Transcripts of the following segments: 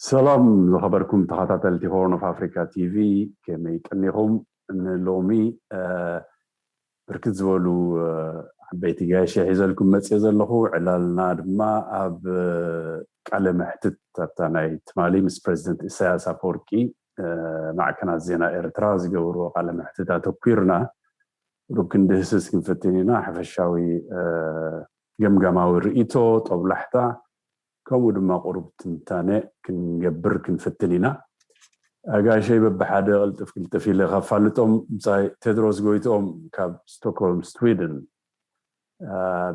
ሰላም ዝኸበርኩም ተኸታተልቲ ሆርን ኦፍ ኣፍሪካ ቲቪ፣ ከመይ ቀኒኹም? ንሎሚ ብርክት ዝበሉ ዓበይቲ ጋይሸ ሒዘልኩም መፅየ ዘለኹ። ዕላልና ድማ ኣብ ቃለ መሕትት ኣብታ ናይ ትማሊ ምስ ፕሬዚደንት ኢሳያስ ኣፈወርቂ ማዕከናት ዜና ኤርትራ ዝገብርዎ ቃለ መሕትት ኣተኲርና ሩብ ክንድህስስ ክንፍትን ኢና። ሓፈሻዊ ገምጋማዊ ርእይቶ፣ ጦብላሕታ፣ ከምኡ ድማ ቁሩብ ትንታነ ክንገብር ክንፍትን ኢና። ኣጋይሸይ በብሓደ ቅልጥፍ ቅልጥፍ ኢለ ከፋልጦም፣ ብጻይ ቴድሮስ ጎይትኦም ካብ ስቶክሆልም ስዊድን፣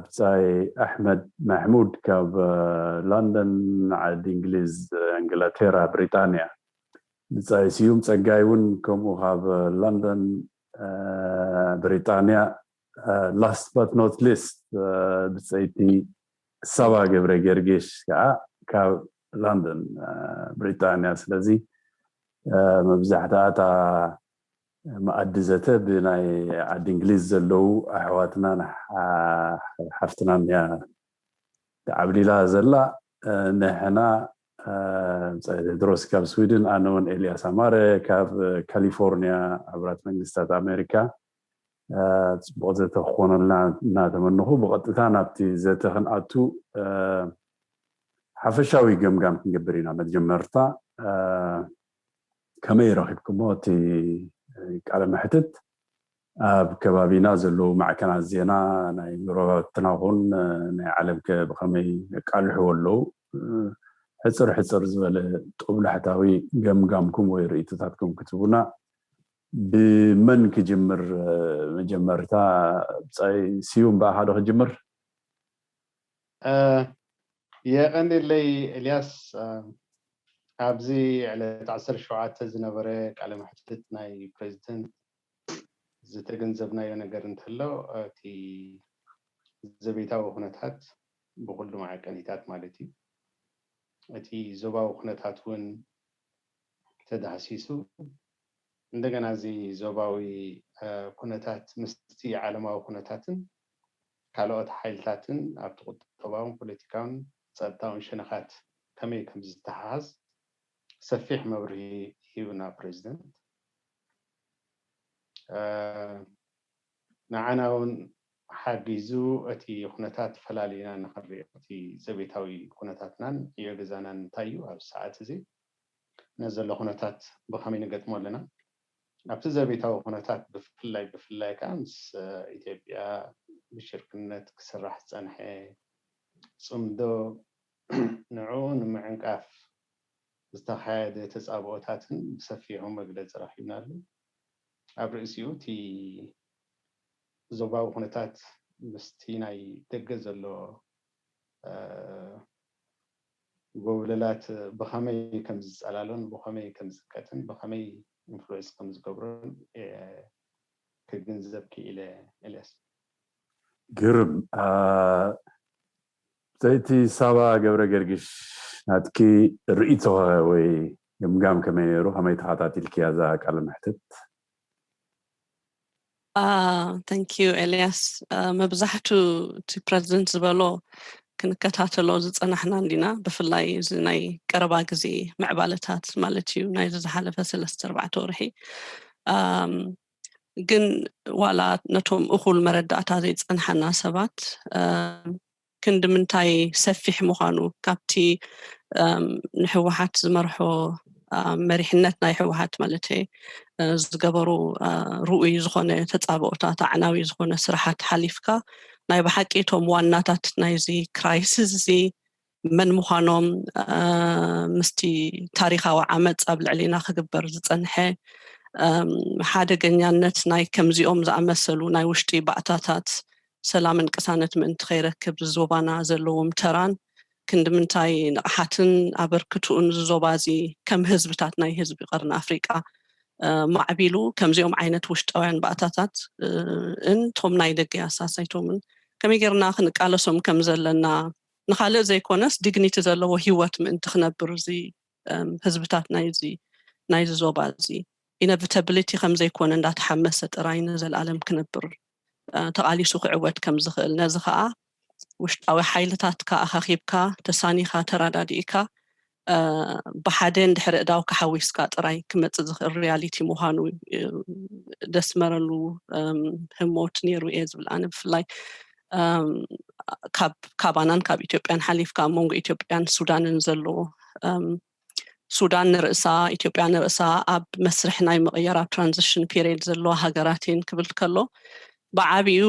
ብጻይ ኣሕመድ ማሕሙድ ካብ ለንደን ዓዲ እንግሊዝ፣ እንግላቴራ፣ ብሪጣንያ፣ ብጻይ ስዩም ጸጋይ እውን ከምኡ ካብ ለንደን ብሪጣንያ፣ last but not least ብጸይቲ ሳባ ገብረ ገርጌሽ ከዓ ካብ ለንደን ብሪጣንያ። ስለዚ መብዛሕትኣታ መኣዲ ዘተ ብናይ ዓዲ እንግሊዝ ዘለዉ ኣሕዋትናን ሓፍትናን እያ ተዓብሊላ ዘላ። ንሕና ቴድሮስ ካብ ስዊድን፣ ኣነ እውን ኤልያስ ኣማረ ካብ ካሊፎርኒያ፣ ሕቡራት መንግስታት ኣሜሪካ፣ ጽቡቕ ዘተ ክኾነልና እናተመንኹ ብቐጥታ ናብቲ ዘተ ክንኣቱ ሓፈሻዊ ገምጋም ክንገብር ኢና። መጀመርታ ከመይ ረኺብኩሞ እቲ ቃለ መሕትት? ኣብ ከባቢና ዘለዉ ማዕከናት ዜና ናይ ጎረባብትና ኹን ናይ ዓለም ከ ብኸመይ የቃልሕዎ ኣለዉ? ሕፅር ሕፅር ዝበለ ጦብላሕታዊ ገምጋምኩም ወይ ርእይቶታትኩም ክትቡና ብመን ክጅምር? መጀመርታ ብጻይ ስዩም ብኣኻ ዶ ክጅምር? የቐንየለይ ኤልያስ። ኣብዚ ዕለት ዓሰርተ ሸውዓተ ዝነበረ ቃለ መሕትት ናይ ፕሬዚደንት ዝተገንዘብናዮ ነገር እንተሎ፣ እቲ ዘቤታዊ ኩነታት ብኹሉ መዓቀኒታት ማለት እዩ፣ እቲ ዞባዊ ኩነታት እውን ተዳህሲሱ፣ እንደገና እዚ ዞባዊ ኩነታት ምስቲ ዓለማዊ ኩነታትን ካልኦት ሓይልታትን ኣብቲ ቁጠባውን ፖለቲካውን ጸጥታውን ሸነኻት ከመይ ከም ዝተሓሓዝ ሰፊሕ መብርሂ ሂብና ፕሬዚደንት። ንዓና እውን ሓጊዙ፣ እቲ ኩነታት ፈላሊና ንኽንሪኦ፣ እቲ ዘቤታዊ ኩነታትናን ዕዮ ገዛናን እንታይ እዩ ኣብዚ ሰዓት እዚ፣ ነዚ ዘሎ ኩነታት ብኸመይ ንገጥሞ ኣለና፣ ኣብቲ ዘቤታዊ ኩነታት ብፍላይ ብፍላይ ከዓ ምስ ኢትዮጵያ ብሽርክነት ክስራሕ ዝጸንሐ ጽምዶ፣ ንዕኡ ንምዕንቃፍ ዝተኻየደ ተጻብኦታትን ብሰፊሑ መግለጺ ረኺብናሉ። ኣብ ርእሲኡ እቲ ዞባዊ ኩነታት ምስቲ ናይ ደገ ዘሎ ጎብለላት ብኸመይ ከም ዝጸላሎን ብኸመይ ከም ዝቀጥን ብኸመይ ኢንፍሉዌንስ ከም ዝገብሮን ክግንዘብ ክኢለ። ኤልያስ። ግርም። ዘይቲ ሳባ ገብረ ገርግሽ፣ ናትኪ ርእይቶ ወይ ግምጋም ከመይ ነይሩ? ከመይ ተኸታቲልክያ እዛ ቃለ መሕትት? Thank you ኤልያስ። መብዛሕቱ እቲ ፕረዚደንት ዝበሎ ክንከታተሎ ዝፀናሕና እንዲና፣ ብፍላይ እዚ ናይ ቀረባ ግዜ ምዕባለታት ማለት እዩ፣ ናይዚ ዝሓለፈ ሰለስተ ኣርባዕተ ወርሒ። ግን ዋላ ነቶም እኹል መረዳእታ ዘይፀንሓና ሰባት ክንዲ ምንታይ ሰፊሕ ምዃኑ፣ ካብቲ ንህወሓት ዝመርሖ መሪሕነት ናይ ህወሓት ማለት ዝገበሩ ርኡይ ዝኾነ ተፃብኦታት፣ ኣዕናዊ ዝኾነ ስራሓት ሓሊፍካ፣ ናይ ብሓቂ እቶም ዋናታት ናይዚ ክራይሲስ እዚ መን ምዃኖም፣ ምስቲ ታሪኻዊ ዓመፅ ኣብ ልዕሊና ክግበር ዝፀንሐ ሓደገኛነት ናይ ከምዚኦም ዝኣመሰሉ ናይ ውሽጢ ባእታታት፣ ሰላምን ቅሳነት ምእንቲ ከይረክብ ዞባና ዘለዎም ተራን ክንዲ ምንታይ ንቕሓትን ኣበርክትኡን ዝዞባ እዚ ከም ህዝብታት ናይ ህዝቢ ቀርኒ ኣፍሪቃ ማዕቢሉ ከምዚኦም ዓይነት ውሽጣውያን ባእታታት እን ቶም ናይ ደገ ኣሳሳይቶምን ከመይ ጌርና ክንቃለሶም ከም ዘለና፣ ንኻልእ ዘይኮነስ ዲግኒቲ ዘለዎ ህይወት ምእንቲ ክነብር እዚ ህዝብታት ናይዚ ናይዚ ዞባ እዚ ኢነቪታብሊቲ ከም ዘይኮነ እንዳተሓመሰ ጥራይ ንዘለኣለም ክነብር ተቓሊሱ ክዕወት ከም ዝኽእል፣ ነዚ ኸኣ ውሽጣዊ ሓይልታትካ ኣኻኺብካ፣ ተሳኒኻ፣ ተረዳዲእካ ብሓደ እንድሕር እዳው ክሓዊስካ ጥራይ ክመፅእ ዝኽእል ሪያሊቲ ምዃኑ ደስመረሉ ህሞት ነይሩ እየ ዝብል ኣነ ብፍላይ ካባናን ካብ ኢትዮጵያን ሓሊፍካ ኣብ መንጎ ኢትዮጵያን ሱዳንን ዘሎ ሱዳን ንርእሳ ኢትዮጵያ ንርእሳ ኣብ መስርሕ ናይ ምቕያር ኣብ ትራንዚሽን ፔሪድ ዘለዋ ሃገራት እየን ክብል ከሎ ብዓብኡ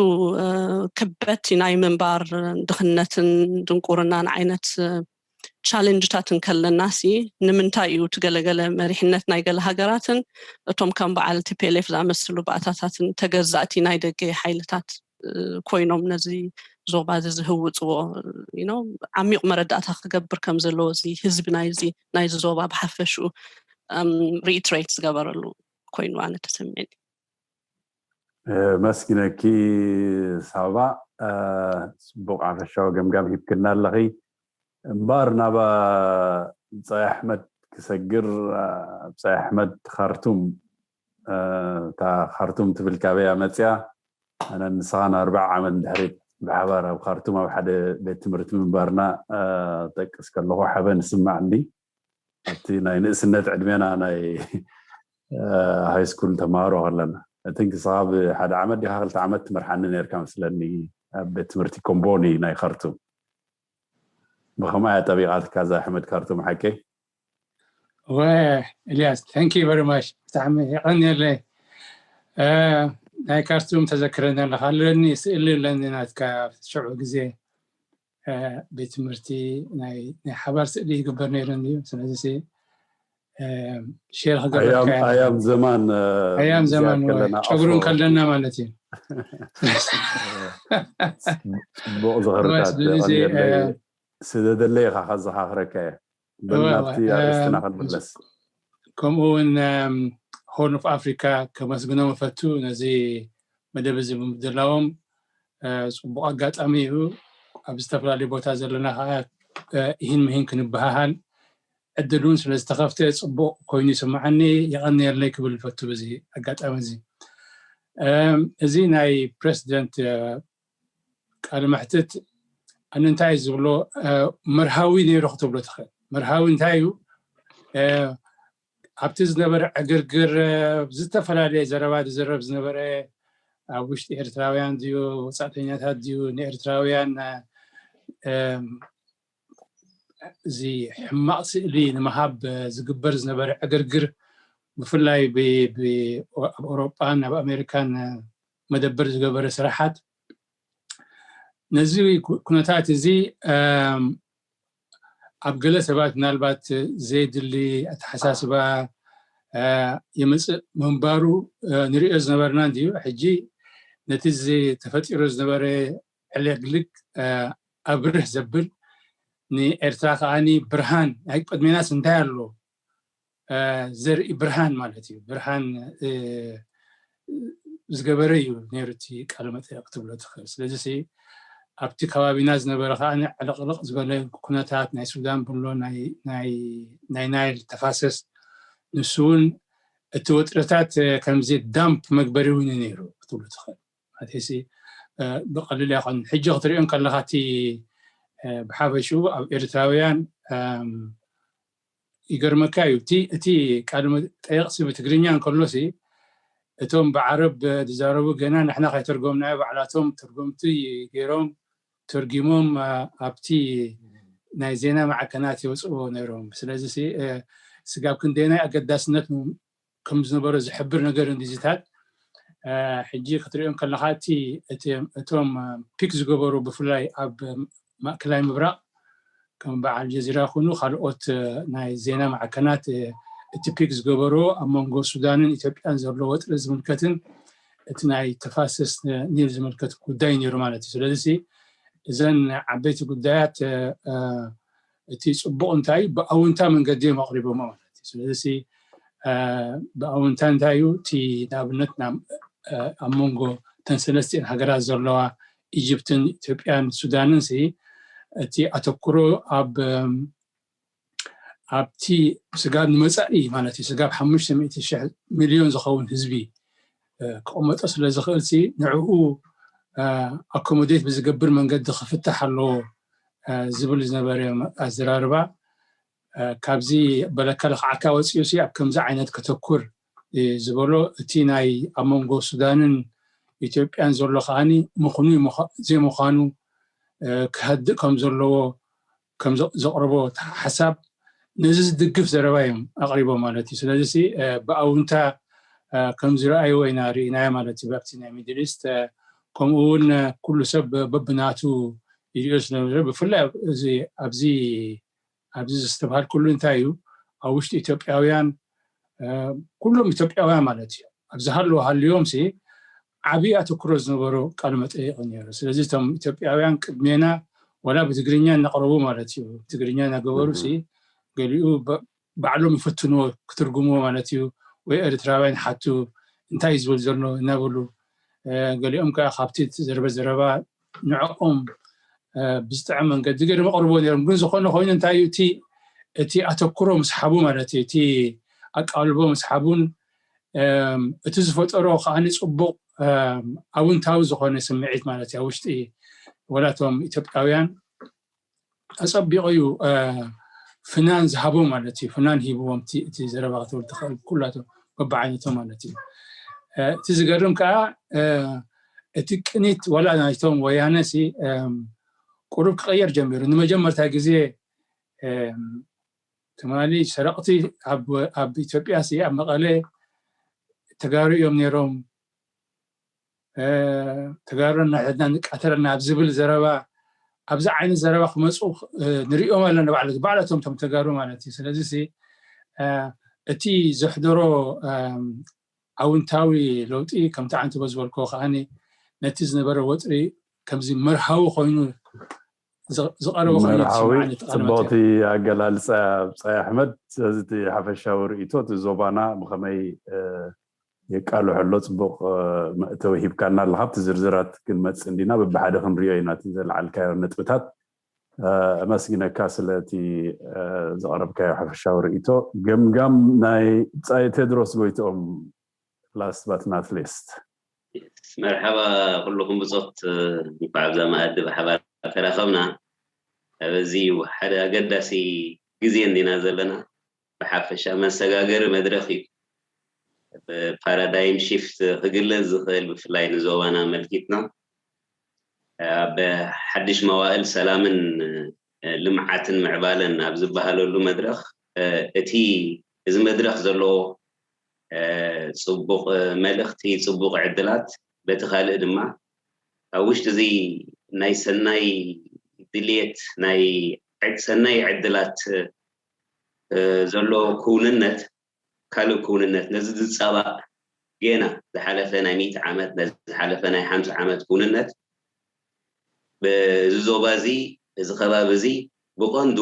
ክበቲ ናይ ምንባር ድኽነትን ድንቁርናን ዓይነት ቻለንጅታት እንከለና ሲ ንምንታይ እዩ እቲ ገለገለ መሪሕነት ናይ ገለ ሃገራትን እቶም ከም በዓል ቲ ፒ ኤል ኤፍ ዝኣመስሉ ባእታታትን ተገዛእቲ ናይ ደገ ሓይልታት ኮይኖም ነዚ ዞባ እዚ ዝህውፅዎ ዓሚቕ መረዳእታ ክገብር ከም ዘለዎ እዚ ህዝቢ ናይዚ ናይዚ ዞባ ብሓፈሽኡ ሪኢትሬት ዝገበረሉ ኮይኑ ኣነ ተሰሚዕኒ። መስግነኪ ሳባ፣ ፅቡቕ ሓፈሻዊ ገምጋም ሂብክና ኣለኺ። እምበር ናብ ብፃይ ኣሕመድ ክሰግር፣ ብፃይ ኣሕመድ ካርቱም፣ እታ ካርቱም ትብል ካበያ መፅያ? ኣነ ንስኻን ኣርባዓ ዓመት ድሕሪት ብሓባር ኣብ ካርቱም ኣብ ሓደ ቤት ትምህርቲ ምንባርና ጠቅስ ከለኹ ሓበን ይስማዕኒ። ኣብቲ ናይ ንእስነት ዕድሜና ናይ ሃይ ስኩል ተማሃሮ ከለና እቲ ንስኻ ብሓደ ዓመት ዲኻ ክልተ ዓመት ትመርሓኒ ነርካ መስለኒ ኣብ ቤት ትምህርቲ ኮምቦኒ ናይ ካርቱም። ብኸምኣ እያ ጠቢቓትካ እዛ ኣሕመድ ካርቱም ሓቀይ? ወ ኤልያስ thank you very much ብጣዕሚ የቐንየለይ። ናይ ካርቱም ተዘክረኒ ኣለኻ ኣለኒ ስእሊ ኣለኒ ናትካ ሽዑ ግዜ ቤት ትምህርቲ ናይ ሓባር ስእሊ ይግበር ነይሩ እዩ። ስለዚ ሼር ክገብረካ ኣያም ዘማን ኣያም ዘማን ጨጉሩ ከለና ማለት እዩ። ጽቡቕ ዝኽርታት ስደደለይ ኢኻ ከዘኻኽረካ እየ። በል ናብቲ ኣርእስትና ክንምለስ። ከምኡ እውን ሆርን ኦፍ ኣፍሪካ ከመስግኖም እፈቱ ነዚ መደብ እዚ ብምድላዎም። ፅቡቕ ኣጋጣሚ እዩ። ኣብ ዝተፈላለዩ ቦታ ዘለና ከዓ ይህን ምሂን ክንበሃሃል ዕድል እውን ስለዝተኸፍተ ፅቡቕ ኮይኑ ይስምዓኒ። የቐንየለይ ክብል እፈቱ በዚ ኣጋጣሚ እዚ። እዚ ናይ ፕሬዚደንት ቃለ መሕትት ኣነ እንታይ ዝብሎ መርሃዊ ነይሩ ክትብሎ ትኽእል። መርሃዊ እንታይ እዩ? ኣብቲ ዝነበረ ዕግርግር ዝተፈላለየ ዘረባ ዝዘረብ ዝነበረ ኣብ ውሽጢ ኤርትራውያን ድዩ ወፃእተኛታት ድዩ ንኤርትራውያን እዚ ሕማቕ ስእሊ ንምሃብ ዝግበር ዝነበረ ዕግርግር ብፍላይ ኣብ ኣውሮጳን ኣብ ኣሜሪካን መደበር ዝገበረ ስራሓት ነዚ ኩነታት እዚ ኣብ ገለ ሰባት ምናልባት ዘየድሊ ኣተሓሳስባ የምፅእ ምንባሩ ንሪኦ ዝነበርና እንድዩ። ሕጂ ነቲ ተፈጢሩ ዝነበረ ዕልግልግ ኣብርህ ዘብል ንኤርትራ ከዓኒ ብርሃን ናይ ቅድሜናስ እንታይ ኣሎ ዘርኢ ብርሃን ማለት እዩ። ብርሃን ዝገበረ እዩ ነይሩ እቲ ቃለ መጠይቕ ክትብሎ ትኽእል። ስለዚ ኣብቲ ከባቢና ዝነበረ ከዓ ዕልቕልቕ ዝበለ ኩነታት ናይ ሱዳን ብሎ ናይ ናይል ተፋሰስ ንሱ እውን እቲ ወጥረታት ከምዚ ዳምፕ መግበሪ እውን ነይሩ ክትብሎ ትኽእል። ማለትሲ ብቐሊል ኣይኮን። ሕጂ ክትሪኦ ከለካ እቲ ብሓፈሽኡ ኣብ ኤርትራውያን ይገርመካ እዩ እቲ ቃለ መጠየቕ ሲ ብትግርኛ እንከሎ ሲ እቶም ብዓረብ ዝዛረቡ ገና ንሕና ከይተርጎምናዮ ባዕላቶም ተርጎምቲ ገይሮም ተርጊሞም ኣብቲ ናይ ዜና ማዕከናት የውፅዎ ነይሮም። ስለዚ ስጋብ ክንደናይ ኣገዳስነት ከም ዝነበሮ ዝሕብር ነገር እንዲዚታት ሕጂ ክትሪኦም ከለካ እቲ እቶም ፒክ ዝገበሩ ብፍላይ ኣብ ማእከላይ ምብራቕ ከም በዓል ጀዚራ ኩኑ ካልኦት ናይ ዜና ማዕከናት እቲ ፒክ ዝገበሮ ኣብ መንጎ ሱዳንን ኢትዮጵያን ዘሎ ወጥሪ ዝምልከትን እቲ ናይ ተፋሰስ ኒል ዝምልከት ጉዳይ ነይሩ ማለት እዩ። ስለዚ እዘን ዓበይቲ ጉዳያት እቲ ፅቡቕ እንታይ ብኣውንታ መንገዲ እዮም ኣቕሪቦሞ ማለት እዩ። ስለዚ ብኣውንታ እንታይ እዩ እቲ ንኣብነት ኣብ መንጎ ተን ሰለስቲኤን ሃገራት ዘለዋ ኢጅፕትን ኢትዮጵያን ሱዳንን ሲ እቲ ኣተኩሮ ኣብ ኣብቲ ስጋብ ንመፃኢ ማለት እዩ ስጋብ ሓሙሽተ ሚእቲ ሽሕ ሚልዮን ዝኸውን ህዝቢ ክቕመጦ ስለ ዝኽእል ሲ ንዕኡ ኣኮሞዴት ብዝገብር መንገዲ ክፍታሕ ኣለዎ ዝብል ዝነበረ ኣዘራርባ ካብዚ በለካ ልኽዓካ ወፂኡ ሲ ኣብ ከምዚ ዓይነት ከተኩር ዝበሎ እቲ ናይ ኣብ መንጎ ሱዳንን ኢትዮጵያን ዘሎ ከዓኒ ምኽኑ ዘይምዃኑ ክሃድእ ከም ዘለዎ ከም ዘቕርቦ ሓሳብ ነዚ ዝድግፍ ዘረባ እዮም ኣቕሪቦ ማለት እዩ። ስለዚ ብኣውንታ ከም ዝረኣይዎ ኢና ርኢናዮ ማለት እዩ። ኣብቲ ናይ ሚድል ኢስት ከምኡ እውን ኩሉ ሰብ በብናቱ ይሪኦ ስለነበረ ብፍላይ ኣብዚ ኣብዚ ዝተባሃልኩሉ እንታይ እዩ ኣብ ውሽጢ ኢትዮጵያውያን ኩሎም ኢትዮጵያውያን ማለት እዩ ኣብ ዝሃለዎ ሃልዮም ሲ ዓብዪ ኣተኩሮ ዝነበሮ ቃለ መጠይቕ ነይሩ። ስለዚ እቶም ኢትዮጵያውያን ቅድሜና ዋላ ብትግርኛ እናቕረቡ ማለት እዩ ትግርኛ እናገበሩ ሲ ገሊኡ ባዕሎም ይፈትንዎ ክትርጉምዎ ማለት እዩ ወይ ኤርትራውያን ሓቱ እንታይ እዩ ዝብል ዘሎ እናበሉ ገሊኦም ከዓ ካብቲ ዘረበ ዘረባ ንዕኦም ብዝጥዕም መንገዲ ገይሮም ኣቕርቦ ነይሮም። ግን ዝኾነ ኮይኑ እንታይ እዩ እቲ እቲ ኣተኩሮ ምስሓቡ ማለት እዩ እቲ ኣቃልቦ ምስሓቡን እቲ ዝፈጠሮ ከዓኒ ፅቡቕ ኣውንታዊ ዝኾነ ስምዒት ማለት እዩ ውሽጢ ወላቶም ኢትዮጵያውያን ኣፀቢቑ እዩ ፍናን ዝሃቦ ማለት እዩ። ፍናን ሂብዎም እቲ ዘረባ ክትብል ትኽእል ኩላቶም በብዓይነቶም ማለት እዩ። እቲ ዝገርም ከዓ እቲ ቅኒት ዋላ ናይቶም ወያነ ሲ ቁሩብ ክቐየር ጀሚሩ። ንመጀመርታ ግዜ ትማሊ ሰረቕቲ ኣብ ኢትዮጵያ ሲ ኣብ መቐለ ተጋሩ እዮም ነይሮም። ተጋሩ ነሕድና ንቃተለና ኣብ ዝብል ዘረባ ኣብዚ ዓይነት ዘረባ ክመፁ ንሪኦም ኣለና ባዕሉ ባዕላቶም ቶም ተጋሩ ማለት እዩ። ስለዚ እቲ ዘሕደሮ ኣውንታዊ ለውጢ ከምቲ ዓንትቦ ዝበልኮ ከዓኒ ነቲ ዝነበረ ወጥሪ ከምዚ መርሃዊ ኮይኑ ዝቐረበ ኮይኑ መርሃዊ ይስምዓኒ እቲ ቃለ መጠይቕ። ጽቡቕቲ ኣገላልጻ ብጻይ ኣሕመድ። ስለዚ እቲ ሓፈሻዊ ርእይቶ እቲ ዞባና ብኸመይ የቃልሖ ኣሎ ጽቡቕ መእተዊ ሂብካና ኣለኻ። ኣብቲ ዝርዝራት ክንመጽእ እንዲና በብሓደ ክንሪኦ ኢና እቲ ዘለዓልካዮ ነጥብታት። ኣመስጊነካ ስለቲ ዘቕረብካዮ ሓፈሻዊ ርእይቶ። ገምጋም ናይ ብጻይ ቴድሮስ ጎይትኦም last but not least። መርሓባ ኩልኹም ብጾት እንኳዕ ኣብዛ መኣዲ ብሓባር ተራኸብና። ኣብዚ ሓደ ኣገዳሲ ግዜ እንዲና ዘለና። ብሓፈሻ መሰጋገሪ መድረኽ እዩ። ብፓራዳይም ሽፍት ክግለጽ ዝኽእል ብፍላይ ንዞባና ኣመልኪትና ኣብ ሓድሽ መዋእል ሰላምን ልምዓትን ምዕባለን ኣብ ዝበሃለሉ መድረኽ እቲ እዚ መድረኽ ዘለዎ ፅቡቕ መልእኽቲ፣ ፅቡቕ ዕድላት፣ በቲ ካልእ ድማ ኣብ ውሽጢ እዚ ናይ ሰናይ ድልየት ናይ ሰናይ ዕድላት ዘሎ ክውንነት ካልእ ክውንነት ነዚ ዝፃባእ ጌና ዝሓለፈ ናይ ሚእቲ ዓመት ነዚ ዝሓለፈ ናይ ሓምሳ ዓመት ክውንነት እዚ ዞባ እዚ እዚ ከባቢ እዚ ብቐንዱ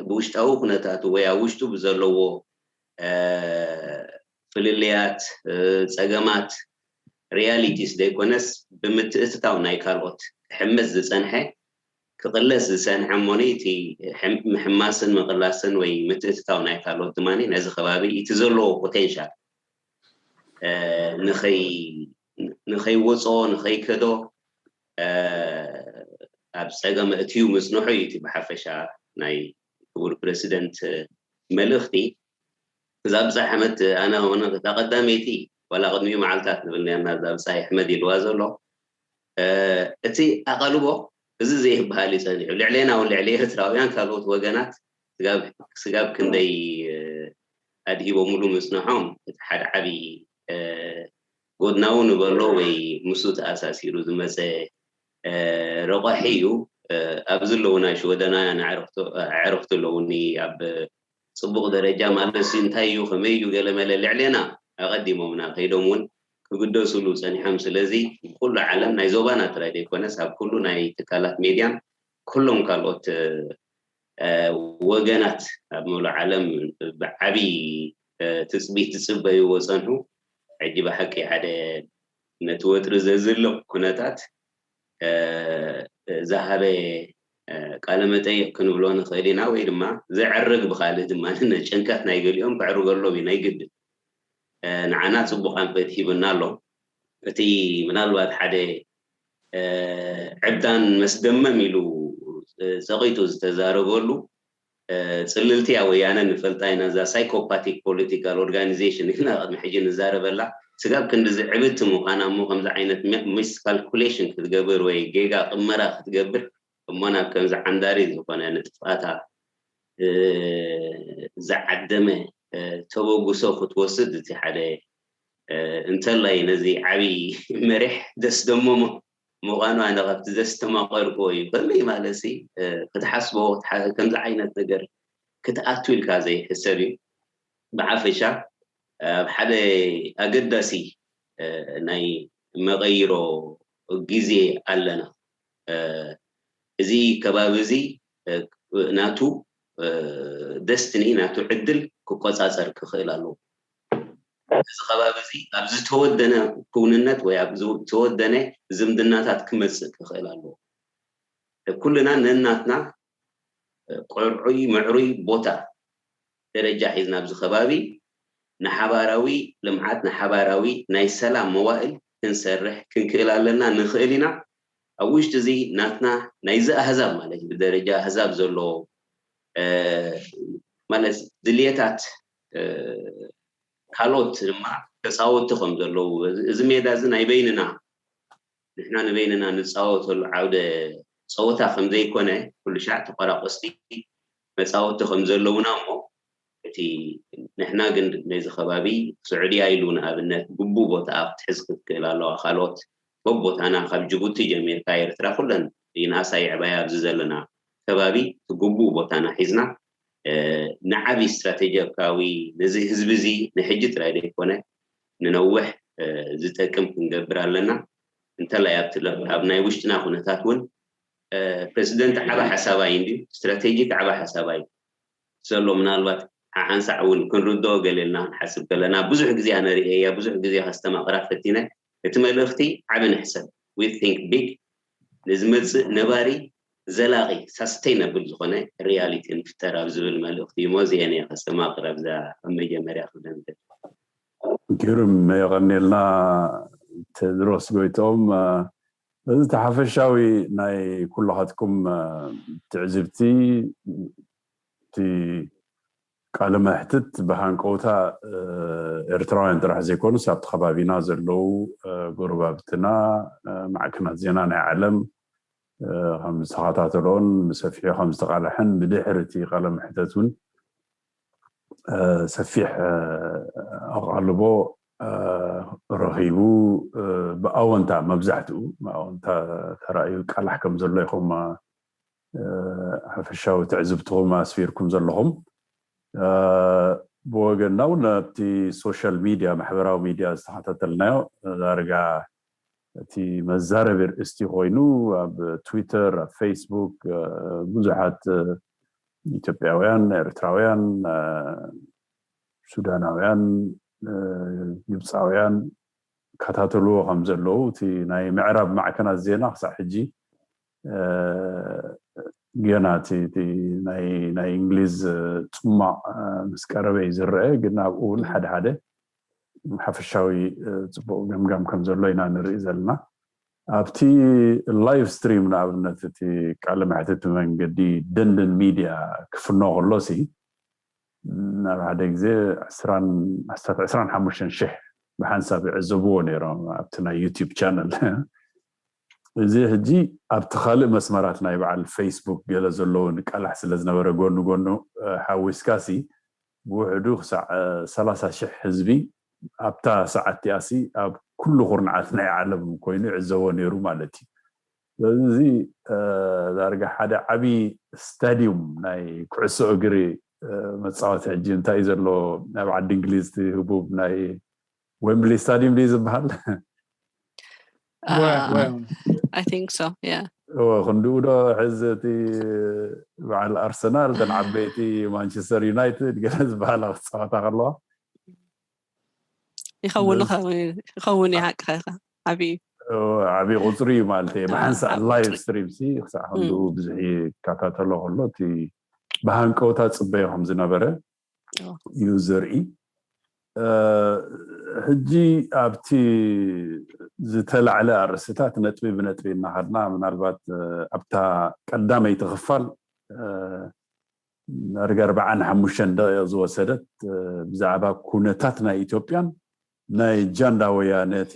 ብውሽጣዊ ኩነታቱ ወይ ኣብ ውሽጡ ብዘለዎ ፍልልያት፣ ፀገማት፣ ሪያሊቲስ ዘይኮነስ ብምትእትታው ናይ ካልኦት ክሕመስ ዝፀንሐ ክቕለስ ዝሰንሐ እሞኒ እቲ ምሕማስን ምቕላስን ወይ ምትእትታው ናይ ካልኦት ድማ ነዚ ከባቢ እቲ ዘለዎ ፖቴንሻል ንኸይወፅኦ ንኸይከዶ ኣብ ፀገም እትዩ ምፅንሑ እዩ እቲ ብሓፈሻ ናይ ክቡር ፕረሲደንት መልእኽቲ። እዛ ብፃይ ሓመት ኣነ ኾነ እታ ቀዳመይቲ ዋላ ቅድሚኡ መዓልታት ንብል ነርና እዛ ብፃይ ኣሕመድ ኢልዋ ዘሎ እቲ ኣቓልቦ እዚ ዘይበሃል እዩ ፀኒሑ። ልዕሌና እውን ልዕሊ ኤርትራውያን ካልኦት ወገናት ስጋብ ክንደይ ኣድሂቦምሉ ምፅንሖም እቲ ሓደ ዓብዪ ጎድናዊ ንበሎ ወይ ምስኡ ተኣሳሲሩ ዝመፀ ረቋሒ እዩ። ኣብዚ ኣለዉ ናይ ሽወደናውያን ኣዕርኽቲ ኣለዉኒ ኣብ ፅቡቕ ደረጃ ማለት ሲ እንታይ እዩ ከመይ እዩ ገለመለ ልዕሌና ኣቐዲሞምና ከይዶም እውን ክግደስሉ ፀኒሖም። ስለዚ ብኩሉ ዓለም ናይ ዞባና ጥራይ ዘይኮነስ ኣብ ኩሉ ናይ ትካላት ሜድያን ኩሎም ካልኦት ወገናት ኣብ ምሉእ ዓለም ብዓብዪ ትፅቢት ዝፅበይዎ ፀንሑ። ሕጂ ብሓቂ ሓደ ነቲ ወጥሪ ዘዝልቕ ኩነታት ዝሃበ ቃለ መጠይቕ ክንብሎ ንኽእል ኢና ወይ ድማ ዘዕርግ ብካልእ ድማ ጭንቀት ናይ ገሊኦም ከዕርገሎም እዩ ናይ ግድን ንዓና ፅቡቕ ኣንፈት ሂብና ኣሎ። እቲ ምናልባት ሓደ ዕብዳን መስደመም ኢሉ ፀቒጡ ዝተዛረበሉ ጽልልቲ እያ። ወያነ ንፈልጣ ኢና፣ እዛ ሳይኮፓቲክ ፖለቲካል ኦርጋኒዜሽን ኢልና ቅድሚ ሕጂ ንዛረበላ። ስጋብ ክንዲ ዝዕብቲ ምዃና እሞ ከምዚ ዓይነት ሚስካልኩሌሽን ክትገብር ወይ ጌጋ ቅመራ ክትገብር እሞ ናብ ከምዚ ዓንዳሪ ዝኾነ ንጥፍኣታ ዝዓደመ ተበግሶ ክትወስድ፣ እቲ ሓደ እንተላይ ነዚ ዓብዪ መሪሕ ደስ ደሞ ምዃኑ ኣነ ካብቲ ዘስተማቐርክዎ እዩ። ከመይ ማለት ሲ ክትሓስቦ ከምዚ ዓይነት ነገር ክትኣቱ ኢልካ ዘይሕሰብ እዩ። ብሓፈሻ ኣብ ሓደ ኣገዳሲ ናይ መቐይሮ ግዜ ኣለና። እዚ ከባቢ እዚ ናቱ ደስትኒ፣ ናቱ ዕድል ክቆፃፀር ክኽእል ኣለዎ። እዚ ከባቢ እዚ ኣብ ዝተወደነ ክውንነት ወይ ኣብ ዝተወደነ ዝምድናታት ክመፅእ ክኽእል ኣለዎ። ኩልና ነናትና ቆርዑይ ምዕሩይ ቦታ ደረጃ ሒዝና ኣብዚ ከባቢ ንሓባራዊ ልምዓት፣ ንሓባራዊ ናይ ሰላም መዋእል ክንሰርሕ ክንክእል ኣለና። ንኽእል ኢና። ኣብ ውሽጢ እዚ ናትና ናይዚ ኣህዛብ ማለት እዩ፣ ብደረጃ ኣህዛብ ዘሎ ማለት ድልየታት ካልኦት ድማ ተፃወቲ ከም ዘለዉ፣ እዚ ሜዳ እዚ ናይ በይንና ንሕና ንበይንና ንፃወተሉ ዓውደ ፀወታ ከም ዘይኮነ፣ ኩሉ ሻዕ ተቆራቆስቲ መፃወቲ ከም ዘለውና እሞ፣ እቲ ንሕና ግን ነዚ ከባቢ ስዑድያ ኢሉ ንኣብነት ግቡእ ቦታ ክትሕዝ ክትክእል ኣለዋ። ካልኦት በቦታና ካብ ጅቡቲ ጀሚርካ ኤርትራ ኩለን ይንኣሳ ይዕባያ ኣብዚ ዘለና ከባቢ እቲ ግቡእ ቦታና ሒዝና ንዓቢ ስትራቴጂካዊ ነዚ ህዝቢ እዚ ንሕጂ ጥራይ ዘይኮነ ንነውሕ ዝጠቅም ክንገብር ኣለና። እንተላይ ኣብቲ ኣብ ናይ ውሽጥና ኩነታት እውን ፕሬዚደንት ዓባ ሓሳባይ እንዲ ስትራቴጂክ ዓባ ሓሳባይ ዘሎ ምናልባት ሓንሳዕ እውን ክንርድኦ ገሌልና ክንሓስብ ከለና ብዙሕ ግዜ ኣነ ርእየ እያ ብዙሕ ግዜ ከስተማቕራ ፈቲነ እቲ መልእኽቲ ዓቢ ንሕሰብ we think big ንዝመፅእ ነባሪ ዘላቒ ሳስተይነብል ዝኾነ ሪያሊቲ ንፍጠር ኣብ ዝብል መልእኽቲ እሞ እዚአን እየ ከስተማቕር ኣብዛ ኣብ መጀመርያ ክደምደ ግርም የቐኒልና ቴድሮስ ጎይቶም። እዚ ተሓፈሻዊ ናይ ኩላኻትኩም ትዕዝብቲ እቲ ቃለ መሕትት ብሃንቀውታ ኤርትራውያን ጥራሕ ዘይኮኑስ ኣብቲ ከባቢና ዘለዉ ጎረባብትና ማዕከናት ዜና ናይ ዓለም ከም ዝተኸታተሎን ብሰፊሑ ከም ዝተቃልሐን ብድሕሪ እቲ ቃለ መሕተት እውን ሰፊሕ ኣቓልቦ ረኺቡ ብኣወንታ መብዛሕትኡ ብኣወንታ ተራእዩ ቃላሕ ከም ዘሎ ኢኹም ሓፈሻዊ ትዕዝብትኹም ኣስፊርኩም ዘለኹም። ብወገንና እውን ኣብቲ ሶሻል ሚድያ ማሕበራዊ ሚድያ ዝተኸታተልናዮ ዳርጋ እቲ መዛረቢ ርእስቲ ኮይኑ ኣብ ትዊተር ኣብ ፌስቡክ ብዙሓት ኢትዮጵያውያን ኤርትራውያን ሱዳናውያን ግብፃውያን ይከታተልዎ ከም ዘለዉ እቲ ናይ ምዕራብ ማዕከናት ዜና ክሳዕ ሕጂ ገና እቲ ናይ እንግሊዝ ፅማቕ ምስ ቀረበ እዩ ዝረአ ግን ኣብኡ እውን ሓደ ሓደ ሓፈሻዊ ፅቡቕ ገምጋም ከም ዘሎ ኢና ንርኢ ዘለና ኣብቲ ላይቭ ስትሪም ንኣብነት እቲ ቃለ መሕትት መንገዲ ደንደን ሚድያ ክፍኖ ከሎ ሲ ናብ ሓደ ግዜ ኣስታት ዕስራን ሓሙሽተን ሽሕ ብሓንሳብ ይዕዘብዎ ነይሮም ኣብቲ ናይ ዩቲብ ቻነል እዚ ሕጂ ኣብቲ ካልእ መስመራት ናይ በዓል ፌስቡክ ገለ ዘለውን ቃላሕ ስለ ዝነበረ ጎኑ ጎኑ ሓዊስካ ሲ ብውሕዱ ክሳዕ ሰላሳ ሽሕ ህዝቢ ኣብታ ሰዓት እቲኣ ሲ ኣብ ኩሉ ኩርናዓት ናይ ዓለም ኮይኑ ይዕዘቦ ነይሩ ማለት እዩ ስለዚ ዳርጋ ሓደ ዓብዪ ስታዲዩም ናይ ኩዕሶ እግሪ መፃወቲ ሕጂ እንታይ እዩ ዘሎ ኣብ ዓዲ እንግሊዝ ህቡብ ናይ ዌምብሊ ስታዲዩም ድዩ ዝበሃል I think so yeah ክንድኡ ዶ ሕዚ እቲ በዓል ኣርሰናል እተን ዓበይቲ ማንቸስተር ዩናይትድ ገለ ዝበሃላ ክፃወታ ከለዋ ይኸውን ይኸውን ይሓቅኻ ኢኻ ዓብዪ ዓብዪ ቁፅሪ እዩ ማለት እዩ ብሓንሳእ ላይቭ ስትሪም ሲ ክሳዕ ክንድኡ ብዙሕ ይከታተሎ ከሎ እቲ ብሃንቀውታ ፅበዮ ከም ዝነበረ እዩ ዘርኢ ሕጂ ኣብቲ ዝተላዕለ ኣርእስታት ነጥቢ ብነጥቢ እናኸድና ምናልባት ኣብታ ቀዳመይቲ ክፋል ዳርጋ ኣርባዓን ሓሙሽተን ደቂቕ ዝወሰደት ብዛዕባ ኩነታት ናይ ኢትዮጵያን ናይ ጃንዳ ወያነ እቲ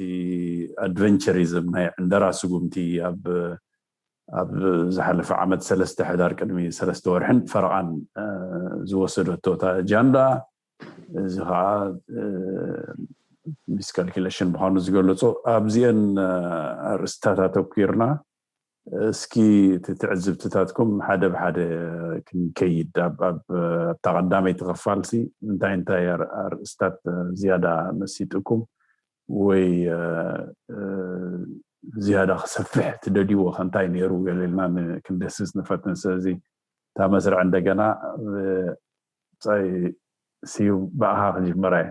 ኣድቨንቸሪዝም ናይ ዕንደራ ስጉምቲ ኣብ ኣብ ዝሓለፈ ዓመት ሰለስተ ሕዳር ቅድሚ ሰለስተ ወርሕን ፈረቓን ዝወሰደቶ እታ ጃንዳ እዚ ከዓ ሚስካልኩሌሽን ምዃኑ ዝገለፁ ኣብዚአን ኣርእስታት ኣተኲርና እስኪ እቲ ትዕዝብትታትኩም ሓደ ብሓደ ክንከይድ ኣብታ ቀዳመይቲ ክፋልሲ እንታይ እንታይ ኣርእስታት ዝያዳ መሲጥኩም ወይ ዝያዳ ክሰፍሕ ትደልይዎ ከእንታይ ነይሩ ገለልና ክንደስስ ንፈትን ስለዚ እታ መስርዕ እንደገና ይ ስዩ ብኣኻ ክጅምራ እየ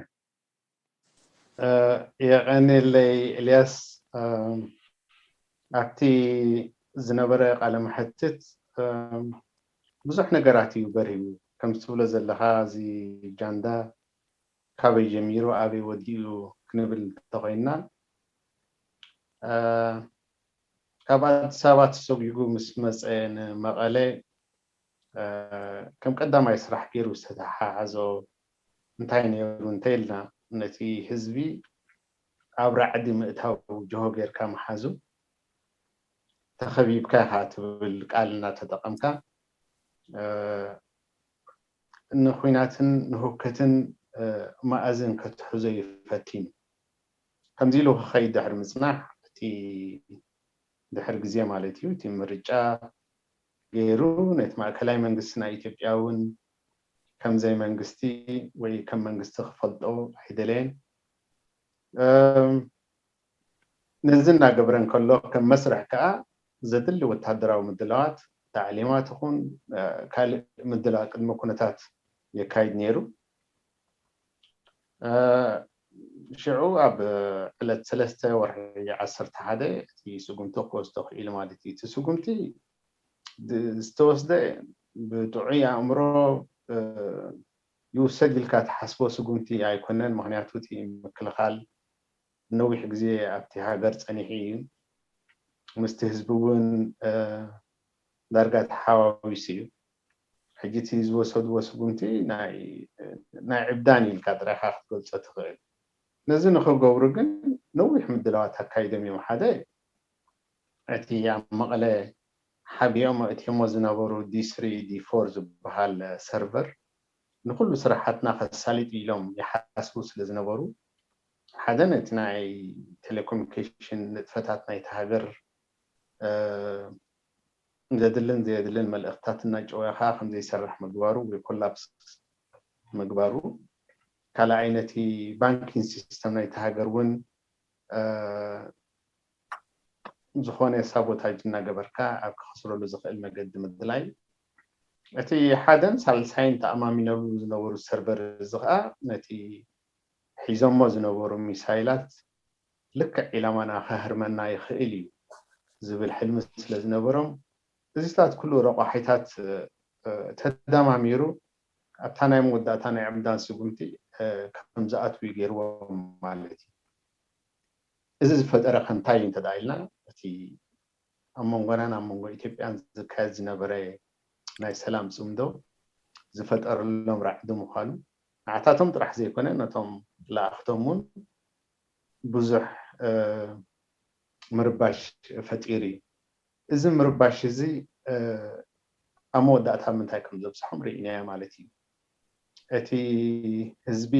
የቐንየለይ ኤልያስ ኣብቲ ዝነበረ ቃለ መሕትት ብዙሕ ነገራት እዩ በርሂቡ ከም ትብሎ ዘለኻ እዚ ጃንዳ ካበይ ጀሚሩ ኣበይ ወዲኡ ክንብል እንተኮይና ካብ ኣዲስ ኣበባ ተሰጒጉ ምስ መፀ ንመቐለ ከም ቀዳማይ ስራሕ ገይሩ ዝተተሓሓዞ እንታይ ነይሩ እንተይልና ነቲ ህዝቢ ኣብ ራዕዲ ምእታው ጅሆ ጌርካ ምሓዙ ተኸቢብካ ኢኻ ትብል ቃል እናተጠቐምካ ንኹናትን ንህውከትን መኣዝን ከትሕዞ እዩ ፈቲኑ። ከምዚ ኢሉ ክኸይድ ድሕሪ ምፅናሕ እቲ ድሕሪ ግዜ ማለት እዩ እቲ ምርጫ ገይሩ ነቲ ማእከላይ መንግስቲ ናይ ኢትዮጵያ እውን ከም ዘይመንግስቲ ወይ ከም መንግስቲ ክፈልጦ ኣይደለየን። ነዚ እናገበረ እንከሎ ከም መስርሕ ከዓ ዘድሊ ወታደራዊ ምድላዋት ታዕሊማት ይኹን ካልእ ምድላው ቅድመ ኩነታት የካይድ ነይሩ። ሽዑ ኣብ ዕለት ሰለስተ ወርሒ ዓሰርተ ሓደ እቲ ስጉምቲ ክወስዶ ክኢሉ ማለት እዩ። እቲ ስጉምቲ ዝተወስደ ብጥዑይ ኣእምሮ ይውሰድ ኢልካ ትሓስቦ ስጉምቲ ኣይኮነን። ምክንያቱ እቲ ምክልኻል ነዊሕ ግዜ ኣብቲ ሃገር ፀኒሑ እዩ። ምስቲ ህዝቢ እውን ዳርጋ ተሓዋዊሱ እዩ። ሕጂ እቲ ዝወሰድዎ ስጉምቲ ናይ ዕብዳን ኢልካ ጥራይካ ክትገልፆ ትኽእል። ነዚ ንክገብሩ ግን ነዊሕ ምድላዋት ኣካይዶም እዮም። ሓደ እቲ ኣብ መቐለ ሓቢኦም እቲሞ ዝነበሩ ዲ ስሪ ዲ ፎር ዝበሃል ሰርቨር ንኩሉ ስራሓትና ከሳሊጥ ኢሎም ይሓስቡ ስለ ዝነበሩ ሓደ ነቲ ናይ ቴሌኮሙኒኬሽን ንጥፈታት ናይቲ ሃገር ዘድልን ዘየድልን መልእክትታት እናጨወኻ ከምዘይሰርሕ ምግባሩ ወይ ኮላፕስ ምግባሩ ካልኣይ ነቲ ባንኪንግ ሲስተም ናይቲ ሃገር እውን ዝኾነ ሳቦታጅ እናገበርካ ኣብ ክኸስረሉ ዝኽእል መገዲ ምድላይ እቲ ሓደን ሳልሳይን ተኣማሚነሉ ዝነበሩ ሰርቨር እዚ ከዓ ነቲ ሒዞሞ ዝነበሩ ሚሳይላት ልክዕ ዒላማና ከህርመና ይኽእል እዩ ዝብል ሕልሚ ስለ ዝነበሮም እዚታት ኩሉ ረቋሒታት ተዳማሚሩ ኣብታ ናይ መወዳእታ ናይ ዕብዳን ስጉምቲ ከም ዝኣትዉ ገይርዎም ማለት እዩ። እዚ ዝፈጠረ ከንታይ እንተ ኢልና እቲ ኣብ መንጎናን ኣብ መንጎ ኢትዮጵያን ዝካየድ ዝነበረ ናይ ሰላም ፅምዶ ዝፈጠረሎም ራዕዲ ምዃኑ ንዓታቶም ጥራሕ ዘይኮነ ነቶም ለኣኽቶም እውን ብዙሕ ምርባሽ ፈጢሩ እዩ። እዚ ምርባሽ እዚ ኣብ መወዳእታ ምንታይ ከም ዘብፅሖም ርኢናዮ ማለት እዩ። እቲ ህዝቢ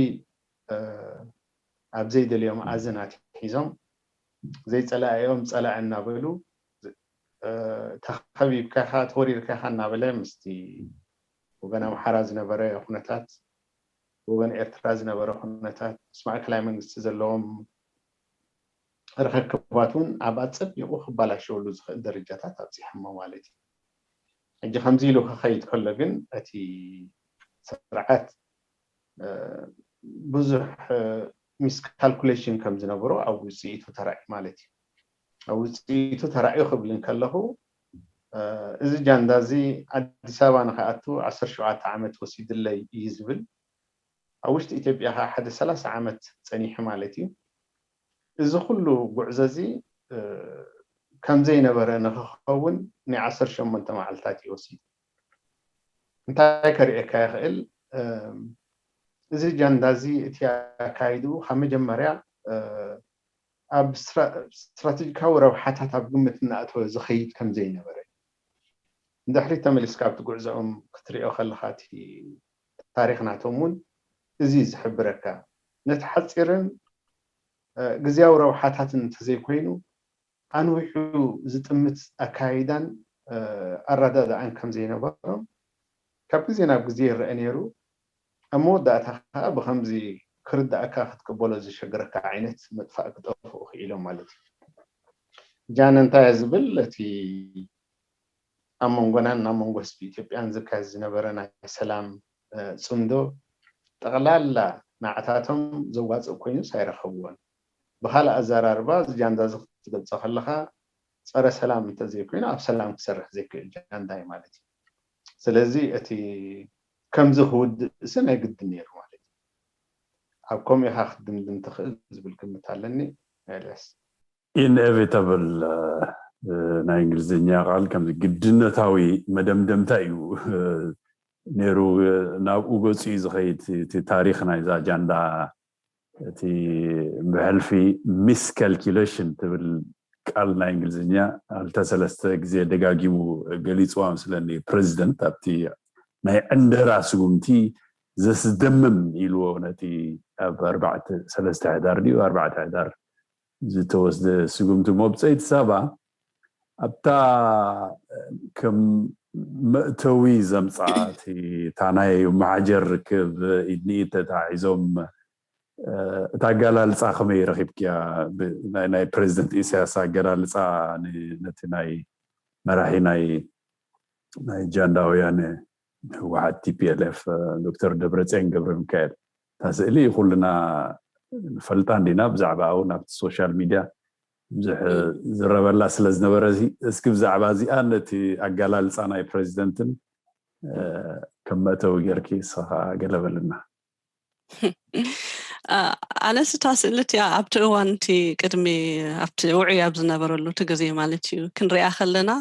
ኣብ ዘይደልዮም ኣዘናት ሒዞም ዘይፀላእኦም ፀላእ እናበሉ ተኸቢብካ ኢኻ ተወሪርካ ኢኻ እናበለ ምስቲ ወገን ኣምሓራ ዝነበረ ኩነታት ወገን ኤርትራ ዝነበረ ኩነታት ምስ ማእከላይ መንግስቲ ዘለዎም ርኽክባት እውን ኣብ ኣፀቢቑ ክባላሸወሉ ዝኽእል ደረጃታት ኣብፂሖሞ ማለት እዩ። ሕጂ ከምዚ ኢሉ ክኸይድ ከሎ ግን እቲ ስርዓት ብዙሕ ሚስካልኩሌሽን ከም ዝነበሮ ኣብ ውፅኢቱ ተራእዩ ማለት እዩ። ኣብ ውፅኢቱ ተራእዩ ክብል እንከለኹ እዚ ጃንዳ እዚ ኣዲስ ኣበባ ንክኣቱ ዓሰርተ ሸውዓተ ዓመት ወሲድለይ እዩ ዝብል ኣብ ውሽጢ ኢትዮጵያ ከዓ ሓደ ሰላሳ ዓመት ፀኒሑ ማለት እዩ። እዚ ኩሉ ጉዕዞ እዚ ከም ዘይነበረ ንክኸውን ናይ ዓሰርተ ሸሞንተ መዓልታት እዩ ወሲዱ። እንታይ ከርእየካ ይኽእል? እዚ ጃንዳ እዚ እቲ ኣካይድኡ ካብ መጀመርያ ኣብ ስትራቴጂካዊ ረብሓታት ኣብ ግምት እናእተወ ዝኸይድ ከም ዘይነበረ፣ ንድሕሪት ተመሊስካ ኣብቲ ጉዕዞኦም ክትሪኦ ከለኻ እቲ ታሪኽ ናቶም እውን እዚ እዩ ዝሕብረካ። ነቲ ሓፂርን ግዝያዊ ረብሓታትን እንተዘይኮይኑ ኣንዊሑ ዝጥምት ኣካይዳን ኣረዳድኣን ከም ዘይነበሮም ካብ ግዜ ናብ ግዜ ይረአ ነይሩ። ኣብ መወዳእታ ከዓ ብከምዚ ክርዳእካ ክትቅበሎ ዝሸግረካ ዓይነት ምጥፋእ ክጠፍኡ ክኢሎም ማለት እዩ። ጃን እንታይ ዝብል እቲ ኣብ መንጎናን ኣብ መንጎ ህዝቢ ኢትዮጵያን ዝካየድ ዝነበረ ናይ ሰላም ፅምዶ ጠቕላላ ንዓታቶም ዘዋፅእ ኮይኑስ ኣይረኸብዎን። ብካልእ ኣዘራርባ እዚ ጃንዳ እዚ ክትገልፆ ከለካ ፀረ ሰላም እንተዘይኮይኑ ኣብ ሰላም ክሰርሕ ዘይክእል ጃንዳ እዩ ማለት እዩ። ስለዚ እቲ ከምዚ ክውድእሲ ናይ ግድን ነይሩ ማለት እዩ። ኣብ ከምኡ ኢካ ክትድምድም ትኽእል ዝብል ግምት ኣለኒ። ኤልያስ። ኢንኤቪታብል ናይ እንግሊዝኛ ቃል ከምዚ ግድነታዊ መደምደምታ እዩ ነይሩ። ናብኡ ገፁ እዩ ዝኸይድ። እቲ ታሪኽ ናይዛ ጃንዳ እቲ ብሕልፊ ሚስካልኩሌሽን ትብል ቃል ናይ እንግሊዝኛ ኣልተ ሰለስተ ግዜ ደጋጊሙ ገሊፅዋ ምስለኒ ፕሬዚደንት ኣብቲ ናይ ዕንደራ ስጉምቲ ዘስደምም ኢልዎ ነቲ ኣብ ኣርባዕተ ሰለስተ ሕዳር ድዩ ኣርባዕተ ሕዳር ዝተወስደ ስጉምቲ መብፀይቲ ሳባ ኣብታ ከም መእተዊ ዘምፃ እቲ እታ ናይ መሓጀር ርክብ ኢድኒኢድ ተታሒዞም እታ ኣገላልፃ ከመይ ረኪብክያ? ናይ ፕሬዚደንት ኢሳያስ ኣገላልፃ ነቲ ናይ መራሒ ናይ ናይ ጃንዳ ወያነ ህወሓት ቲፒኤልኤፍ ዶክተር ደብረፅዮን ገብረ ሚካኤል እታ ስእሊ ኩልና ንፈልጣ እንዲና። ብዛዕባ እውን ኣብቲ ሶሻል ሚድያ ብዙሕ ዝረበላ ስለ ዝነበረ እስኪ ብዛዕባ እዚኣ ነቲ ኣገላልፃ ናይ ፕሬዚደንትን ከም መእተዊ ጌርኪ ንስኻ ገለ በልና። ኣነስ እታ ስእሊ እቲኣ ኣብቲ እዋን እቲ ቅድሚ ኣብቲ ውዑይ ኣብ ዝነበረሉ እቲ ግዜ ማለት እዩ ክንሪኣ ከለና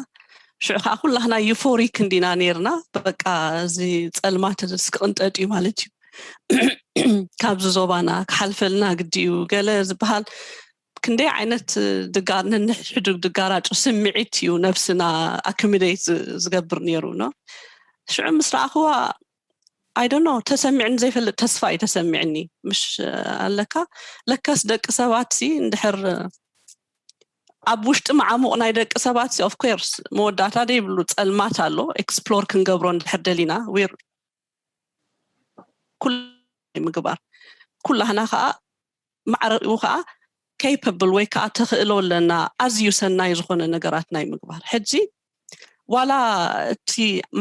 ሽዑ ከዓ ኩላህና ዩፎሪክ እንዲና ነይርና። በቃ እዚ ፀልማት እዚ ክቕንጠጥ እዩ ማለት እዩ፣ ካብዚ ዞባና ክሓልፈልና ግዲ እዩ ገለ ዝበሃል ክንደይ ዓይነት ድጋር ነንሕድሕዱ ድጋራጩ ስምዒት እዩ ነብስና ኣኩሚዴት ዝገብር ነይሩ ነው። ሽዑ ምስ ረኣኽዋ I don't know ተሰሚዕኒ ዘይፈልጥ ተስፋ እዩ ተሰሚዕኒ። ምሽ ኣለካ ለካስ ደቂ ሰባት ሲ እንድሕር ኣብ ውሽጢ መዓሙቕ ናይ ደቂ ሰባት ሲ of course መወዳእታ ዘይብሉ ፀልማት ኣሎ። ኤክስፕሎር ክንገብሮ እንድሕር ደሊና ዊር ኩሉ ምግባር ኩላህና ከዓ ማዕረኡ ከዓ capable ወይ ከዓ ተኽእሎ ኣለና ኣዝዩ ሰናይ ዝኾነ ነገራት ናይ ምግባር። ሕጂ ዋላ እቲ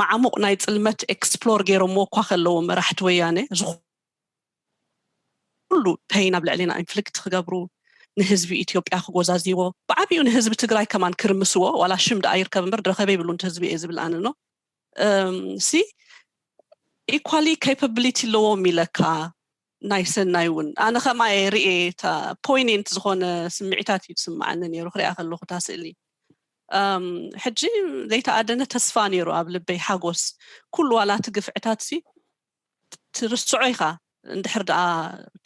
መዓሙቕ ናይ ፅልመት ኤክስፕሎር ገይሮምዎ እኳ ከለዉ መራሕቲ ወያነ እዚ ኩሉ ፔይን ኣብ ልዕሊና ኢንፍሊክት ክገብሩ ንህዝቢ ኢትዮጵያ ክጎዛዝይዎ ብዓብኡ ንህዝቢ ትግራይ ከማን ክርምስዎ ዋላ ሽም ደኣ ይርከብ እምበር ድረኸበ ይብሉ እንተ ህዝቢ እየ ዝብል ኣነ ነው ሲ ኢኳሊ ኬፓብሊቲ ኣለዎም ኢለካ ናይ ሰናይ እውን ኣነ ከምኣ እየ ርእየ እታ ፖይኔንት ዝኾነ ስምዒታት እዩ ዝስምዓኒ ነይሩ ክሪኣ ከለኹ እታ ስእሊ ሕጂ ዘይተኣደነ ተስፋ ነይሩ ኣብ ልበይ ሓጎስ ኩሉ ዋላ እቲ ግፍዕታት ሲ ትርስዖ ኢኻ እንድሕር ደኣ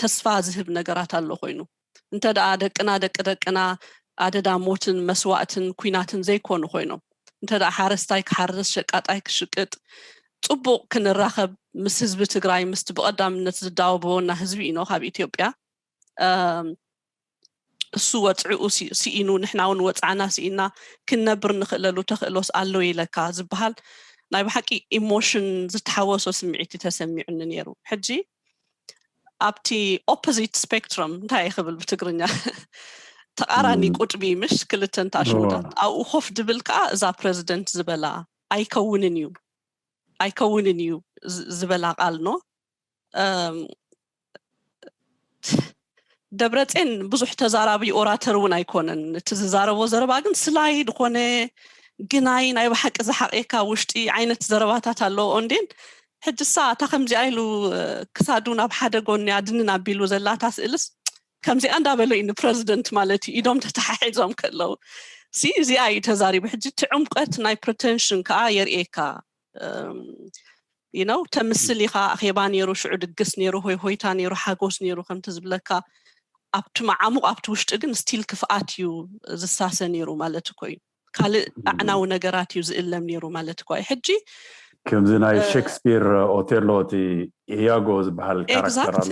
ተስፋ ዝህብ ነገራት ኣሎ ኮይኑ እንተ ደኣ ደቅና ደቂ ደቅና ኣደዳ ሞትን መስዋእትን ኩናትን ዘይኮኑ ኮይኖም እንተ ደኣ ሓረስታይ ክሓርስ ሸቃጣይ ክሽቅጥ ፅቡቕ ክንራኸብ ምስ ህዝቢ ትግራይ ምስቲ ብቐዳምነት ዝዳወበወና ህዝቢ ኢኖ ካብ ኢትዮጵያ እሱ ወፅዕኡ ስኢኑ ንሕና እውን ወፅዓና ስኢና ክንነብር ንኽእለሉ ተኽእሎስ ኣሎ ኢለካ ዝበሃል ናይ ብሓቂ ኢሞሽን ዝተሓወሶ ስምዒት ተሰሚዑኒ ነይሩ ሕጂ ኣብቲ ኦፖዚት ስፔክትረም እንታይ ይኽብል ብትግርኛ ተቃራኒ ቁጥቢ ምሽ ክልተ እንታሽሙታት ኣብኡ ኮፍ ድብል ከዓ እዛ ፕረዚደንት ዝበላ ኣይከውንን እዩ ኣይከውንን እዩ ዝበላ ቃል ኖ ደብረፅን ብዙሕ ተዛራቢ ኦራተር እውን ኣይኮነን እቲ ዝዛረቦ ዘረባ ግን ስላይድ ኮነ ግናይ ናይ ብሓቂ ዝሓቕየካ ውሽጢ ዓይነት ዘረባታት ኣለዎ እንዴን ሕጂ ሳ እታ ከምዚኣ ኢሉ ክሳዱ ናብ ሓደ ጎኒ ኣድንን ኣቢሉ ዘላታ ስእልስ ከምዚኣ እንዳበለ እዩ ንፕረዚደንት ማለት እዩ ኢዶም ተተሓሒዞም ከለዉ ሲ እዚኣ እዩ ተዛሪቡ ሕጂ እቲ ዕምቀት ናይ ፕሪተንሽን ከዓ የርእየካ you know ተምስል ኢኻ። ኣኼባ ነይሩ፣ ሽዑ ድግስ ነይሩ፣ ሆይ ሆይታ ነይሩ፣ ሓጎስ ነይሩ ከምቲ ዝብለካ። ኣብቲ መዓሙቕ ኣብቲ ውሽጢ ግን ስቲል ክፍኣት እዩ ዝሳሰ ነይሩ ማለት እኮ እዩ። ካልእ ኣዕናዊ ነገራት እዩ ዝእለም ነይሩ ማለት እኮ እዩ። ሕጂ ከምዚ ናይ ሼክስፒር ኦቴሎ እቲ ኢያጎ ዝበሃል ካራክተር ኣሎ።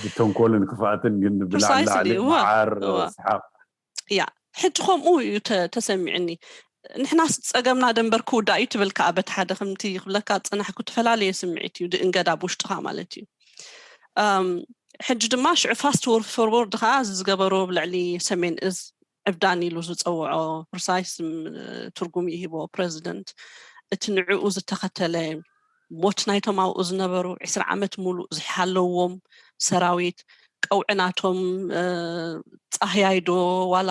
ብተንኮልን ክፍኣትን ግን ብላዕሊ መዓር ስሓቕ። ያ ሕጂ ከምኡ እዩ ተሰሚዕኒ። ንሕናስ ጸገምና ደንበር ክውዳእ እዩ ትብል ከኣ በቲ ሓደ ከምቲ ክብለካ ዝጸናሕኩ ዝተፈላለየ ስምዒት እዩ ድእንገዳ ብውሽጥኻ ማለት እዩ። ሕጂ ድማ ሽዑ ፋስት ፎርወርድ ከዓ እዚ ዝገበሮ ብልዕሊ ሰሜን እዝ ዕብዳን ኢሉ ዝፀውዖ ፕርሳይስ ትርጉም ይህቦ ፕረዚደንት እቲ ንዕኡ ዝተኸተለ ሞት ናይቶም ኣብኡ ዝነበሩ ዕስራ ዓመት ሙሉእ ዝሓለዎም ሰራዊት ቀውዒ ናቶም ፃህያይ ዶ ዋላ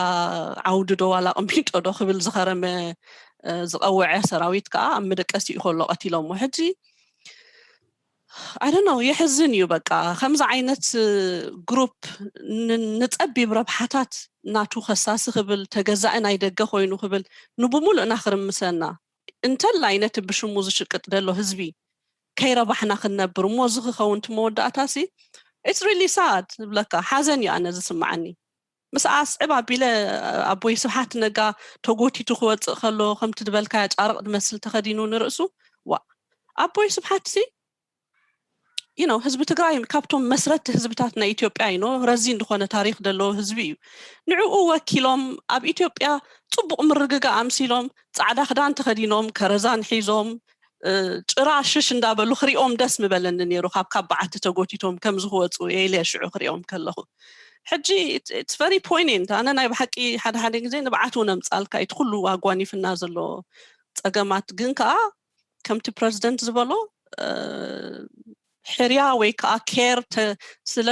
ዓውዲ ዶ ዋላ ቅሚጦ ዶ ክብል ዝኸረመ ዝቐወዐ ሰራዊት ከዓ ኣብ መደቀሲኡ ከሎ ቀቲሎሞ። ሕጂ I don't know የሕዝን እዩ። በቃ ከምዚ ዓይነት ግሩፕ ንፀቢብ ረብሓታት ናቱ ከሳሲ ክብል ተገዛኢ ናይ ደገ ኮይኑ ክብል ንብሙሉእና ክርምሰና እንተላይ ነቲ ብሽሙ ዝሽቅጥ ዘሎ ህዝቢ ከይረባሕና ክንነብር እሞ እዚ ክኸውን እቲ መወዳእታ ሲ it's really sad ዝብለካ ሓዘን እዩ ኣነ ዝስማዓኒ። ምስ ኣስዕብ ኣቢለ ኣቦይ ስብሓት ነጋ ተጎቲቱ ክወፅእ ከሎ ከምቲ ዝበልካዮ ጫርቕ ዝመስል ተኸዲኑ ንርእሱ ዋ ኣቦይ ስብሓት ሲ you know ህዝቢ ትግራይ ካብቶም መስረቲ ህዝብታት ናይ ኢትዮጵያ you know ረዚን ዝኾነ ታሪኽ ዘለዎ ህዝቢ እዩ። ንዕኡ ወኪሎም ኣብ ኢትዮጵያ ፅቡቕ ምርግጋእ ኣምሲሎም ፃዕዳ ክዳን ተኸዲኖም ከረዛን ሒዞም ጭራ ሽሽ እንዳበሉ ክሪኦም ደስ ምበለኒ ነይሩ። ካብ ካብ በዓቲ ተጎቲቶም ከምዚ ክወፁ የኢለ ሽዑ ክሪኦም ከለኹ ሕጂ it's very poignant። ኣነ ናይ ብሓቂ ሓደ ሓደ ግዜ ንብዓት እውን ኣምፃልካ እቲ ኩሉ ኣጓኒፍና ዘሎ ፀገማት ግን ከዓ ከምቲ ፕረዚደንት ዝበሎ ሕርያ ወይ ከዓ ኬር ስለ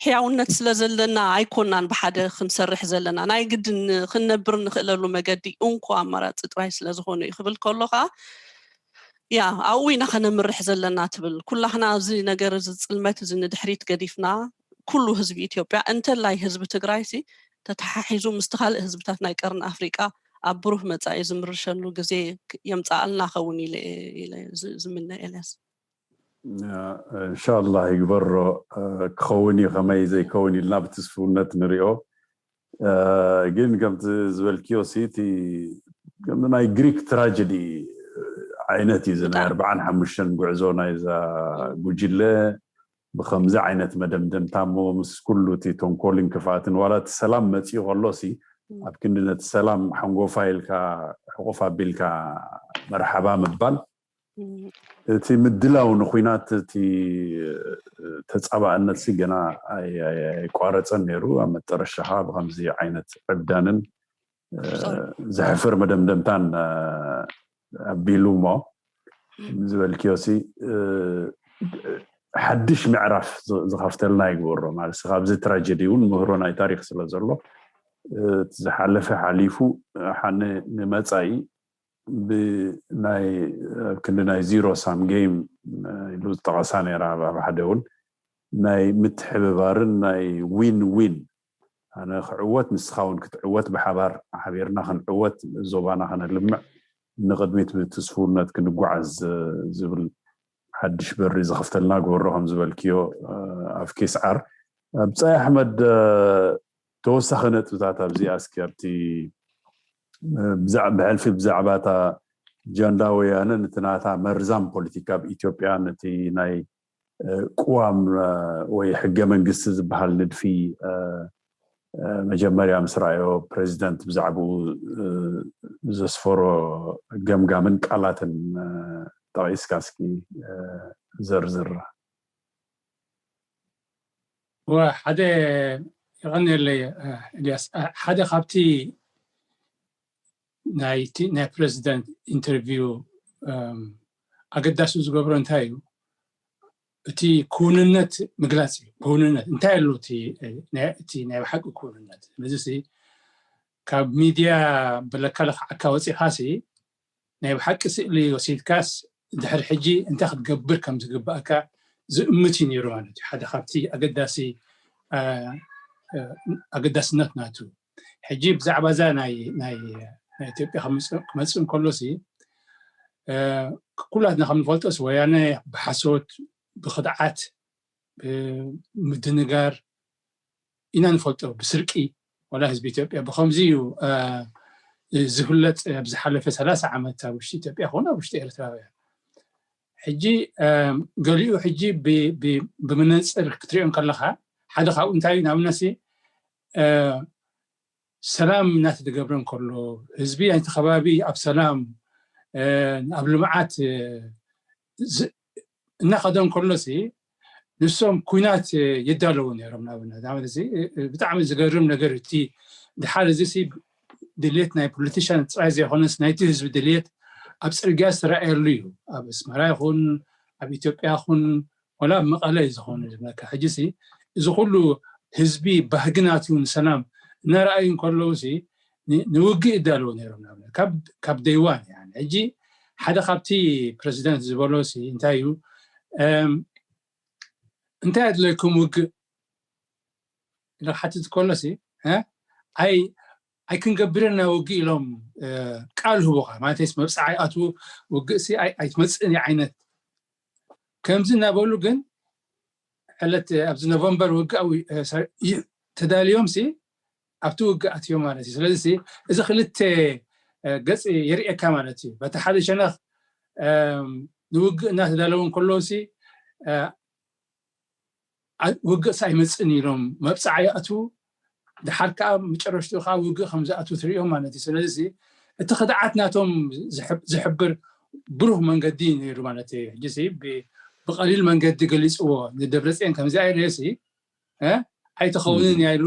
ሕያውነት ስለ ዘለና ኣይኮናን ብሓደ ክንሰርሕ ዘለና ናይ ግድን ክንነብር ንኽእለሉ መገዲ እንኮ ኣማራፂ ጥራይ ስለዝኾነ እዩ ክብል ከሎ ከዓ ያ ኣብኡ ኢና ከነምርሕ ዘለና ትብል። ኩላህና እዚ ነገር እዚ ፅልመት እዚ ንድሕሪት ገዲፍና ኩሉ ህዝቢ ኢትዮጵያ እንተላይ ህዝቢ ትግራይ ሲ ተተሓሒዙ ምስቲ ካልእ ህዝብታት ናይ ቀርኒ ኣፍሪቃ ኣብ ብሩህ መጻኢ ዝምርሸሉ ግዜ የምጻኣልና ኸውን ኢለ ኢለ ዝ- ዝምነ ኤልያስ። እንሻላ ይግበሮ። ክኸውን እዩ ከመይ ዘይከውን ኢልና ብትስፍውነት ንሪኦ። ግን ከምቲ ዝበልክዮ ሲ እቲ ከም ናይ ግሪክ ትራጀዲ ዓይነት እዩ እዚ ናይ ኣርባዓን ሓሙሽተን ጉዕዞ ናይዛ ጉጅለ ብከምዚ ዓይነት መደምደምታ እሞ ምስ ኩሉ እቲ ተንኮልን ክፍኣትን ዋላ እቲ ሰላም መፂኡ ከሎ ሲ ኣብ ክንዲ ነቲ ሰላም ሓንጎፋ ኢልካ ሕቑፍ ኣቢልካ መርሓባ ምባል እቲ ምድላው ንኩናት እቲ ተፃባእነት ሲ ገና ኣይቋረፀን ነይሩ። ኣብ መጠረሻኻ ብከምዚ ዓይነት ዕብዳንን ዘሕፍር መደምደምታን ኣቢሉ እሞ ዝበልክዮ ሲ ሓድሽ ምዕራፍ ዝኸፍተልና ይግበሮ ማለት ካብዚ ትራጀዲ እውን ምህሮ ናይ ታሪክ ስለ ዘሎ ዝሓለፈ ሓሊፉ ሓነ ንመፃኢ ብናይ ኣብ ክንዲ ናይ ዚሮ ሳም ጌም ኢሉ ዝጠቐሳ ነራ ኣብ ሓደ እውን ናይ ምትሕብባርን ናይ ዊን ዊን ኣነ ክዕወት ንስኻ እውን ክትዕወት ብሓባር ሓቢርና ክንዕወት ዞባና ከነልምዕ ንቕድሚት ብትስፉውነት ክንጓዓዝ ዝብል ሓድሽ በሪ ዝኸፍተልና ግበሮ ከም ዝበልክዮ ኣፍኪ ስዓር ኣብፀይ ኣሕመድ ተወሳኺ ነጥብታት ኣብዚ ኣስኪ ኣብቲ ብሕልፊ ብዛዕባ እታ ጃንዳ ወያነ ነቲ ናታ መርዛም ፖለቲካ ኣብ ኢትዮጵያ ነቲ ናይ ቅዋም ወይ ሕገ መንግስቲ ዝበሃል ንድፊ መጀመርያ ምስ ረኣዮ ፕሬዚደንት ብዛዕባኡ ዘስፈሮ ገምጋምን ቃላትን ጠቒስካ እስኪ ዘርዝር። ሓደ የቐንየለይ ኤልያስ ሓደ ካብቲ ናይ ፕሬዚደንት ኢንተርቪው ኣገዳሲ ዝገብሮ እንታይ እዩ እቲ ክውንነት ምግላፅ እዩ። ክውንነት እንታይ ኣሎ እቲ ናይ ብሓቂ ክውንነት እዚ ካብ ሚድያ ብለካ ለክዓካ ወፂእካ ሲ ናይ ብሓቂ ስእሊ ወሲድካስ ድሕሪ ሕጂ እንታይ ክትገብር ከም ዝግባእካ ዝእምት እዩ ነይሩ ማለት እዩ። ሓደ ካብቲ ኣገዳሲ ኣገዳስነት ናቱ ሕጂ ብዛዕባ እዛ ናይ ናይ ናይ ኢትዮጵያ ክመፅእ እንከሎ ሲ ኩላትና ከም ንፈልጦስ ወያነ ብሓሶት፣ ብክድዓት፣ ብምድንጋር ኢና ንፈልጦ፣ ብስርቂ። ዋላ ህዝቢ ኢትዮጵያ ብከምዚ እዩ ዝፍለጥ። ኣብ ዝሓለፈ ሰላሳ ዓመት ኣብ ውሽጢ ኢትዮጵያ ኮነ ኣብ ውሽጢ ኤርትራውያን ሕጂ ገሊኡ ሕጂ ብመነፅር ክትሪኦ ከለካ ሓደ ካብኡ እንታይ እዩ? ንኣብነሲ ሰላም እናተተገብረ እንከሎ፣ ህዝቢ ናይቲ ከባቢ ኣብ ሰላም ኣብ ልምዓት እናኸደ እንከሎሲ ንሶም ኩናት ይዳለዉ ነይሮም። ንኣብነት ብጣዕሚ ዝገርም ነገር እቲ ድሓር እዚ ድልየት ናይ ፖለቲሻን ጥራይ ዘይኮነስ ናይቲ ህዝቢ ድልየት ኣብ ፅርግያ ዝተረኣየሉ እዩ። ኣብ ኣስመራ ይኹን ኣብ ኢትዮጵያ ይኹን ወላ ኣብ መቐለ እዩ ዝኾነ ዝብለካ። ሕጂ ሲ እዚ ኩሉ ህዝቢ ባህግናቱ ንሰላም እናረኣዩ እንከለዉ ሲ ንውግእ ይዳለዉ ነይሮም። ካብ ደይዋን ሕጂ ሓደ ካብቲ ፕረዚደንት ዝበሎ ሲ እንታይ እዩ እንታይ ኣድለይኩም ውግእ ኢለ ክሓትት ከሎ ሲ ኣይ ኣይክንገብርን ኢና ውግእ ኢሎም ቃል ህቡኻ ማለት መብፅዓ ይኣትዉ ውግእ ሲ ኣይትመፅእን ዓይነት ከምዚ እናበሉ ግን ዕለት ኣብዚ ኖቨምበር ውግእ ተዳልዮም ሲ ኣብቲ ውግእ ኣትዮም ማለት እዩ። ስለዚ እዚ ክልተ ገፅ የርእየካ ማለት እዩ። በቲ ሓደ ሸነኽ ንውግእ እናተዳለዉ እንከለዉ ሲ ውግእስ ኣይመፅእን ኢሎም መብፅዓ ይኣትዉ። ድሓር ከዓ መጨረሽትኡ ከዓ ውግእ ከም ዝኣትዉ ትሪኦም ማለት እዩ። ስለዚ እቲ ክድዓት ናቶም ዝሕብር ብሩህ መንገዲ ነይሩ ማለት እዩ። ሕጂ ብቀሊል መንገዲ ገሊፅዎ ንደብረፅዮን ከምዚ ኣይረየሲ ኣይትኸውንን እያ ኢሉ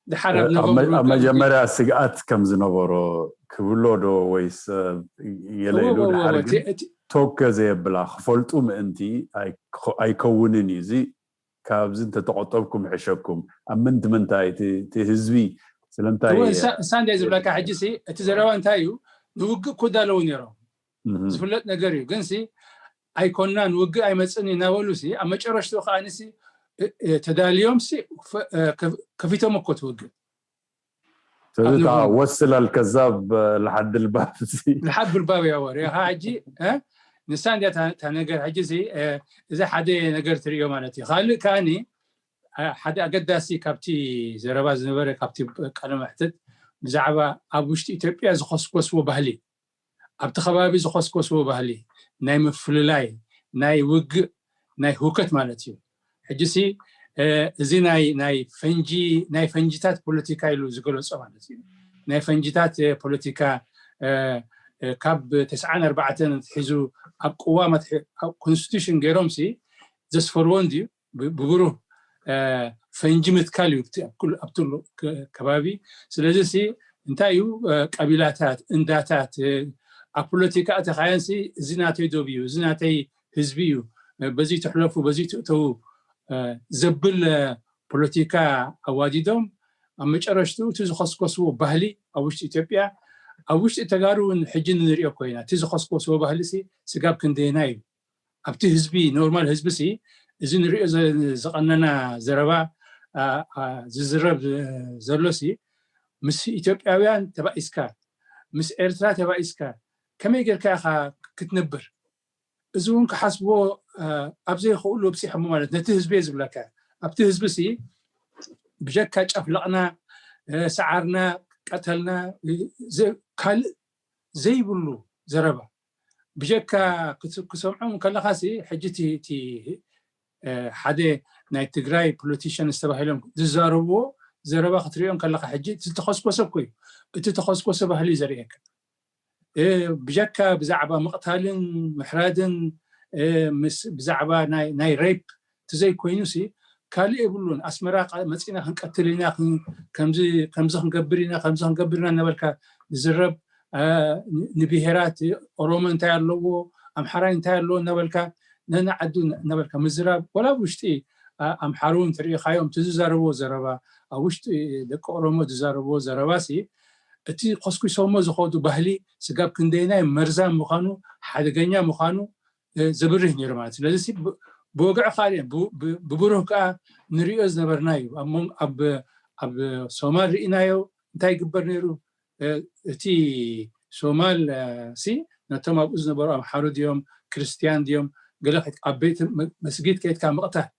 ድሓር ኣብ መጀመርያ ስግኣት ከም ዝነበሮ ክብሎ ዶ ወይስ የለ ኢሉ ድሓር ግን ቶከ ዘየብላ ክፈልጡ ምእንቲ ኣይከውንን እዩ። እዚ ካብዚ እንተተቆጠብኩም ሕሸኩም ኣብ ምንቲ ምንታይ እቲ ህዝቢ ስለምንታይ እሳ እንደ ዝብለካ ሕጂ እቲ ዘረባ እንታይ እዩ? ንውግእ ክዳለዉ ነይሮም ዝፍለጥ ነገር እዩ። ግን ኣይኮናን ውግእ ኣይመፅን እናበሉ ኣብ መጨረሽቱ ከዓ ንሲ ተዳልዮም ከፊቶም እኮ ትውግእ ስለዚ ወስላል ከዛብ ለሓድ ልባብ ለሓድ ልባብ ያወር ያ ሕጂ ንሳ እንዲያ እታ ነገር ሕጂ እዚ ሓደ ነገር ትርእዮ ማለት እዩ። ካልእ ከዓኒ ሓደ ኣገዳሲ ካብቲ ዘረባ ዝነበረ ካብቲ ቃለ መሕትት ብዛዕባ ኣብ ውሽጢ ኢትዮጵያ ዝኸስኮስዎ ባህሊ ኣብቲ ከባቢ ዝኸስኮስዎ ባህሊ ናይ ምፍልላይ ናይ ውግእ ናይ ህውከት ማለት እዩ። ሕጂሲ እዚ ናይ ናይ ፈንጂ ናይ ፈንጂታት ፖለቲካ ኢሉ ዝገለጾ ማለት እዩ። ናይ ፈንጂታት ፖለቲካ ካብ ተስዓን ኣርባዕተን ሒዙ ኣብ ቅዋም ኮንስቲቱሽን ገይሮም ሲ ዘስፈርዎ እንድዩ ብብሩህ ፈንጂ ምትካል እዩ ኣብትሉ ከባቢ። ስለዚ ሲ እንታይ እዩ ቀቢላታት እንዳታት ኣብ ፖለቲካ ኣተኻየን ሲ እዚ ናተይ ዶብ እዩ እዚ ናተይ ህዝቢ እዩ በዚ ትሕለፉ በዚ ትእተዉ ዘብል ፖለቲካ ኣዋዲዶም ኣብ መጨረሽትኡ እቲ ዝኸስከስዎ ባህሊ ኣብ ውሽጢ ኢትዮጵያ ኣብ ውሽጢ ተጋሩ እውን ሕጂ ንሪኦ ኮይና እቲ ዝኸስከስዎ ባህሊ ሲ ስጋብ ክንደየና እዩ ኣብቲ ህዝቢ ኖርማል ህዝቢ ሲ እዚ ንሪኦ ዝቐነና ዘረባ ዝዝረብ ዘሎ ሲ ምስ ኢትዮጵያውያን ተባኢስካ ምስ ኤርትራ ተባኢስካ ከመይ ጌርካ ኢኻ ክትነብር? እዚ እውን ክሓስብዎ ኣብ ዘይኽእሉ ኣብፂሖሞ ማለት ነቲ ህዝቢ እየ ዝብለካ። ኣብቲ ህዝቢ ሲ ብጀካ ጨፍለቕና፣ ሰዓርና፣ ቀተልና ካልእ ዘይብሉ ዘረባ ብጀካ ክሰምዖም ከለኻ ሲ ሕጂ እቲ ሓደ ናይ ትግራይ ፖለቲሽን ዝተባሂሎም ዝዛረብዎ ዘረባ ክትሪኦ ከለኻ ሕጂ እቲ ተኸስኮሰ እኮ እዩ። እቲ ተኸስኮሰ ባህሊ እዩ ዘርእየካ። ብጀካ ብዛዕባ ምቕታልን ምሕራድን ብዛዕባ ናይ ሬፕ ትዘይኮይኑ ሲ ካልእ የብሉን። ኣስመራ መፂና ክንቀትል ኢና፣ ከምዚ ክንገብር ኢና፣ ከምዚ ክንገብር ኢና እናበልካ ዝዝረብ ንብሄራት ኦሮሞ እንታይ ኣለዎ፣ ኣምሓራይ እንታይ ኣለዎ እናበልካ ነንዓዱ እናበልካ ምዝራብ ወላ ኣብ ውሽጢ ኣምሓሩ እውን ትርኢኻዮም እቲ ዝዛረብዎ ዘረባ ኣብ ውሽጢ ደቂ ኦሮሞ ዝዛረብዎ ዘረባ ሲ እቲ ኮስኩሶሞ ዝኸዱ ባህሊ ስጋብ ክንደይናይ መርዛም ምዃኑ ሓደገኛ ምዃኑ ዘብርህ ነይሩ ማለት ስለዚ ብወግዒ ካልእ ብብሩህ ከዓ ንሪኦ ዝነበርና እዩ። ኣብ ሶማል ርኢናዮ እንታይ ይግበር ነይሩ እቲ ሶማል ሲ ነቶም ኣብኡ ዝነበሩ ኣምሓሩ ድዮም፣ ክርስትያን ድዮም፣ ገለ ከይት- ኣብ ቤት መ- መስጊድ ከይትካ ምቕታል፣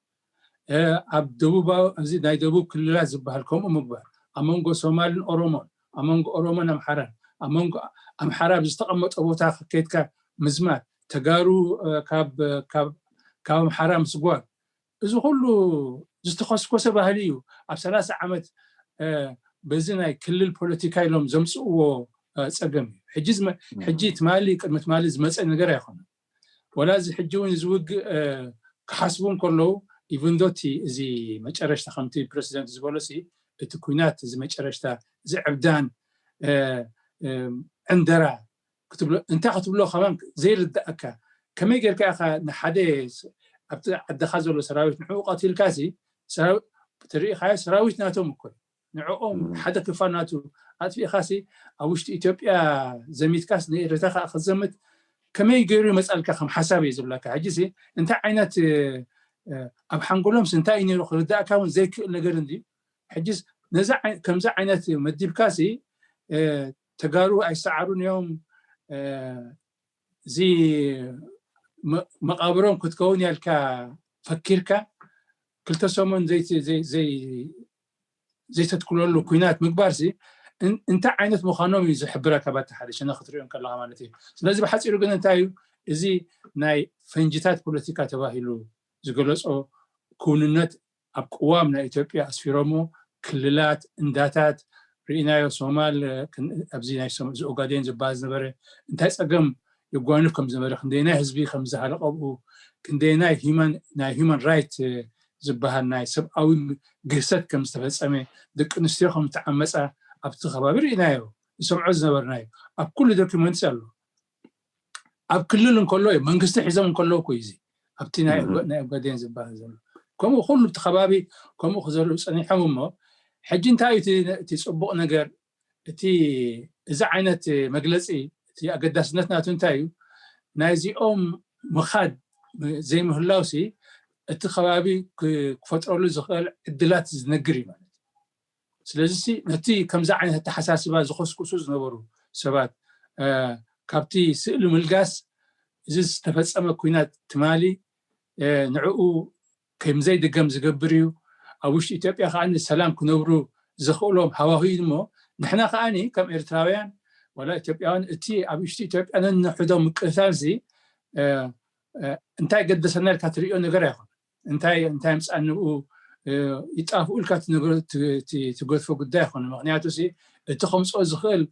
ኣብ ደቡባዊ እዚ ናይ ደቡብ ክልላት ዝበሃል ከምኡ ምግባር፣ ኣብ መንጎ ሶማልን ኦሮሞን፣ ኣብ መንጎ ኦሮሞን ኣምሓራን፣ ኣብ መንጎ ኣምሓራ ኣብ ዝተቐመጠ ቦታ ከይትካ ምዝማት፣ ተጋሩ ካብ ኣምሓራ ምስጓግ፣ እዚ ኩሉ ዝተኸስኮሰ ባህሊ እዩ። ኣብ ሰላሳ ዓመት በዚ ናይ ክልል ፖለቲካ ኢሎም ዘምፅእዎ ፀገም እዩ። ሕጂ ትማሊ ቅድሚ ትማሊ ዝመፀ ነገር ኣይኮነን። ወላ እዚ ሕጂ እውን እዚ ውግእ ክሓስቡ እንከለዉ ኢቭንዶ እቲ እዚ መጨረሽታ ከምቲ ፕረሲደንት ዝበሎ ሲ እቲ ኩናት እዚ መጨረሽታ እዚ ዕብዳን ዕንደራ ክትብሎ እንታይ ክትብሎ ከማን ዘይርዳእካ። ከመይ ጌርካ ኢኻ ንሓደ ኣብቲ ዓድኻ ዘሎ ሰራዊት ንዕኡ ቀቲልካ ሲ ትሪኢኻዮ ሰራዊት ናቶም እኮ ንዕኦም ሓደ ክፋል ናቱ ኣጥፊእኻሲ ኣብ ውሽጢ ኢትዮጵያ ዘሚትካስ ንኤርትራ ከዓ ክትዘምት ከመይ ገይሩ ይመፃልካ ከም ሓሳብ እዩ ዝብለካ። ሕጂ ሲ እንታይ ዓይነት ኣብ ሓንጎሎምስ እንታይ እዩ ነይሩ ክርዳእካ እውን ዘይክእል ነገር እንድዩ። ሕጂስ ነዚ ከምዚ ዓይነት መዲብካሲ ተጋሩ ኣይሰዓሩን እዮም እዚ መቃብሮም ክትከውን ያልካ ፈኪርካ ክልተ ሰሙን ዘይተትኩለሉ ኩናት ምግባር ሲ እንታይ ዓይነት ምዃኖም እዩ ዝሕብረካ ባቲ ሓደ ሸነ ክትሪኦ ከለካ ማለት እዩ። ስለዚ ብሓፂሩ ግን እንታይ እዩ እዚ ናይ ፈንጅታት ፖለቲካ ተባሂሉ ዝገለፆ ክውንነት ኣብ ቅዋም ናይ ኢትዮጵያ ኣስፊሮሞ ክልላት እንዳታት ርኢናዮ ሶማል ኣብዚ ናይ ኦጋዴን ዝበሃል ዝነበረ እንታይ ፀገም የጓንፍ ከም ዝነበረ ክንደይናይ ህዝቢ ከም ዝሃለቀ ብኡ ክንደይናይ ናይ ሂማን ራይት ዝበሃል ናይ ሰብኣዊ ግህሰት ከም ዝተፈፀመ ደቂ ኣንስትዮ ከም ዝተዓመፃ ኣብቲ ከባቢ ርኢናዮ ዝሰምዖ ዝነበርናዮ ኣብ ኩሉ ዶኪመንትስ ኣሎ። ኣብ ክልል እንከሎ እዩ መንግስቲ ሒዞም እንከለዉ እኮ እዩ እዚ ኣብቲ ናይ ኦጋዴን ዝበሃል ዘሎ ከምኡ ኩሉ እቲ ከባቢ ከምኡ ክዘርኡ ፀኒሖም እሞ ሕጂ እንታይ እዩ እቲ ፅቡቅ ነገር እቲ እዚ ዓይነት መግለፂ እቲ ኣገዳስነት ናቱ እንታይ እዩ ናይዚኦም ምኻድ ዘይምህላው ሲ እቲ ከባቢ ክፈጥረሉ ዝኽእል ዕድላት ዝነግር እዩ ማለት እዩ። ስለዚ ነቲ ከምዚ ዓይነት ኣተሓሳስባ ዝኸስኩሱ ዝነበሩ ሰባት ካብቲ ስእሊ ምልጋስ እዚ ዝተፈፀመ ኩናት ትማሊ ንዕኡ ከምዘይድገም ዝገብር እዩ። ኣብ ውሽጢ ኢትዮጵያ ከዓ ሰላም ክነብሩ ዘኽእሎም ሃዋሁ እዩ እሞ ንሕና ከዓ ከም ኤርትራውያን ዋላ ኢትዮጵያውያን እቲ ኣብ ውሽጢ ኢትዮጵያ ነንሕዶ ምቅታል ሲ እንታይ ገደሰና ኢልካ ትሪኦ ነገር ኣይኮነ እንታይ እንታይ ምፃእ ንብኡ ይጣፍኡ ኢልካ ትገድፎ ጉዳይ ይኮነ። ምክንያቱ እቲ ከምፅኦ ዝኽእል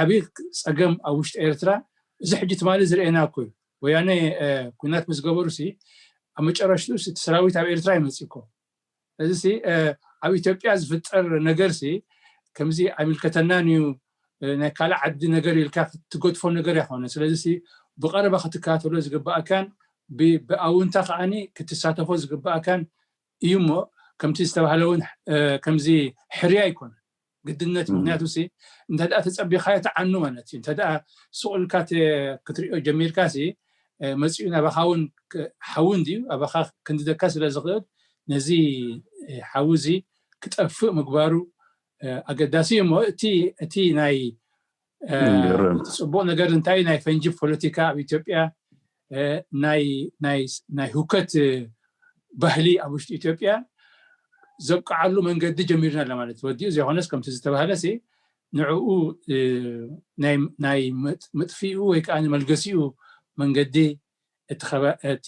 ዓብዪ ፀገም ኣብ ውሽጢ ኤርትራ እዚ ሕጂ ትማሊ ዝርኤና እኮ እዩ። ወያነ ኩናት ምስ ገበሩ ኣብ መጨረሽቱ እቲ ሰራዊት ኣብ ኤርትራ ይመፅእ እኮ እዚ ኣብ ኢትዮጵያ ዝፍጠር ነገር ከምዚ ኣይምልከተናን እዩ ናይ ካልእ ዓዲ ነገር ኢልካ ክትገድፎ ነገር ኣይኮነ። ስለዚ ብቀረባ ክትከታተሎ ዝግባኣካን ብኣውንታ ከዓኒ ክትሳተፎ ዝግባኣካን እዩ እሞ ከምቲ ዝተባህለ እውን ከምዚ ሕርያ ኣይኮነ ግድነት ምክንያቱ ሲ እንተ ደኣ ተጸቢኻዮ ተዓኑ ማለት እዩ። እንተ ደኣ ሱቕ ኢልካ ክትሪኦ ጀሚርካ ሲ መጺኡ ናባኻ እውን ሓዊ እንድዩ ኣባኻ ክንድደካ ስለ ዝኽእል ነዚ ሓዊ እዚ ክጠፍእ ምግባሩ ኣገዳሲ እዩ እሞ እቲ እቲ ናይ እቲ ፅቡቅ ነገር እንታይ ናይ ፈንጂ ፖለቲካ ኣብ ኢትዮጵያ ናይ ናይ ናይ ህውከት ባህሊ ኣብ ውሽጢ ኢትዮጵያ ዘብቅዓሉ መንገዲ ጀሚርና ኣለና ማለት እዩ። ወዲኡ ዘይኮነስ ከምቲ ዝተባህለ ሲ ንዕኡ ናይ ምጥፊኡ ወይ ከዓ ንመልገሲኡ መንገዲ እቲ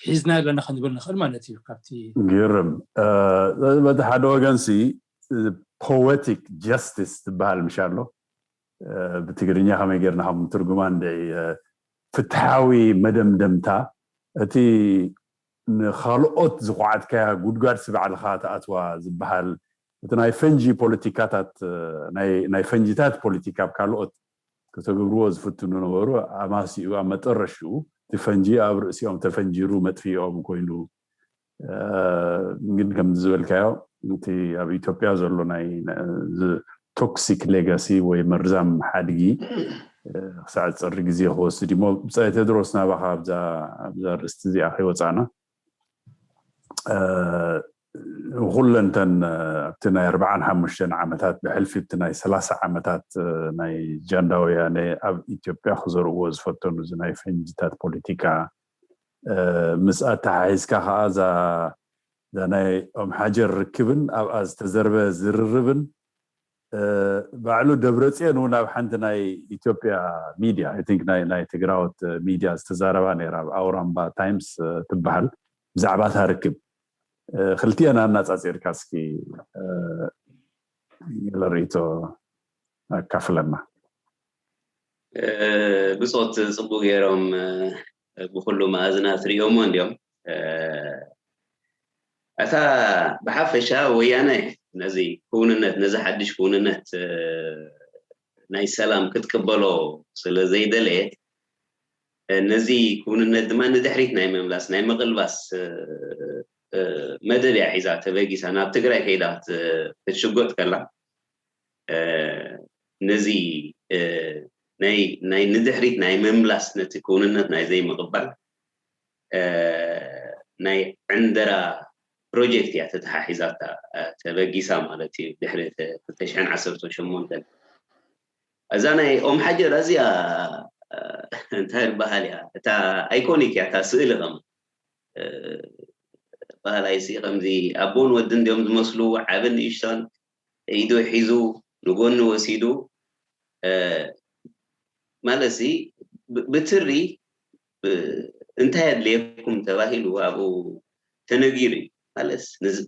ሒዝና ኣለና ክንብል ንኽእል ማለት እዩ። ካብቲ ግርም በቲ ሓደ ወገን ሲ poetic justice ትበሃል ምሽ ኣሎ ብትግርኛ ከመይ ጌርና ከም ትርጉማ እንደ ፍትሓዊ መደምደምታ እቲ ንካልኦት ዝኳዓትካያ ጉድጓድ ስባዕልካ ተኣትዋ ዝበሃል እቲ ናይ ፈንጂ ፖለቲካታት ናይ ፈንጂታት ፖለቲካ ኣብ ካልኦት ከተግብርዎ ዝፍትኑ ነበሩ ኣማሲኡ ኣብ መጠረሽኡ እቲ ፈንጂ ኣብ ርእሲኦም ተፈንጂሩ መጥፊኦም ኮይኑ ግን ከም ዝበልካዮ እቲ ኣብ ኢትዮጵያ ዘሎ ናይ toxic legacy ወይ መርዛም ሓድጊ ክሳዕ ዝፀሪ ግዜ ክወስድ እሞ ብፃይ ቴድሮስ ናባካ ኣብዛ ርእስቲ እዚኣ ከይወፃና ኩለንተን ኣብቲ ናይ ኣርባዓን ሓሙሽተን ዓመታት ብሕልፊ ኣብቲ ናይ ሰላሳ ዓመታት ናይ ጃንዳ ወያነ ኣብ ኢትዮጵያ ክዘርእዎ ዝፈተኑ እዚ ናይ ፈንጅታት ፖለቲካ ምስ ኣተሓሒዝካ ከዓ እዛ ናይ ኦም ሓጀር ርክብን ኣብኣ ዝተዘርበ ዝርርብን ባዕሉ ደብረፅዮን እውን ኣብ ሓንቲ ናይ ኢትዮጵያ ሚድያ ናይ ትግራወት ሚድያ ዝተዛረባ ነራ ኣብ ኣውራምባ ታይምስ ትበሃል ብዛዕባ እታ ርክብ ክልቲአን ኣናፃፂርካ እስኪ ለርእቶ ኣካፍለና። ብፆት ፅቡቅ ገይሮም ብኩሉ መኣዝናት ሪኦሞ እንዲዮም። እታ ብሓፈሻ ወያነ ነዚ ክውንነት ነዚ ሓድሽ ክውንነት ናይ ሰላም ክትቅበሎ ስለ ዘይደለየት ነዚ ክውንነት ድማ ንድሕሪት ናይ ምምላስ ናይ ምቕልባስ መደብ እያ ሒዛ ተበጊሳ ናብ ትግራይ ከይዳ ክትሽጎጥ ከላ ነዚ ናይ ንድሕሪት ናይ ምምላስ ነቲ ክውንነት ናይ ዘይምቕባል ናይ ዕንደራ ፕሮጀክት እያ ተተሓሒዛታ ተበጊሳ ማለት እዩ። ድሕሪ ክልተ ሽሕን ዓሰርተ ሸሞንተን እዛ ናይ ኦም ሓጀር እዚኣ እንታይ ዝበሃል እያ እታ ኣይኮኒክ እያ እታ ስእሊ ከም ባህላይ ሲ ከምዚ ኣቦን ወድን እንዲኦም ዝመስሉ ዓብን ንእሽቶን ኢዱ ሒዙ ንጎኒ ወሲዱ ማለት ሲ ብትሪ እንታይ ኣድልየኩም ተባሂሉ ኣብኡ ተነጊሩ እዩ። ማለት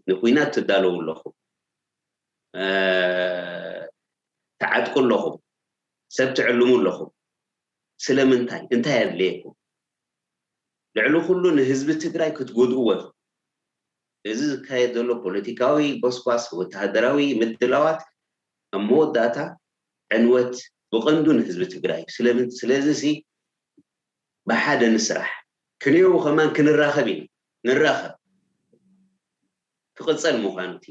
ንኩናት ትዳለዉ ኣለኹም፣ ትዓጥቁ ኣለኹም፣ ሰብ ትዕልሙ ኣለኹም። ስለምንታይ? እንታይ ኣድልየኩም? ልዕሊ ኩሉ ንህዝቢ ትግራይ ክትጎድእዎ ኢኹም። እዚ ዝካየድ ዘሎ ፖለቲካዊ ጎስጓስ፣ ወተሃደራዊ ምድላዋት ኣብ መወዳእታ ዕንወት ብቐንዱ ንህዝቢ ትግራይ እዩ። ስለዚ ሲ ብሓደ ንስራሕ፣ ክንየው ከማን ክንራኸብ ኢና። ንራኸብ ክቕፀል ምዃኑ እቲ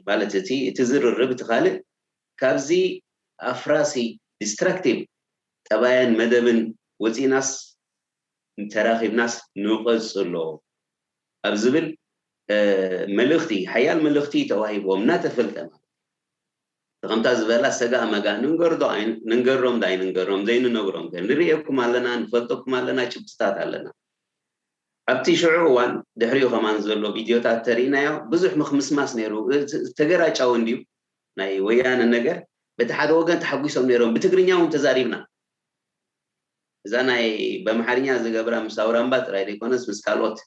ማለት እቲ እቲ ዝርርብ እቲ ካልእ ካብዚ ኣፍራሲ ዲስትራክቲቭ ጠባያን መደብን ወፂናስ ተራኺብናስ ንቐፅሎ ኣብ ዝብል መልእኽቲ ሓያል መልእኽቲ ተዋሂብዎም እናተፈልጠ ማለት ከምታ ዝበላ ሰጋ መጋ ንንገርዶ ንንገሮም ዶ ኣይንንገሮም ዘይንነግሮም ከ ንርእየኩም ኣለና ንፈልጠኩም ኣለና ጭብጥታት ኣለና ኣብቲ ሽዑ እዋን ድሕሪኡ ከማን ዘሎ ቪድዮታት ተርእናዮ ብዙሕ ምክምስማስ ነይሩ ተገራጫዊ እንድዩ ናይ ወያነ ነገር በቲ ሓደ ወገን ተሓጒሶም ነይሮም ብትግርኛ እውን ተዛሪብና እዛ ናይ በምሓርኛ ዝገብራ ምስ ኣውራምባ ጥራይ ዘይኮነስ ምስ ካልኦት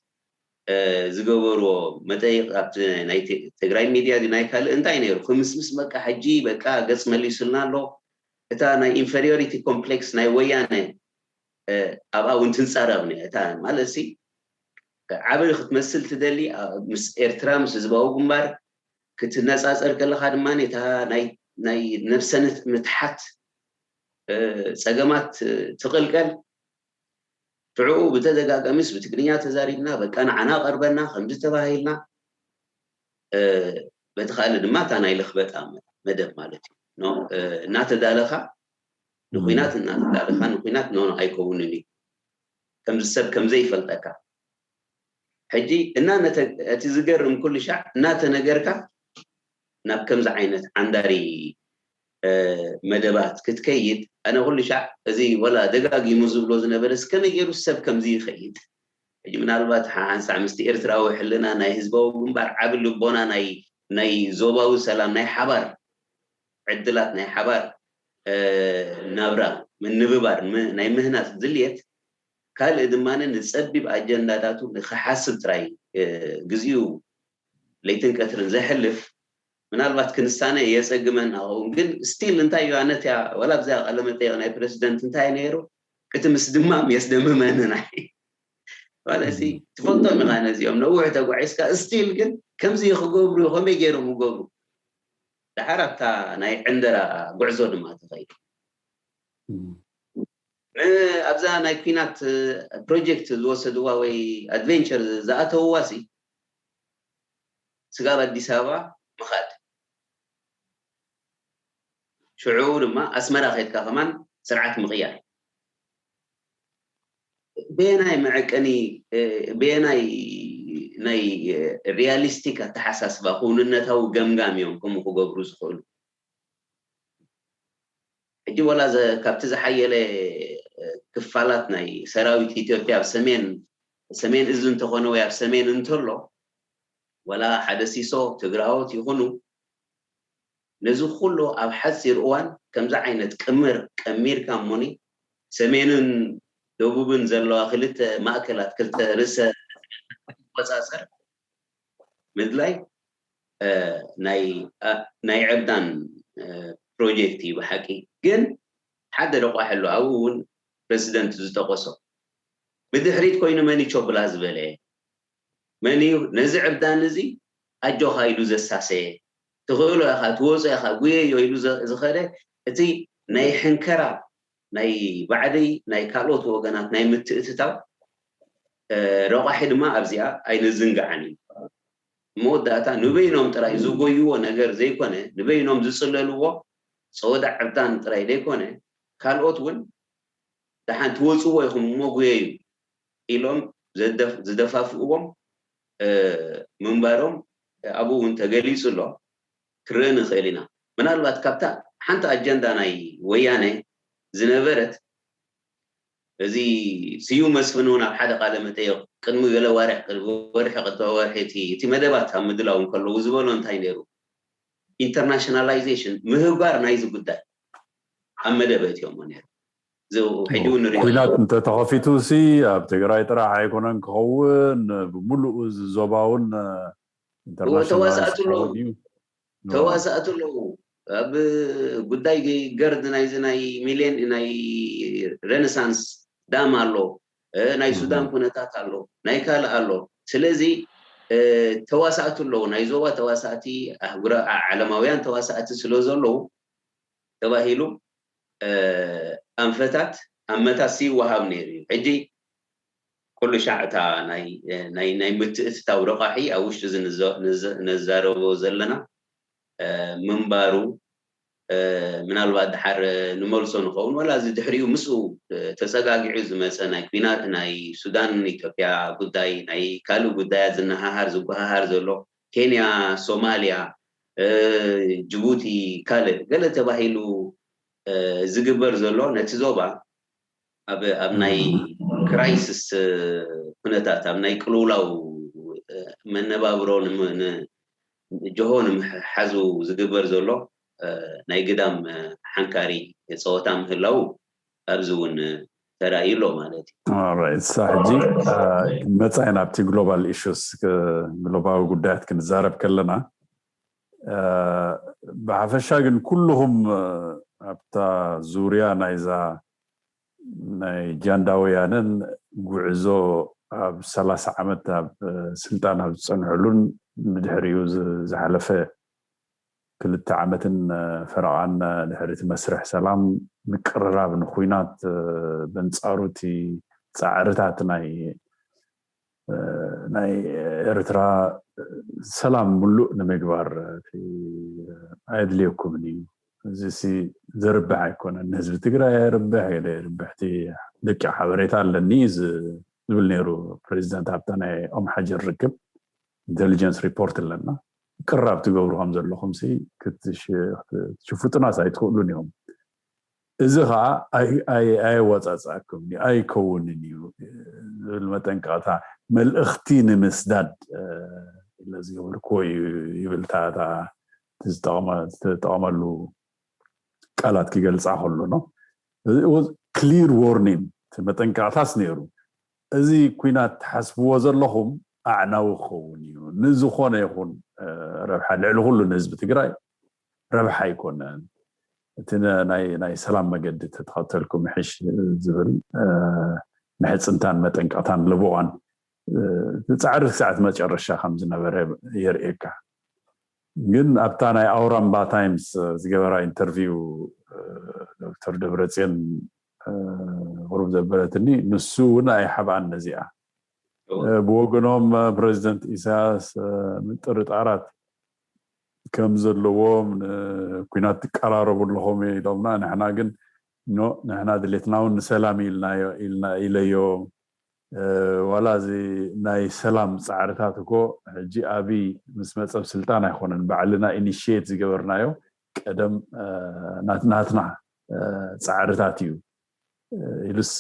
ዝገበርዎ መጠይቅ ኣብቲ ናይ ትግራይ ሚድያ ናይ ካልእ እንታይ ነይሩ ክምስምስ በቃ ሕጂ በቃ ገፅ መሊሱልና ኣሎ እታ ናይ ኢንፌሪዮሪቲ ኮምፕሌክስ ናይ ወያነ ኣብኣ እውን ትንፃረቕ እታ ማለት ሲ ዓበይ ክትመስል ትደሊ ምስ ኤርትራ ምስ ህዝባዊ ግንባር ክትነፃፀር ከለካ ድማ እታ ናይ ነብሰ ምትሓት ፀገማት ትቕልቀል ሽዑ ብተደጋጋሚስ ብትግርኛ ተዛሪብና በቃ ንዓና ቀርበና ከምዚ ተባሂልና በቲ ካልእ ድማ እታ ናይ ልኽበጣ መደብ ማለት እዩ እናተዳለኻ ንኩናት እናተዳለኻ ንኩናት ኖ ኣይከውንን እዩ ከምዚ ሰብ ከምዘይፈልጠካ ሕጂ እና እቲ ዝገርም ኩሉ ሻዕ እናተነገርካ ናብ ከምዚ ዓይነት ዓንዳሪ መደባት ክትከይድ ኣነ ኩሉ ሻዕ እዚ ወላ ደጋጊሙ ዝብሎ ዝነበረ ከመይ ገይሩ ሰብ ከምዚ ይኸይድ ሕጂ ምናልባት ሓንሳዕ ምስቲ ኤርትራዊ ሕልና ናይ ህዝባዊ ግንባር ዓቢ ልቦና ናይ ናይ ዞባዊ ሰላም ናይ ሓባር ዕድላት ናይ ሓባር ናብራ ምንብባር ናይ ምህናፅ ድልየት ካልእ ድማ ንፀቢብ ኣጀንዳታቱ ንክሓስብ ጥራይ ግዜኡ ለይትን ቀትርን ዘሕልፍ ምናልባት ክንሳነ የፀግመና ኸውን ግን ስቲል እንታይ እዩ ኣነት ያ ወላ ብዛ ቀለመጠየቅ ናይ ፕሬዚደንት እንታይ ነይሩ እቲ ምስ ድማም የስደምመኒ ናይ ማለት ትፈልጦም ኢኻ ነዚኦም ነዊሕ ተጓዒዝካ ስቲል ግን ከምዚ ክገብሩ ከመይ ገይሮም ክገብሩ ደሓር ኣብታ ናይ ዕንደራ ጉዕዞ ድማ ትኸይድ ኣብዛ ናይ ኩናት ፕሮጀክት ዝወሰድዋ ወይ ኣድቨንቸር ዝኣተውዋ ሲ ስጋብ ኣዲስ ኣበባ ምኻድ ሽዑ ድማ ኣስመራ ከድካ ከማን ስርዓት ምቕያር በየናይ መዐቀኒ በየናይ ናይ ሪያሊስቲክ ኣተሓሳስባ ክውንነታዊ ገምጋም እዮም ከምኡ ክገብሩ ዝኽእሉ። ሕጂ ወላ ካብቲ ዝሓየለ ክፋላት ናይ ሰራዊት ኢትዮጵያ ኣብ ሰሜን ሰሜን እዝ እንተኾነ ወይ ኣብ ሰሜን እንተሎ ወላ ሓደ ሲሶ ትግራዎት ይኹኑ ነዚ ኩሉ ኣብ ሓፂር እዋን ከምዚ ዓይነት ቅምር ቀሚርካ እሞኒ ሰሜንን ደቡብን ዘለዋ ክልተ ማእከላት ክልተ ርእሰ ቆፃፀር ምድላይ ናይ ዕብዳን ፕሮጀክት እዩ ብሓቂ። ግን ሓደ ረቋሒ ኣሎ ኣብኡ እውን ፕረዚደንት ዝጠቀሶ ብድሕሪት ኮይኑ መን ይቾብላ ዝበለ መን እዩ ነዚ ዕብዳን እዚ ኣጆኻ ኢሉ ዘሳሰየ ትኽእሎ ኢኻ ትወፅኦ ኢኻ ጉየዮ ኢሉ ዝኸደ እቲ ናይ ሕንከራ ናይ ባዕደይ ናይ ካልኦት ወገናት ናይ ምትእትታው ረቋሒ ድማ ኣብዚኣ ኣይንዝንግዓን እዩ። መወዳእታ ንበይኖም ጥራይ ዝጎይዎ ነገር ዘይኮነ ንበይኖም ዝፅለልዎ ፀወዳ ዕብዳን ጥራይ ዘይኮነ ካልኦት እውን ደሓን ትወፅዎ ኢኹም እሞ ጉየዩ ኢሎም ዝደፋፍእዎም ምንባሮም ኣብኡ እውን ተገሊፁ ኣሎ። ክርኢ ንኽእል ኢና። ምናልባት ካብታ ሓንቲ ኣጀንዳ ናይ ወያነ ዝነበረት እዚ ስዩም መስፍን እውን ኣብ ሓደ ቃለ መጠየቕ ቅድሚ ገለ ዋርሕ ወርሒ ቅድሚ ወርሒ እቲ መደባት ኣብ ምድላው እንከለዉ ዝበሎ እንታይ ነይሩ? ኢንተርናሽናላይዜሽን ምህባር ናይዚ ጉዳይ ኣብ መደብ እትዮሞ ነይሩ። ሕጂ እውን ንሪኦ ኩናት እንተተኸፊቱ ሲ ኣብ ትግራይ ጥራሕ ኣይኮነን ክኸውን፣ ብምሉእ እዚ ዞባ እውን ተዋሳእቲ ኣለዉ። ተዋሳእቲ ኣለዉ። ኣብ ጉዳይ ገርድ ናይዚ ናይ ሚሌን ናይ ሬኔሳንስ ዳም ኣሎ፣ ናይ ሱዳን ኩነታት ኣሎ፣ ናይ ካልእ ኣሎ። ስለዚ ተዋሳእቲ ኣለዉ፣ ናይ ዞባ ተዋሳእቲ፣ ዓለማውያን ተዋሳእቲ ስለ ዘለዉ ተባሂሉ ኣንፈታት ኣመታት ይወሃብ ነይሩ እዩ። ሕጂ ኩሉ ሻዕ እታ ናይ ምትእትታው ረቋሒ ኣብ ውሽጢ እዚ ነዛረቦ ዘለና ምንባሩ ምናልባት ድሓር ንመልሶ ንኸውን ወላ እዚ ድሕሪኡ ምስኡ ተፀጋጊዑ ዝመፀ ናይ ኩናት ናይ ሱዳን ኢትዮጵያ ጉዳይ ናይ ካልእ ጉዳያት ዝነሃሃር ዝጓሃሃር ዘሎ ኬንያ ሶማልያ ጅቡቲ ካልእ ገለ ተባሂሉ ዝግበር ዘሎ ነቲ ዞባ ኣብ ኣብ ናይ ክራይስስ ኩነታት ኣብ ናይ ቅልውላው መነባብሮ ጀሆ ንምሓዙ ዝግበር ዘሎ ናይ ግዳም ሓንካሪ ፀወታ ምህላው ኣብዚ እውን ተራእዩ ኣሎ ማለት እዩ። ሕጂ ክንመፃ ኢና ኣብቲ ግሎባል ኢሹስ ግሎባዊ ጉዳያት ክንዛረብ ከለና ብሓፈሻ ግን ኩልኹም ኣብታ ዙርያ ናይዛ ናይ ጃንዳ ወያነን ጉዕዞ ኣብ ሰላሳ ዓመት ኣብ ስልጣን ኣብ ዝፀንሐሉን ብድሕሪኡ ዝሓለፈ ክልተ ዓመትን ፈረቓን ድሕሪ እቲ መስርሕ ሰላም ምቅርራብ ንኩናት በንፃሩ እቲ ፃዕርታት ናይ ናይ ኤርትራ ሰላም ምሉእ ንምግባር ኣየድልየኩምን እዩ። እዚ ዘርብሕ ኣይኮነን፣ ንህዝቢ ትግራይ ኣይርብሕ፣ የርብሕቲ ደቂ ሓበሬታ ኣለኒ ዝብል ነይሩ ፕሬዚደንት ኣብታ ናይ ኦም ሓጀር ርክብ ኢንቴሊጀንስ ሪፖርት ኣለና ቅራብ ትገብሩ ከም ዘለኹም ክትሽፍጡናስ ኣይትኽእሉን ኢኹም። እዚ ከዓ ኣየወፃፅኣኩም እዩ ኣይከውንን እዩ ዝብል መጠንቀቕታ መልእኽቲ ንምስዳድ ኢለ ዝገበርክዎ እዩ ይብል እታ ዝጠቐመሉ ቃላት ክገልፃ ከሎ ነው። ክሊር ዎርኒንግ መጠንቀቕታስ ነይሩ። እዚ ኩናት ትሓስብዎ ዘለኹም ኣዕናዊ ክኸውን እዩ። ንዝኾነ ይኹን ረብሓ ልዕሊ ኩሉ ንህዝቢ ትግራይ ረብሓ ኣይኮነን። እቲ ናይ ሰላም መገዲ ተተኸተልኩም ምሕሽ ዝብል ምሕፅንታን መጠንቀቕታን ለቦዋን ፃዕሪ ክሳዕ እቲ መጨረሻ ከም ዝነበረ የርእየካ። ግን ኣብታ ናይ ኣውራምባ ታይምስ ዝገበራ ኢንተርቪው ዶክተር ደብረፅዮን ቁሩብ ዘበለትኒ ንሱ እውን ኣይሓብኣን ነዚኣ። ብወገኖም ፕሬዚደንት ኢሳያስ ምጥርጣራት ከም ዘለዎም ኩናት ትቀራረቡ ኣለኹም ኢሎምና፣ ንሕና ግን ንሕና ድሌትና እውን ንሰላም ኢለዮ ዋላ እዚ ናይ ሰላም ፃዕርታት እኮ ሕጂ ኣብይ ምስ መፀብ ስልጣን ኣይኮነን ባዕልና ኢኒሽት ዝገበርናዮ፣ ቀደም ናትና ፃዕርታት እዩ ኢሉስ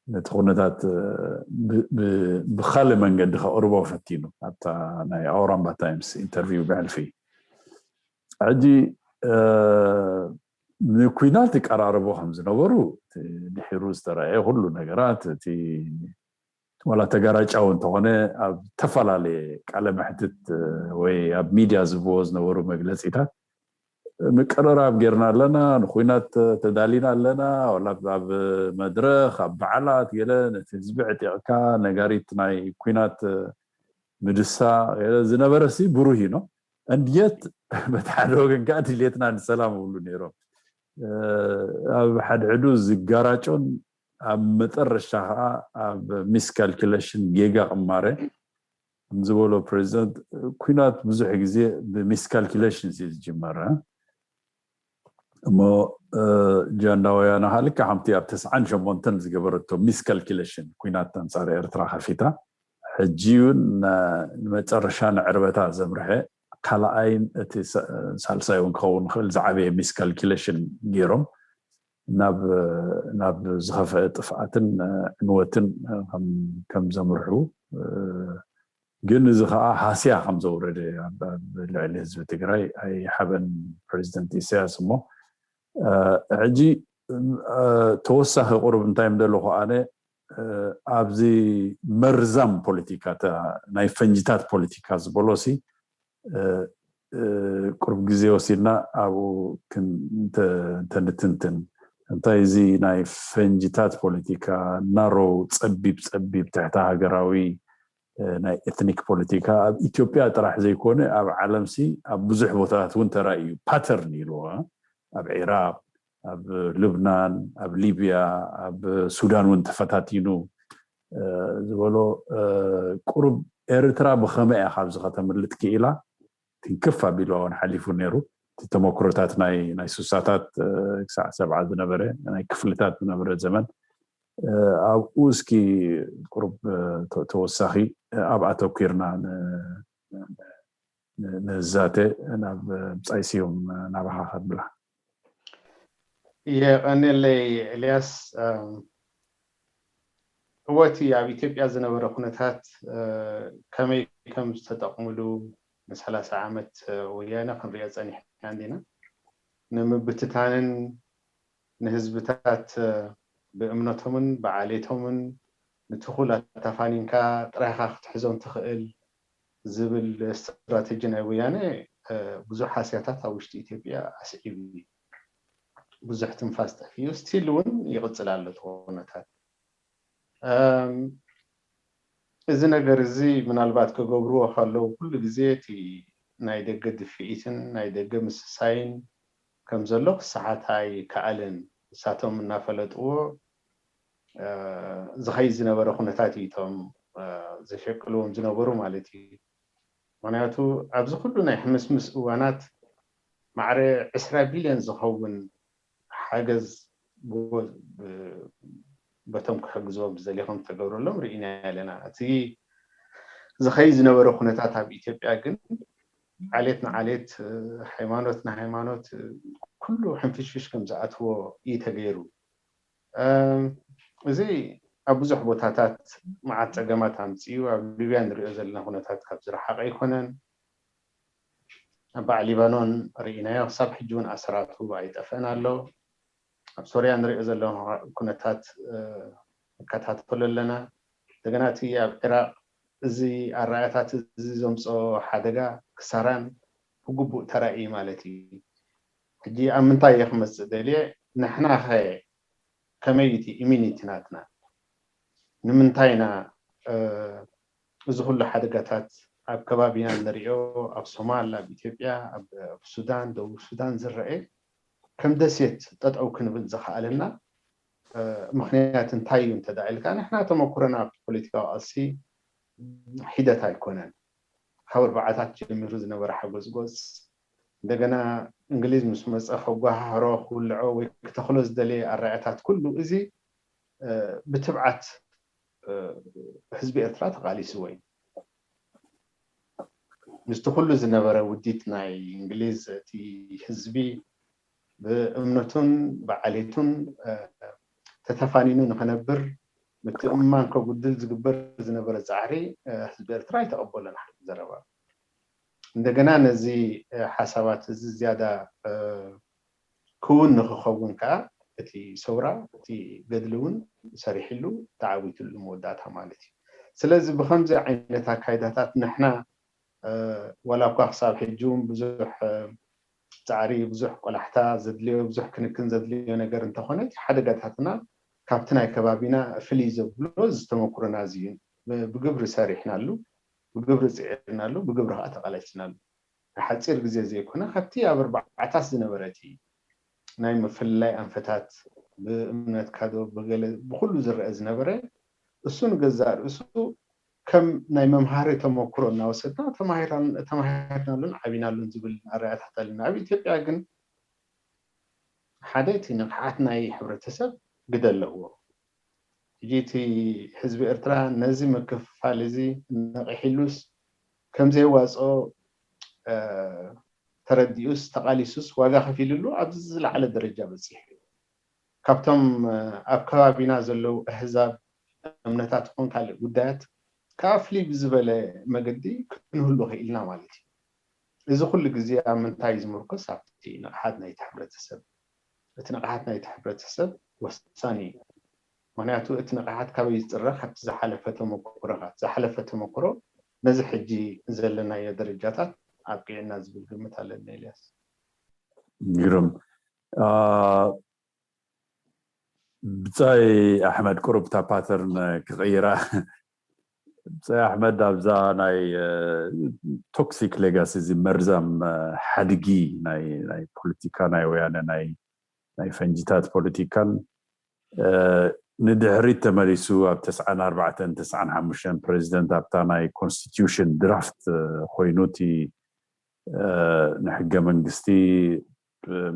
ነቲ ኩነታት ብካልእ መንገዲ ከቕርቦ ፈቲኑ ኣብታ ናይ ኣውራምባ ታይምስ ኢንተርቪው ብሕልፊ። ሕጂ ንኩናት ይቀራረቦ ከም ዝነበሩ ድሒሩ ዝተረኣየ ኩሉ ነገራት እቲ ዋላ ተጋራጫዊ እንተኾነ ኣብ ዝተፈላለየ ቃለ መሕትት ወይ ኣብ ሚድያ ዝብዎ ዝነበሩ መግለፂታት ምቅርራብ ጌርና ኣለና፣ ንኩናት ተዳሊና ኣለና፣ ዋላ ኣብ መድረኽ ኣብ በዓላት ገለ ነቲ ህዝቢ ዕጢቕካ ነጋሪት ናይ ኩናት ምድሳ ዝነበረ ሲ ብሩህ እዩ ነው እንድየት በቲ ሓደ ወገን ከዓ ድሌትና ንሰላም ይብሉ ነይሮም። ኣብ ሓድሕዱ ዝጋራጮን ኣብ መጠረሻ ከዓ ኣብ ሚስካልኩሌሽን ጌጋ ቅማረ ከምዝበሎ ፕሬዚደንት ኩናት ብዙሕ ግዜ ብሚስካልኩሌሽን ሲ ዝጅመረ እሞ ጃንዳ ወያነ ከዓ ልክዕ ከምቲ ኣብ ተስዓን ሸሞንተን ዝገበረቶ ሚስካልኩሌሽን ኩናት ኣንፃር ኤርትራ ከፊታ ሕጂ እውን ንመጨረሻ ንዕርበታ ዘምርሐ ካልኣይን እቲ ሳልሳይ እውን ክኸውን ክእል ዝዓበየ ሚስካልኩሌሽን ገይሮም ናብ ናብ ዝኸፍአ ጥፍኣትን ዕንወትን ከም ዘምርሑ ግን እዚ ከዓ ሃስያ ከም ዘውረደ ኣብ ልዕሊ ህዝቢ ትግራይ ኣይሓበን ፕሬዚደንት ኢሳያስ እሞ ሕጂ ተወሳኺ ቁሩብ እንታይ ምደለኹ ኣነ ኣብዚ መርዛም ፖለቲካ ናይ ፈንጅታት ፖለቲካ ዝበሎ ሲ ቁሩብ ግዜ ወሲድና ኣብኡ እንተንትንትን እንታይ እዚ ናይ ፈንጅታት ፖለቲካ ናሮ ፀቢብ ፀቢብ ትሕቲ ሃገራዊ ናይ ኤትኒክ ፖለቲካ ኣብ ኢትዮጵያ ጥራሕ ዘይኮነ ኣብ ዓለም ሲ ኣብ ብዙሕ ቦታታት እውን ተራእዩ ፓተርን ኢልዎ ኣብ ዒራቅ ኣብ ልብናን ኣብ ሊብያ ኣብ ሱዳን እውን ተፈታቲኑ ዝበሎ ቁሩብ ኤርትራ ብኸመይ እያ ካብዚ ከተምልጥ ክኢላ ትንክፍ ኣቢልዋ እውን ሓሊፉ ነይሩ እቲ ተመክሮታት ናይ ናይ ሱሳታት ክሳዕ ሰብዓ ዝነበረ ናይ ክፍልታት ዝነበረ ዘመን ኣብኡ እስኪ ቁሩብ ተወሳኺ ኣብ ኣተኪርና ንዛተ ናብ ብፃይ ስዮም ናባኻ ከብላ የቐንየለይ ኤልያስ እወቲ ኣብ ኢትዮጵያ ዝነበረ ኩነታት ከመይ ከም ዝተጠቕምሉ ንሰላሳ ዓመት ወያነ ክንሪኦ ፀኒሕና እንዲና ንምብትታንን ንህዝብታት ብእምነቶምን ብዓሌቶምን ንትኹል ኣታፋኒንካ ጥራይካ ክትሕዞም ትኽእል ዝብል ስትራተጂ ናይ ወያነ ብዙሕ ሃስያታት ኣብ ውሽጢ ኢትዮጵያ ኣስዒቡ እዩ ብዙሕ ትንፋስ ጠፊኡ ስቲል እውን ይቕፅል ኣሎ እቲ ኩነታት እዚ ነገር እዚ ምናልባት ክገብርዎ ከለዉ ኩሉ ግዜ እቲ ናይ ደገ ድፍኢትን ናይ ደገ ምስሳይን ከም ዘሎ ክሰሓት ኣይከኣልን ንሳቶም እናፈለጥዎ ዝኸይድ ዝነበረ ኩነታት እዩ እቶም ዘሸቅልዎም ዝነበሩ ማለት እዩ ምክንያቱ ኣብዚ ኩሉ ናይ ሕምስምስ እዋናት ማዕረ ዕስራ ቢልዮን ዝኸውን ሓገዝ በቶም ክሕግዝዎም ዝደልኹም ተገብረሎም ርኢና ኣለና እቲ ዝኸይ ዝነበረ ኩነታት ኣብ ኢትዮጵያ ግን ዓሌት ንዓሌት ሃይማኖት ንሃይማኖት ኩሉ ሕንፍሽፍሽ ከም ዝኣትዎ እዩ ተገይሩ እዚ ኣብ ብዙሕ ቦታታት መዓት ፀገማት ኣምፅኡ ኣብ ሊብያ ንሪኦ ዘለና ኩነታት ካብ ዝረሓቀ ኣይኮነን ኣብ በዓል ሊባኖን ርኢናዮ ክሳብ ሕጂ እውን ኣሰራቱ ኣይጠፍአን ኣሎ ኣብ ሶርያ ንሪኦ ዘለና ኩነታት ንከታተሎ ኣለና እንደገና እቲ ኣብ ዒራቅ እዚ ኣረኣያታት እዚ ዘምፅኦ ሓደጋ ክሳራን ብግቡእ ተራእዩ ማለት እዩ ሕጂ ኣብ ምንታይ እየ ክመፅእ ደልየ ንሕና ከ ከመይ እቲ ኢሚኒቲ ናትና ንምንታይ ኢና እዚ ኩሉ ሓደጋታት ኣብ ከባቢና ንሪኦ ኣብ ሶማል ኣብ ኢትዮጵያ ኣብ ሱዳን ደቡብ ሱዳን ዝረአ ከም ደሴት ጠጠው ክንብል ዝኸኣለና ምክንያት እንታይ እዩ እንተዳ ኢልካ ንሕና ተመኩረና ኣብቲ ፖለቲካዊ ቃልሲ ሒደት ኣይኮነን ካብ ኣርባዓታት ጀሚሩ ዝነበረ ሓጎዝጎዝ እንደገና እንግሊዝ ምስ መፀ ከጓሃህሮ ክውልዖ ወይ ክተኽሎ ዝደለየ ኣረኣያታት ኩሉ እዚ ብትብዓት ህዝቢ ኤርትራ ተቓሊስዎ እዩ። ምስቲ ኩሉ ዝነበረ ውዲት ናይ እንግሊዝ፣ እቲ ህዝቢ ብእምነቱን ብዓሌቱን ተተፋኒኑ ንኸነብር ምትእምማን ከጉድል ዝግበር ዝነበረ ፃዕሪ ህዝቢ ኤርትራ ኣይተቐበሎን። ሓደ ዘረባ እንደገና ነዚ ሓሳባት እዚ ዝያዳ ክውን ንክኸውን ከዓ እቲ ሰውራ እቲ ገድሊ እውን ሰሪሕሉ ተዓዊትሉ መወዳእታ ማለት እዩ። ስለዚ ብከምዚ ዓይነት ኣካይዳታት ንሕና ዋላ እኳ ክሳብ ሕጂ እውን ብዙሕ ፃዕሪ ብዙሕ ቆላሕታ ዘድልዮ ብዙሕ ክንክን ዘድልዮ ነገር እንተኾነ እቲ ሓደጋታትና ካብቲ ናይ ከባቢና ፍልይ ዘብሎ ዝተመኩረና እዚ እዩ። ብግብሪ ሰሪሕናሉ፣ ብግብሪ ፅዒርናሉ፣ ብግብሪ ከዓ ተቃላሲናሉ። ንሓፂር ግዜ ዘይኮነ ካብቲ ኣብ ኣርባዓታት ዝነበረ እቲ ናይ ምፍልላይ ኣንፈታት ብእምነትካ ዶ ብገለ ብኩሉ ዝረአ ዝነበረ እሱ ንገዛእ ርእሱ ከም ናይ መምሃሪ ተመክሮ እናወሰድና ተማሂርናሉን ዓቢናሉን ዝብል ኣረኣእያታት ኣለና። ኣብ ኢትዮጵያ ግን ሓደ እቲ ንቕሓት ናይ ሕብረተሰብ ግደ ኣለዎ። ሕጂ እቲ ህዝቢ ኤርትራ ነዚ ምክፍፋል እዚ ነቒሒሉስ ከም ዘየዋፅኦ ተረዲኡስ ተቓሊሱስ ዋጋ ከፊልሉ ኣብዚ ዝለዓለ ደረጃ በፂሑ እዩ። ካብቶም ኣብ ከባቢና ዘለዉ ኣህዛብ እምነታት ይኹን ካልእ ጉዳያት ካብ ፍልይ ብዝበለ መገዲ ክንህሉ ክኢልና ማለት እዩ። እዚ ኩሉ ግዜ ኣብ ምንታይ እዩ ዝምርኮስ? ኣብቲ ንቕሓት ናይቲ ሕብረተሰብ። እቲ ንቕሓት ናይቲ ሕብረተሰብ ወሳኒ እዩ። ምክንያቱ እቲ ንቕሓት ካበይ ዝፅረ? ካብቲ ዝሓለፈ ተመክሮኻ። ዝሓለፈ ተመክሮ ነዚ ሕጂ ዘለናዮ ደረጃታት ኣብቂዕና ዝብል ግምት ኣለኒ። ኤልያስ። ግርም። ብጻይ ኣሕመድ፣ ቁሩብ እታ ፓተርን ክቕይራ። ብጻይ ኣሕመድ፣ ኣብዛ ናይ ቶክሲክ ሌጋሲ፣ እዚ መርዛም ሓድጊ ናይ ናይ ፖለቲካ ናይ ወያነ ናይ ናይ ፈንጂታት ፖለቲካን ንድሕሪት ተመሊሱ ኣብ ተስዓን ኣርባዕተን ተስዓን ሓሙሽተን ፕሬዚደንት ኣብታ ናይ ኮንስቲትዩሽን ድራፍት ኮይኑ እቲ ንሕገ መንግስቲ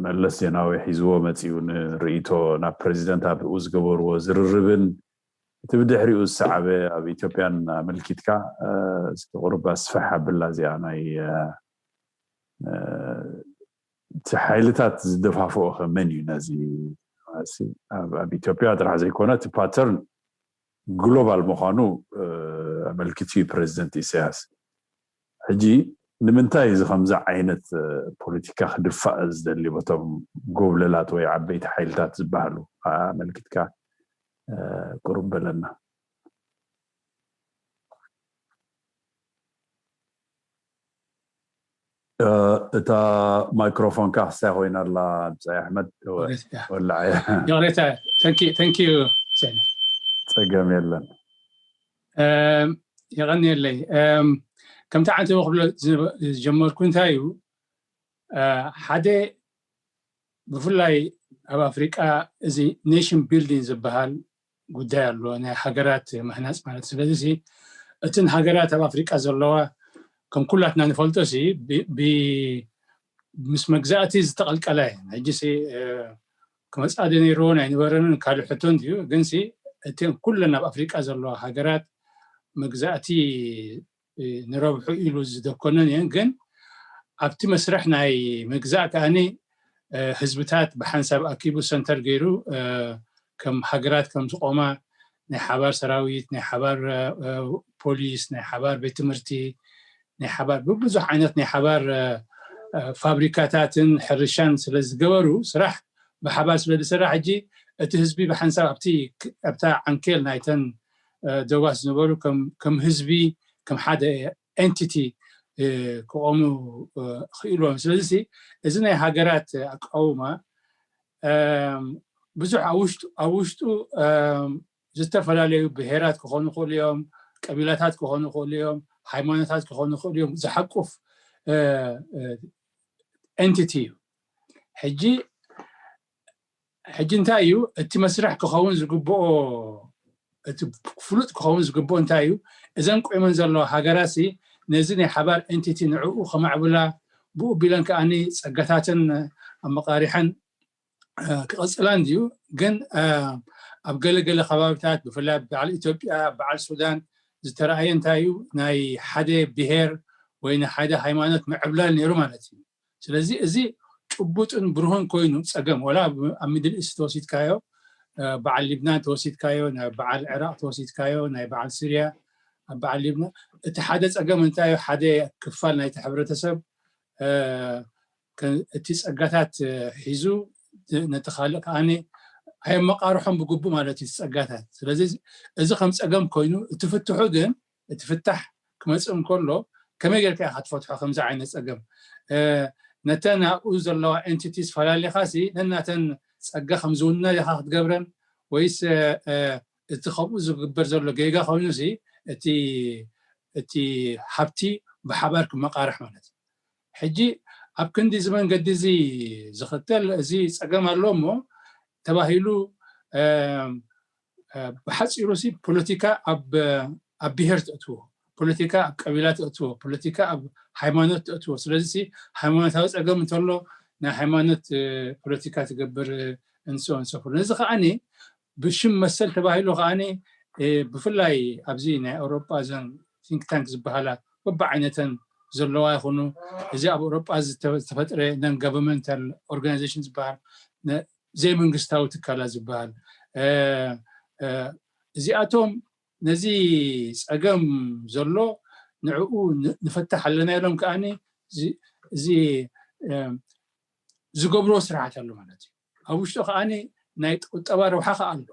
መለስ ዜናዊ ሒዝዎ መፂኡ ንርእይቶ ናብ ፕሬዚደንት ኣብኡ ዝገበርዎ ዝርርብን እቲ ብድሕሪኡ ዝሰዓበ ኣብ ኢትዮጵያን ኣመልኪትካ እስኪ ቁሩብ ኣስፍሕ ኣብላ እዚኣ ናይ እቲ ሓይልታት ዝደፋፍኦ ከ መን እዩ ነዚ? ኣብ ኢትዮጵያ ጥራሕ ዘይኮነ እቲ ፓተርን ግሎባል ምዃኑ ኣመልኪቱ እዩ ፕሬዚደንት ኢሳያስ። ሕጂ ንምንታይ እዚ ከምዚ ዓይነት ፖለቲካ ክድፋእ ዝደሊ በቶም ጎብለላት ወይ ዓበይቲ ሓይልታት ዝበሃሉ ኣመልኪትካ ቁሩብ በለና። እታ ማይክሮፎንካ ክሳይ ኮይና ኣላ ብጻይ ኣሕመድ። ወላዓያ። ይቕሬታ። Thank you, thank you። ጸገም የለን። የቐንየለይ። ከምቲ ዓንተ ክብሎ ዝጀመርኩ እንታይ እዩ፣ ሓደ ብፍላይ ኣብ ኣፍሪቃ እዚ ኔሽን ቢልዲንግ ዝበሃል ጉዳይ ኣሎ፣ ናይ ሃገራት ምህናፅ ማለት። ስለዚ እትን ሃገራት ኣብ ኣፍሪቃ ዘለዋ ከም ኩላትና ንፈልጦ ሲ ምስ መግዛእቲ ዝተቐልቀለ እየን። ሕጂ ሲ ክመፃ ዶ ነይርዎ ናይ ነበረንን ካልእ ሕቶ እንድዩ። ግን ሲ እቲ ኩለን ኣብ ኣፍሪቃ ዘለዋ ሃገራት መግዛእቲ ንረብሑ ኢሉ ዝደኮነን እየን። ግን ኣብቲ መስርሕ ናይ ምግዛእ ከኣኒ ህዝብታት ብሓንሳብ ኣኪቡ ሰንተር ገይሩ ከም ሃገራት ከም ዝቆማ ናይ ሓባር ሰራዊት፣ ናይ ሓባር ፖሊስ፣ ናይ ሓባር ቤት ትምህርቲ፣ ናይ ሓባር ብብዙሕ ዓይነት ናይ ሓባር ፋብሪካታትን ሕርሻን ስለ ዝገበሩ ስራሕ ብሓባር ስለ ዝስራሕ ሕጂ እቲ ህዝቢ ብሓንሳብ ኣብቲ ኣብታ ዓንኬል ናይተን ዶባት ዝነበሩ ከም ህዝቢ ከም ሓደ ኤንቲቲ ክቆሙ ክኢልዎም። ስለዚ እዚ ናይ ሃገራት ኣቃውማ ብዙሕ ኣብ ውሽጡ ዝተፈላለዩ ብሄራት ክኾኑ ይኽእሉ እዮም፣ ቀቢላታት ክኾኑ ይኽእሉ እዮም፣ ሃይማኖታት ክኾኑ ይኽእሉ እዮም፣ ዝሓቁፍ ኤንቲቲ እዩ። ሕጂ ሕጂ እንታይ እዩ እቲ መስርሕ ክኸውን ዝግብኦ፣ እቲ ፍሉጥ ክኸውን ዝግብኦ እንታይ እዩ? እዘን ቆይመን ዘለዋ ሃገራትሲ ነዚ ናይ ሓባር ኤንቲቲ ንዕኡ ከማዕብላ፣ ብኡ ቢለን ከኣኒ ጸጋታተን ኣመቓሪሐን ክቐጽላ እንድዩ። ግን ኣብ ገለገለ ከባቢታት ብፍላይ በዓል ኢትዮጵያ በዓል ሱዳን ዝተረኣየ እንታይ እዩ? ናይ ሓደ ብሄር ወይ ናይ ሓደ ሃይማኖት ምዕብላል ነይሩ ማለት እዩ። ስለዚ እዚ ጭቡጥን ብርሁን ኮይኑ ፀገም ወላ ኣብ ሚድል ኢስት ተወሲድካዮ፣ በዓል ሊብናን ተወሲድካዮ፣ ናይ በዓል ዕራቅ ተወሲድካዮ፣ ናይ በዓል ስርያ፣ ኣብ በዓል ሊብናን እቲ ሓደ ፀገም እንታይ ሓደ ክፋል ናይቲ ሕብረተሰብ እቲ ፀጋታት ሒዙ ነቲ ካልእ ከዓኒ ኣየመቃርሖም ብግቡእ ማለት እዩ ፀጋታት። ስለዚ እዚ ከም ፀገም ኮይኑ እቲ ፍትሑ ግን እቲ ፍታሕ ክመፅእ እንከሎ ከመይ ጌርካ ኢካ ትፈትሖ ከምዚ ዓይነት ፀገም? ነተን ኣብኡ ዘለዋ ኤንቲቲስ ፈላሊኻ ሲ ነናተን ፀጋ ከም ዝውነን ኢካ ክትገብረን ወይስ እቲ ከምኡ ዝግበር ዘሎ ጌጋ ኮይኑ ሲ እቲ ሃብቲ ብሓባር ክመቃርሕ ማለት እዩ። ሕጂ ኣብ ክንዲ እዚ መንገዲ እዚ ዝኽተል እዚ ፀገም ኣሎ እሞ ተባሂሉ ብሓፂሩ ሲ ፖለቲካ ኣብ ብሄር ተእትዎ፣ ፖለቲካ ኣብ ቀቢላ ተእትዎ፣ ፖለቲካ ኣብ ሃይማኖት ተእትዎ። ስለዚ ሃይማኖታዊ ፀገም እንተሎ ናይ ሃይማኖት ፖለቲካ ትገብር እንስኦ እንሰፍሩ ነዚ ከዓኒ ብሽም መሰል ተባሂሉ ከዓኒ ብፍላይ ኣብዚ ናይ ኣውሮጳ ዘን ቲንክ ታንክ ዝበሃላ በብዓይነተን ዘለዋ ይኹኑ እዚ ኣብ ኣውሮጳ ዝተፈጥረ ነን ጋቨርንመንታል ኦርጋናይዜሽን ዝበሃል ዘይመንግስታዊ ትካላት ዝበሃል እዚኣቶም ነዚ ፀገም ዘሎ ንዕኡ ንፈታሕ ኣለና ኢሎም ከዓኒ እዚ ዝገብርዎ ስርዓት ኣሎ ማለት እዩ። ኣብ ውሽጡ ከዓኒ ናይ ቁጠባ ረብሓ ከዓ ኣሎ።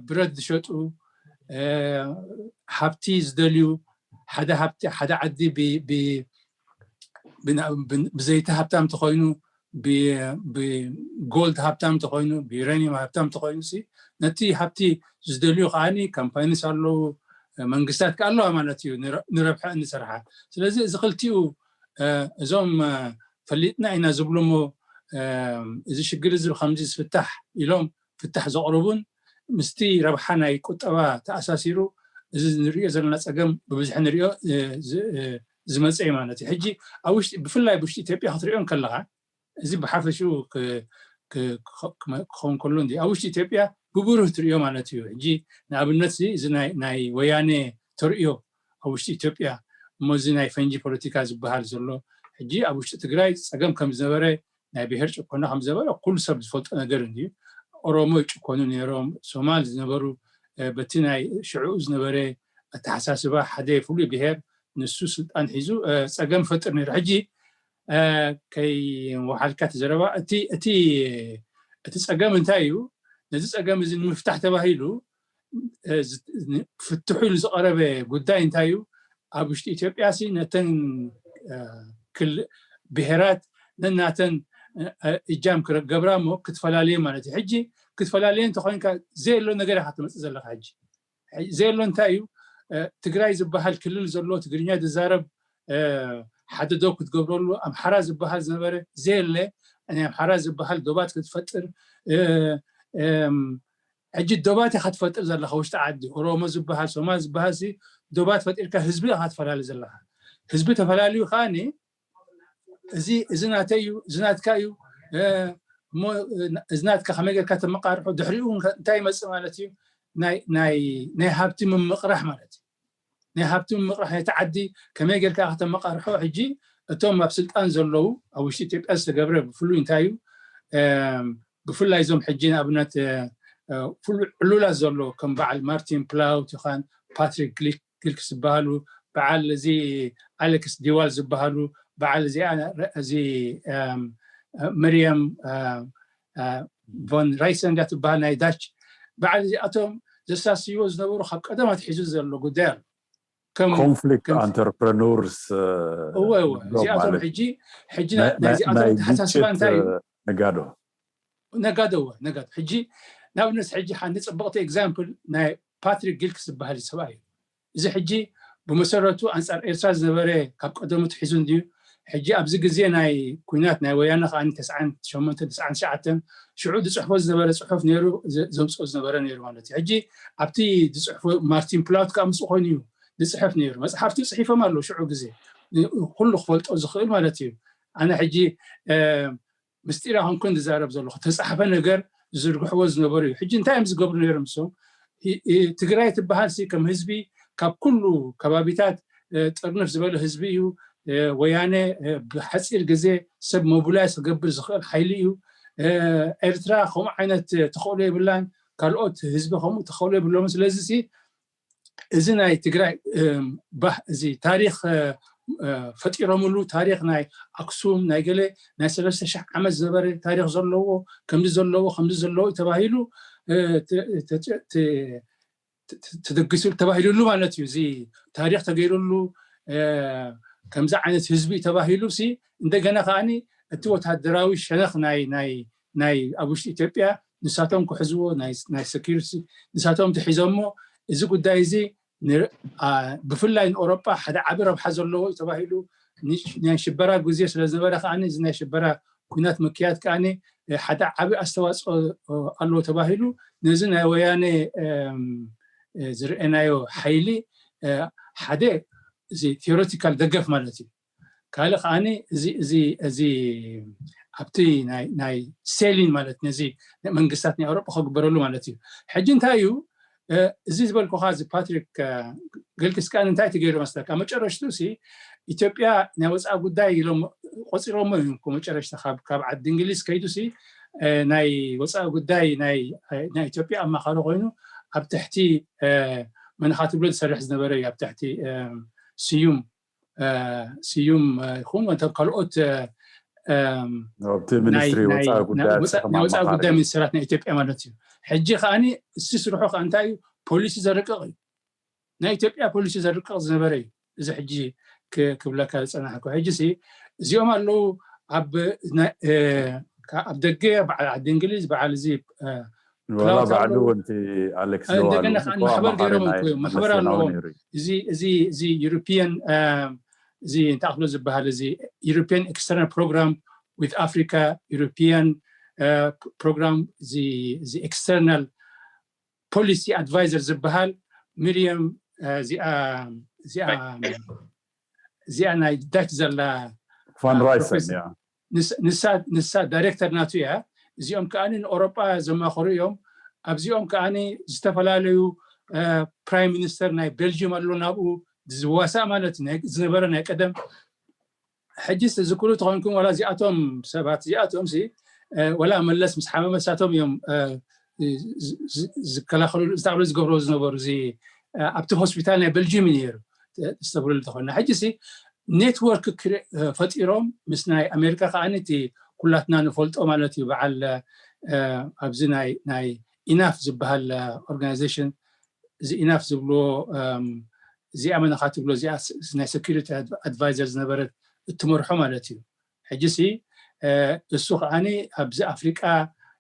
ብረት ዝሸጡ፣ ሃብቲ ዝደልዩ፣ ሓደ ሃብቲ ሓደ ዓዲ ብዘይቲ ሃብታም ተኮይኑ፣ ብጎልድ ሃብታም ተኮይኑ፣ ብዩሬኒየም ሃብታም ተኮይኑ ነቲ ሃብቲ ዝደልዩ ከዓኒ ካምፓኒስ ኣለዉ፣ መንግስታት ከ ኣለዋ ማለት እዩ ንረብሐ እንሰርሓ። ስለዚ እዚ ክልቲኡ እዞም ፈሊጥና ኢና ዝብሉ እሞ እዚ ሽግር እዚ ብከምዚ ዝፍታሕ ኢሎም ፍታሕ ዘቕርቡን ምስቲ ረብሓ ናይ ቁጠባ ተኣሳሲሩ እዚ ንሪኦ ዘለና ፀገም ብብዝሒ ንሪኦ ዝመፀ እዩ ማለት እዩ። ሕጂ ኣብ ውሽጢ ብፍላይ ብውሽጢ ኢትዮጵያ ክትሪኦ ከለካ እዚ ብሓፈሽኡ ክኸውን ከሎ እንዲ ኣብ ውሽጢ ኢትዮጵያ ብብሩህ ትሪኦ ማለት እዩ። ሕጂ ንኣብነት እዚ ናይ ወያኔ ተርእዮ ኣብ ውሽጢ ኢትዮጵያ እሞ እዚ ናይ ፈንጂ ፖለቲካ ዝበሃል ዘሎ ሕጂ ኣብ ውሽጢ ትግራይ ፀገም ከም ዝነበረ ናይ ብሄር ጭቆና ከም ዝነበረ ኩሉ ሰብ ዝፈልጦ ነገር እንድዩ። ኦሮሞ ይጭኮኑ ነይሮም፣ ሶማል ዝነበሩ በቲ ናይ ሽዕኡ ዝነበረ ኣተሓሳስባ ሓደ ፍሉይ ብሄር ንሱ ስልጣን ሒዙ ፀገም ይፈጥር ነይሩ። ሕጂ ከይወሓልካ እቲ ዘረባ እቲ እቲ እቲ ፀገም እንታይ እዩ? ነዚ ፀገም እዚ ንምፍታሕ ተባሂሉ ፍትሑ ኢሉ ዝቀረበ ጉዳይ እንታይ እዩ? ኣብ ውሽጢ ኢትዮጵያ ሲ ነተን ክል ብሄራት ነናተን እጃም ክገብራ እሞ ክትፈላለየ ማለት እዩ። ሕጂ ክትፈላለየ እንተኮይንካ ዘየሎ ነገር ኢካ ትመፅእ ዘለካ። ሕጂ ዘየሎ እንታይ እዩ? ትግራይ ዝበሃል ክልል ዘሎ ትግርኛ ዝዛረብ ሓደ ዶ ክትገብረሉ ኣምሓራ ዝበሃል ዝነበረ ዘየለ ናይ ኣምሓራ ዝበሃል ዶባት ክትፈጥር ሕጂ ዶባት ኢካ ትፈጥር ዘለካ ውሽጢ ዓዲ ኦሮሞ ዝበሃል ሶማል ዝበሃል ሲ ዶባት ፈጢርካ ህዝቢ ኢካ ትፈላለ ዘለካ። ህዝቢ ተፈላለዩ ከዓኒ እዚ እዚ ናተይ እዩ እዚ ናትካ እዩ እሞ እዚ ናትካ ከመይ ጌርካ ተመቃርሖ ድሕሪኡ እንታይ ይመፅእ ማለት እዩ? ናይ ሃብቲ ምምቅራሕ ማለት እዩ። ናይ ሃብቲ ምምቅራሕ ነቲ ዓዲ ከመይ ጌርካ ከተመቃርሖ ሕጂ እቶም ኣብ ስልጣን ዘለዉ ኣብ ውሽጢ ኢትዮጵያ ዝተገብረ ብፍሉይ እንታይ እዩ? ብፍላይ እዞም ሕጂ ንኣብነት ፍሉይ ዕሉላት ዘሎ ከም በዓል ማርቲን ፕላውት ይኻን ፓትሪክ ግሊክ ዝበሃሉ በዓል እዚ ኣሌክስ ዲዋል ዝበሃሉ በዓል እዚ መርያም ቮን ራይሰን እያ ትበሃል ናይ ዳች በዓል እዚኣቶም ዘሳስይዎ ዝነበሩ ካብ ቀደም ኣትሒዙ ዘሎ ጉዳይ ኣሎ። ኮንፍሊክት ኣንተርፕረኖርስ እወ እወ እዚኣቶም ሕጂ ሕጂ ናይዚኣቶም ተሓሳስባ እንታይ እዩ? ነጋዶ ነጋዶ እወ ነጋዶ ሕጂ ንኣብነት ሕጂ ሓንቲ ፅብቅቲ ኤግዛምፕል ናይ ፓትሪክ ጊልክ ዝበሃል ሰብኣይ እዩ። እዚ ሕጂ ብመሰረቱ ኣንፃር ኤርትራ ዝነበረ ካብ ቀደሙ ትሒዙ እንድዩ። ሕጂ ኣብዚ ግዜ ናይ ኩናት ናይ ወያነ ከዓ ተስዓን ሸሞንተን ተስዓን ትሽዓተን ሽዑ ዝፅሕፎ ዝነበረ ፅሑፍ ነይሩ ዘውፅኦ ዝነበረ ነይሩ ማለት እዩ። ሕጂ ኣብቲ ዝፅሕፎ ማርቲን ፕላውት ከዓ ምስኡ ኮይኑ እዩ ዝፅሕፍ ነይሩ። መፅሓፍቲ ፅሒፎም ኣለዉ ሽዑ ግዜ ኩሉ ክፈልጦ ዝኽእል ማለት እዩ። ኣነ ሕጂ ምስጢር ኣይኮንኩን ዝዛረብ ዘለኹ ተፃሕፈ ነገር ዝዝርግሕዎ ዝነበሩ እዩ። ሕጂ እንታይ እዮም ዝገብሩ ነይሮም እሶም? ትግራይ ትበሃል ሲ ከም ህዝቢ ካብ ኩሉ ከባቢታት ጥርንፍ ዝበለ ህዝቢ እዩ። ወያነ ብሓፂር ግዜ ሰብ ሞቢላይዝ ክገብር ዝኽእል ሓይሊ እዩ። ኤርትራ ከምኡ ዓይነት ተኽእሎ የብላን፣ ካልኦት ህዝቢ ከምኡ ተኽእሎ የብሎምን። ስለዚ ሲ እዚ ናይ ትግራይ ባህ እዚ ታሪክ ፈጢሮምሉ፣ ታሪክ ናይ ኣክሱም ናይ ገለ ናይ ሰለስተ ሺሕ ዓመት ዝነበረ ታሪክ ዘለዎ፣ ከምዚ ዘለዎ ከምዚ ዘለዎ ተባሂሉ ተደግሱ ተባሂሉሉ ማለት እዩ። እዚ ታሪክ ተገይሩሉ ከምዚ ዓይነት ህዝቢ ተባሂሉ ሲ እንደገና ከዓኒ እቲ ወታደራዊ ሸነክ ናይ ናይ ናይ ኣብ ውሽጢ ኢትዮጵያ ንሳቶም ክሕዝዎ ናይ ሴኪሪቲ ንሳቶም ትሒዞሞ። እዚ ጉዳይ እዚ ብፍላይ ንኦሮጳ ሓደ ዓቢ ረብሓ ዘለዎ እዩ ተባሂሉ። ናይ ሽበራ ግዜ ስለ ዝነበረ ከዓኒ እዚ ናይ ሽበራ ኩናት ምክያድ ከዓኒ ሓደ ዓቢ ኣስተዋፅኦ ኣለዎ ተባሂሉ። ነዚ ናይ ወያነ ዝርአናዮ ሓይሊ ሓደ እዚ ቴዎሬቲካል ደገፍ ማለት እዩ። ካልእ ከዓኒ እዚ እዚ እዚ ኣብቲ ናይ ሴሊን ማለት ነዚ መንግስታት ናይ ኣውሮጳ ክግበረሉ ማለት እዩ። ሕጂ እንታይ እዩ እዚ ዝበልኩኻ እዚ ፓትሪክ ገልክስ ከዓኒ እንታይ ትገይሩ መስለካ? መጨረሽቱ ሲ ኢትዮጵያ ናይ ወፃኢ ጉዳይ ኢሎም ቆፂሮሞ እዮም። መጨረሽታ ካብ ዓዲ እንግሊዝ ከይዱ ሲ ናይ ወፃኢ ጉዳይ ናይ ኢትዮጵያ ኣማኻሪ ኮይኑ ኣብ ትሕቲ መንኻ ትብሎ ዝሰርሕ ዝነበረ እዩ። ኣብ ትሕቲ ስዩም ስዩም ይኹን ወንተ ካልኦት ኣብቲ ሚኒስትሪ ወፃኢ ጉዳይ ወፃኢ ጉዳይ ሚኒስትራት ናይ ኢትዮጵያ ማለት እዩ። ሕጂ ከዓኒ እሱ ስርሑ ከዓ እንታይ እዩ? ፖሊሲ ዘርቅቕ እዩ። ናይ ኢትዮጵያ ፖሊሲ ዘርቅቕ ዝነበረ እዩ። እዚ ሕጂ ክብለካ ዝፀናሕኩ ሕጂ ሲ እዚኦም ኣለዉ ኣብ ደገ በዓል ዓዲ እንግሊዝ በዓል እዚ ዋላ ባዕሉ ወንቲ ኣሌክስ እንደገና ከዓ ማሕበር ገይሮም እዮም። ማሕበር ኣለዎም። እዚ እዚ እዚ ዩሮፒያን እዚ እንታይ ክፍሎ ዝበሃል እዚ ዩሮፒያን ኤክስተርናል ፕሮግራም ዊዝ ኣፍሪካ ዩሮፒያን ፕሮግራም እዚ ኤክስተርናል ፖሊሲ ኣድቫይዘር ዝበሃል ሚርየም እዚኣ እዚኣ እዚኣ ናይ ዳች ዘላ ፋንራይሰን ንሳ ዳይሬክተር ናቱ እያ። እዚኦም ከዓ ንኦሮጳ ዘማኸሩ እዮም። ኣብዚኦም ከዓ ዝተፈላለዩ ፕራይም ሚኒስተር ናይ ቤልጅየም ኣሎ ናብኡ ዝዋሳእ ማለት ዝነበረ ናይ ቀደም። ሕጂ ዝክሩ ተኾንኩም ዋላ እዚኣቶም ሰባት እዚኣቶም ወላ መለስ ምስ ሓመመ እሳቶም እዮም ዝከላኸሉ ዝታዕሉ ዝገብሮ ዝነበሩ እዚ ኣብቲ ሆስፒታል ናይ ቤልጅየም እዩ ነይሩ። ዝተብሉ ተኾና ሕጂ ሲ ኔትወርክ ፈጢሮም ምስ ናይ ኣሜሪካ ከዓ እቲ ኩላትና ንፈልጦ ማለት እዩ በዓል ኣብዚ ናይ ኢናፍ ዝበሃል ኦርጋናይዜሽን እዚ ኢናፍ ዝብልዎ እዚኣ መነኻ ትብሎ እዚኣ ናይ ሴኪሪቲ ኣድቫይዘር ዝነበረት እትመርሖ ማለት እዩ። ሕጂ ሲ እሱ ከዓኒ ኣብዚ ኣፍሪቃ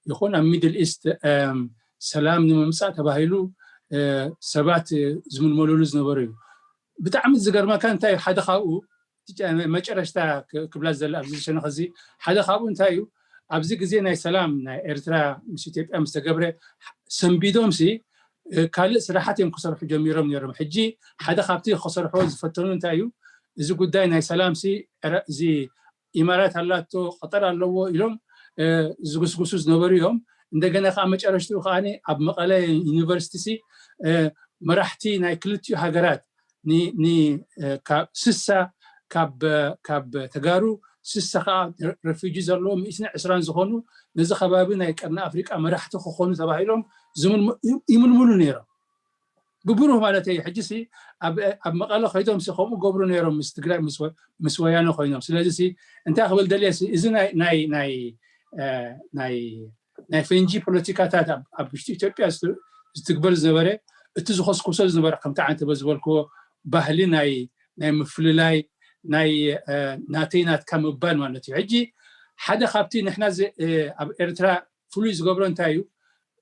ይኹን ኣብ ሚድል ኢስት ሰላም ንምምፃእ ተባሂሉ ሰባት ዝምልመሉሉ ዝነበሩ እዩ። ብጣዕሚ ዝገርመካ እንታይ ሓደ ካብኡ መጨረሽታ ክብላ ዘለ ኣብዚ ሸነኽ እዚ ሓደ ካብኡ እንታይ እዩ ኣብዚ ግዜ ናይ ሰላም ናይ ኤርትራ ምስ ኢትዮጵያ ምስ ተገብረ ሰንቢዶም ሲ ካልእ ስራሓት እዮም ክሰርሑ ጀሚሮም ነይሮም። ሕጂ ሓደ ካብቲ ክሰርሕዎ ዝፈተኑ እንታይ እዩ እዚ ጉዳይ ናይ ሰላም ሲ እዚ ኢማራት ኣላቶ ቀጠር ኣለዎ ኢሎም ዝጉስጉሱ ዝነበሩ እዮም። እንደገና ከዓ መጨረሽትኡ ከዓ ኣብ መቐለ ዩኒቨርሲቲ ሲ መራሕቲ ናይ ክልቲኡ ሃገራት ስሳ ካብ ተጋሩ ስሳ ከዓ ረፊጂ ዘለዎ ሚእትን ዕስራን ዝኾኑ ነዚ ከባቢ ናይ ቀርኒ ኣፍሪቃ መራሕቲ ክኾኑ ተባሂሎም ይምልምሉ ነይሮም። ብብሩህ ማለት እዩ። ሕጂ ሲ ኣብ መቐለ ከይዶም ሲ ከምኡ ገብሩ ነይሮም ምስ ትግራይ ምስ ወያነ ኮይኖም። ስለዚ ሲ እንታይ ክብል ደልየ ሲ እዚ ናይ ናይ ናይ ናይ ፈንጂ ፖለቲካታት ኣብ ውሽጢ ኢትዮጵያ ዝትግበር ዝነበረ እቲ ዝኮስኮሶ ዝነበረ ከምቲ ዓንተ ዝበልክዎ ባህሊ ናይ ናይ ምፍልላይ ናይ ናተይ ናትካ ምባል ማለት እዩ። ሕጂ ሓደ ካብቲ ንሕና ኣብ ኤርትራ ፍሉይ ዝገብሮ እንታይ እዩ?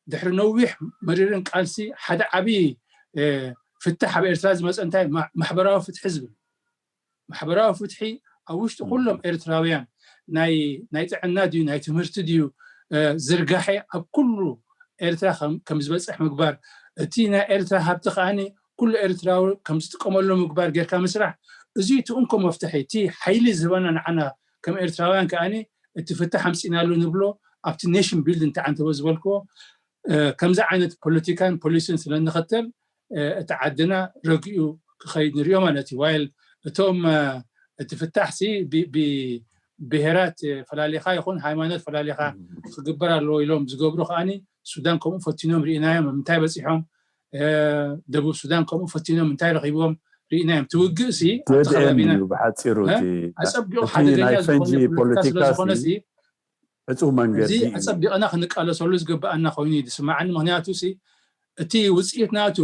ድሕሪ ነዊሕ መሪርን ቃልሲ ሓደ ዓብዪ ፍታሕ ኣብ ኤርትራ ዝመፀ እንታይ ማሕበራዊ ፍትሒ ዝብል ማሕበራዊ ፍትሒ ኣብ ውሽጢ ኩሎም ኤርትራውያን ናይ ጥዕና ድዩ ናይ ትምህርቲ ድዩ ዝርጋሐ ኣብ ኩሉ ኤርትራ ከም ዝበፅሕ ምግባር፣ እቲ ናይ ኤርትራ ሃብቲ ከዓኒ ኩሉ ኤርትራዊ ከም ዝጥቀመሉ ምግባር ጌርካ ምስራሕ፣ እዚ እቲ እንኮ መፍትሒ፣ እቲ ሓይሊ ዝህበና ንዓና ከም ኤርትራውያን ከዓኒ እቲ ፍታሕ ኣምፂእናሉ ንብሎ ኣብቲ ኔሽን ቢልድ እንታይ ዓንተበ ዝበልክዎ ከምዚ ዓይነት ፖለቲካን ፖሊሲን ስለ እንኸተል እቲ ዓድና ረጊኡ ክኸይድ ንሪኦ ማለት እዩ። ዋይል እቶም እቲ ፍታሕ ሲ ብሄራት ፈላሊኻ ይኹን ሃይማኖት ፈላሊኻ ክግበር ኣለዎ ኢሎም ዝገብሩ ከዓኒ ሱዳን ከምኡ ፈቲኖም ርኢናዮም። ምንታይ በፂሖም ደቡብ ሱዳን ከምኡ ፈቲኖም እንታይ ረኺቦም ርኢናዮም። ትውግእ ሲ ኣብቲ ከባቢና ብሓፂሩ ኣፀቢቑ ሓደገኛ ዝኾነ ፖለቲካ ስለዝኾነ ሲ ዕፁብ መንገዲ ኣፀቢቕና ክንቃለሰሉ ዝግበኣና ኮይኑ እዩ ዝስማዓኒ። ምክንያቱ ሲ እቲ ውፅኢት ናቱ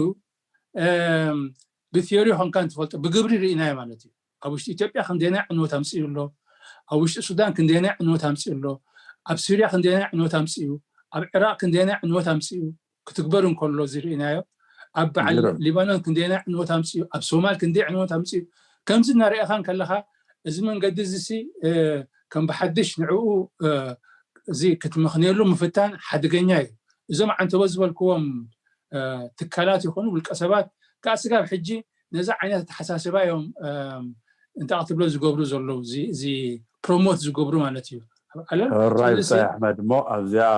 ብቲዮሪ ኮንካ እንትፈልጦ ብግብሪ ርኢናዮ ማለት እዩ። ኣብ ውሽጢ ኢትዮጵያ ክንደናይ ዕንወት ኣምፅኡ ኣሎ፣ ኣብ ውሽጢ ሱዳን ክንደናይ ዕንወት ኣምፅኡ ኣሎ፣ ኣብ ሱርያ ክንደናይ ዕንወት ኣምፅኡ፣ ኣብ ዕራቅ ክንደናይ ዕንወት ኣምፅኡ ክትግበር እንከሎ ዝርኢናዮ ኣብ በዓል ሊባኖን ክንደናይ ዕንወት ኣምፅኡ፣ ኣብ ሶማል ክንደይ ዕንወት ኣምፅኡ። ከምዚ እናርአኻን ከለካ እዚ መንገዲ እዚ ሲ ከም ብሓድሽ ንዕኡ እዚ ክትምክንየሉ ምፍታን ሓደገኛ እዩ። እዞም ዓንተቦ ዝበልክዎም ትካላት ይኹኑ ውልቀ ሰባት ከዓ ስጋብ ሕጂ ነዚ ዓይነት ኣተሓሳስባ እዮም እንታይ ክትብሎ ዝገብሩ ዘለዉ እዚ ፕሮሞት ዝገብሩ ማለት እዩ። ራይ ብፃይ ኣሕመድ እሞ ኣብዚኣ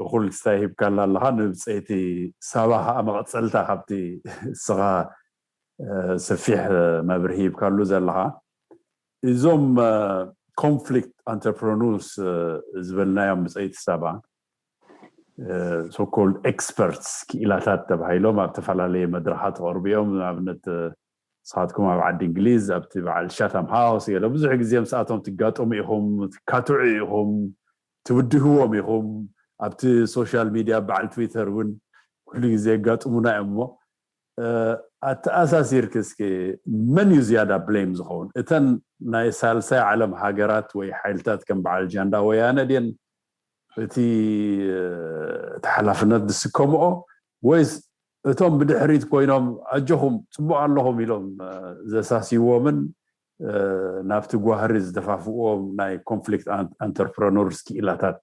እኩል ክስታይ ሂብካላ ኣለካ። ንብፀይቲ ሳባ ከዓ መቐፀልታ ካብቲ እስኻ ሰፊሕ መብርሂ ሂብካሉ ዘለካ እዞም ኮንፍሊክት ኣንተርፕረኑርስ ዝበልናዮም ብፀይቲ ሳባ ሶኮልድ ኤክስፐርትስ ክኢላታት ተባሂሎም ኣብ ተፈላለየ መድረኻት ተቐርቡ እዮም። ንኣብነት ንስኻትኩም ኣብ ዓዲ እንግሊዝ ኣብቲ በዓል ሻታም ሃውስ ገለ ብዙሕ ግዜ ምስኣቶም ትጋጠሙ ኢኹም፣ ትካትዑ ኢኹም፣ ትብድህዎም ኢኹም። ኣብቲ ሶሻል ሚድያ በዓል ትዊተር እውን ኩሉ ግዜ የጋጥሙና እዮም። እሞ ኣተኣሳሲርክ እስኪ መን እዩ ዝያዳ ብሌም ዝኸውን? እተን ናይ ሳልሳይ ዓለም ሃገራት ወይ ሓይልታት ከም በዓል ጃንዳ ወያነ ድን እቲ እቲ ሓላፍነት ዝስከምኦ ወይስ እቶም ብድሕሪት ኮይኖም ኣጆኹም ፅቡቅ ኣለኹም ኢሎም ዘሳስይዎምን ናብቲ ጓህሪ ዝተፋፍዎም ናይ ኮንፍሊክት ኣንተርፕረኖርስ ክኢላታት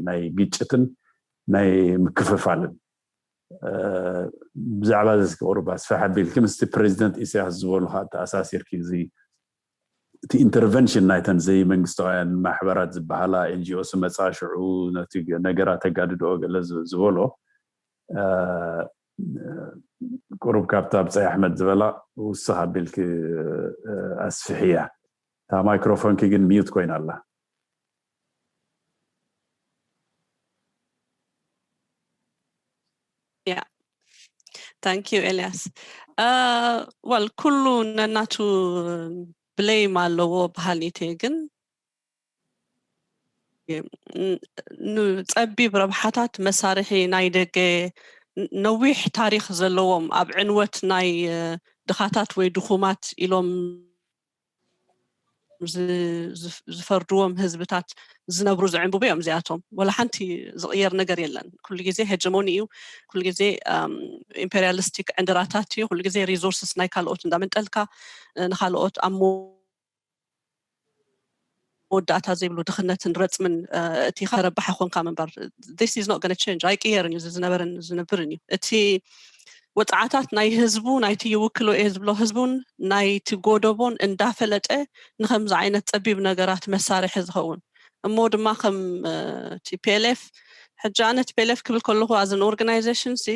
ናይ ግጭትን ናይ ምክፍፋልን ብዛዕባ እዚ እስኪ ቁሩብ ኣስፍሕ ኣቢልኪ ምስቲ ፕሬዚደንት ኢሳያስ ዝበሉ ከዓ ተኣሳሲርኪ እዚ እቲ ኢንተርቨንሽን ናይተን ዘይመንግስታውያን ማሕበራት ዝበሃላ ኤንጂኦ ስመፃ ሽዑ ነቲ ነገራ ተጋድድኦ ገለ ዝበሎ ቁሩብ ካብታ ብፀይ ኣሕመድ ዝበላ ውስኽ ኣቢልኪ ኣስፍሕያ። እታ ማይክሮፎንኪ ግን ሚዩት ኮይና ኣላ። ያ ታንክ ዩ ኤልያስ። ወል ኩሉ ነናቱ ብሌም ኣለዎ በሃሊት እየ፣ ግን ንፀቢብ ረብሓታት መሳርሒ ናይ ደገ ነዊሕ ታሪክ ዘለዎም ኣብ ዕንወት ናይ ድኻታት ወይ ድኹማት ኢሎም ዝፈርድዎም ህዝብታት ዝነብሩ ዝዕንብቡ እዮም። እዚኣቶም ወላ ሓንቲ ዝቕየር ነገር የለን። ኩሉ ግዜ ሄጀሞኒ እዩ። ኩሉ ግዜ ኢምፔሪያሊስቲክ ዕንድራታት እዩ። ኩሉ ግዜ ሪሶርስስ ናይ ካልኦት እንዳመንጠልካ ንካልኦት ኣብ መወዳእታ ዘይብሉ ድኽነትን ረፅምን እቲ ከረባሓ ኮንካ ምንባር this is not gonna change ኣይቅየርን እዩ። ዝነበረን ዝነብርን እዩ። እቲ ወፅዓታት ናይ ህዝቡ ናይቲ ይውክሎ እየ ዝብሎ ህዝቡን ናይቲ ጎደቦን እንዳፈለጠ ንከምዚ ዓይነት ፀቢብ ነገራት መሳርሒ ዝኸውን እሞ ድማ ከም ቲፒኤልኤፍ ሕጂ ኣነ ቲፒኤልኤፍ ክብል ከለኹ ኣዝን ኦርጋናይዜሽን ሲ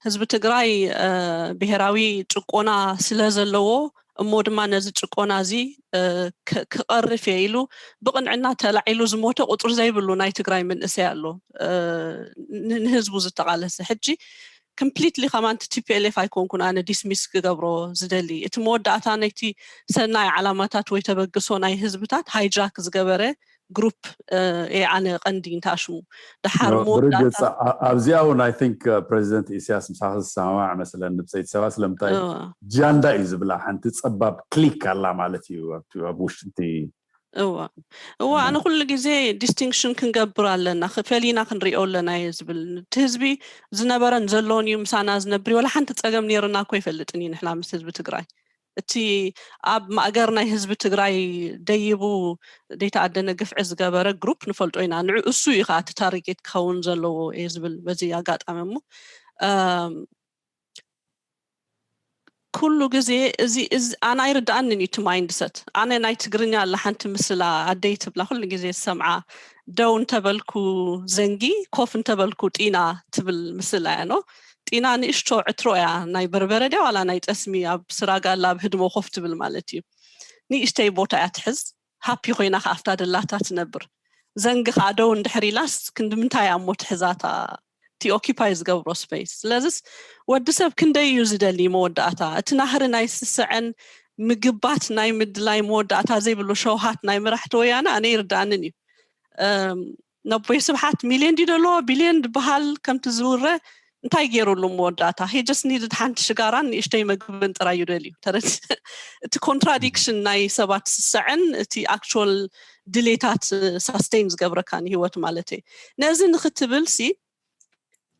ህዝቢ ትግራይ ብሄራዊ ጭቆና ስለ ዘለዎ እሞ ድማ ነዚ ጭቆና እዚ ክቐርፍ እየ ኢሉ ብቕንዕና ተላዒሉ ዝሞተ ቁፅሪ ዘይብሉ ናይ ትግራይ መንእሰይ ኣሎ ንህዝቡ ዝተቓለሰ። ሕጂ ኮምፕሊትሊ ከማን ቲፒኤልኤፍ ኣይኮንኩን ኣነ ዲስሚስ ክገብሮ ዝደሊ። እቲ መወዳእታ ናይቲ ሰናይ ዓላማታት ወይ ተበግሶ ናይ ህዝብታት ሃይጃክ ዝገበረ ግሩፕ እየ ኣነ ቀንዲ እንተኣሽሙ። ድሓር መወዳእታ ብርግፅ ኣብዚኣ እውን ኣይ ቲንክ ፕሬዚደንት ኢሳያስ ምሳኺ ዝሰማማዕ መስለኒ ብፀይቲ ሰባ። ስለምንታይ ጃንዳ እዩ ዝብላ ሓንቲ ፀባብ ክሊክ ኣላ ማለት እዩ ኣብ ውሽጢ እዋ እዋ ኣነ ኩሉ ግዜ ዲስቲንክሽን ክንገብር ኣለና፣ ፈሊና ክንሪኦ ኣለና እየ ዝብል። እቲ ህዝቢ ዝነበረን ዘሎን እዩ ምሳና ዝነብር። ወላ ሓንቲ ፀገም ነይርና እኮ ይፈልጥን እዩ ንሕና ምስ ህዝቢ ትግራይ። እቲ ኣብ ማእገር ናይ ህዝቢ ትግራይ ደይቡ ደይተኣደነ ግፍዒ ዝገበረ ግሩፕ ንፈልጦ ኢና። ንዑ እሱ እዩ ከዓ እቲ ታርጌት ክኸውን ዘለዎ እየ ዝብል በዚ ኣጋጣሚ እሞ ኩሉ ግዜ እዚ እዚ ኣነ ኣይርድኣንን እዩ እቲ ማይንድሰት። ኣነ ናይ ትግርኛ ኣላ ሓንቲ ምስላ ኣደይ ትብላ ኩሉ ግዜ ዝሰምዓ፣ ደው እንተበልኩ ዘንጊ፣ ኮፍ እንተበልኩ ጢና ትብል ምስላ እያ። ኖ፣ ጢና ንእሽቶ ዕትሮ እያ፣ ናይ በርበረ ድያ ዋላ ናይ ጠስሚ፣ ኣብ ስራጋ ኣላ ኣብ ህድሞ ኮፍ ትብል ማለት እዩ። ንእሽተይ ቦታ እያ ትሕዝ፣ ሃፒ ኮይና ከኣ ኣብታ ደላታ ትነብር። ዘንጊ ከኣ ደው እንድሕር ኢላስ ክንዲ ምንታይ እያ እሞ ትሕዛታ? እቲ ኦኪፓይ ዝገብሮ ስፔስ። ስለዚስ ወዲ ሰብ ክንደይ እዩ ዝደሊ መወዳእታ? እቲ ናህሪ ናይ ስስዐን ምግባት ናይ ምድላይ መወዳእታ ዘይብሉ ሸውሃት ናይ መራሕቲ ወያነ ኣነ ይርድኣንን እዩ። ነቦይ ስብሓት ሚልዮን ድዩ ደለዎ ቢልዮን ዝበሃል ከምቲ ዝውረ እንታይ ገይሩሉ መወዳእታ? ሂ ጀስት ኒድድ ሓንቲ ሽጋራን ንእሽተይ መግብን ጥራይ እዩ ደልዩ። ተረት እቲ ኮንትራዲክሽን ናይ ሰባት ስስዐን እቲ ኣክቹዋል ድሌታት ሳስቴን ዝገብረካ ንህይወት ማለት እዩ። ነዚ ንክትብል ሲ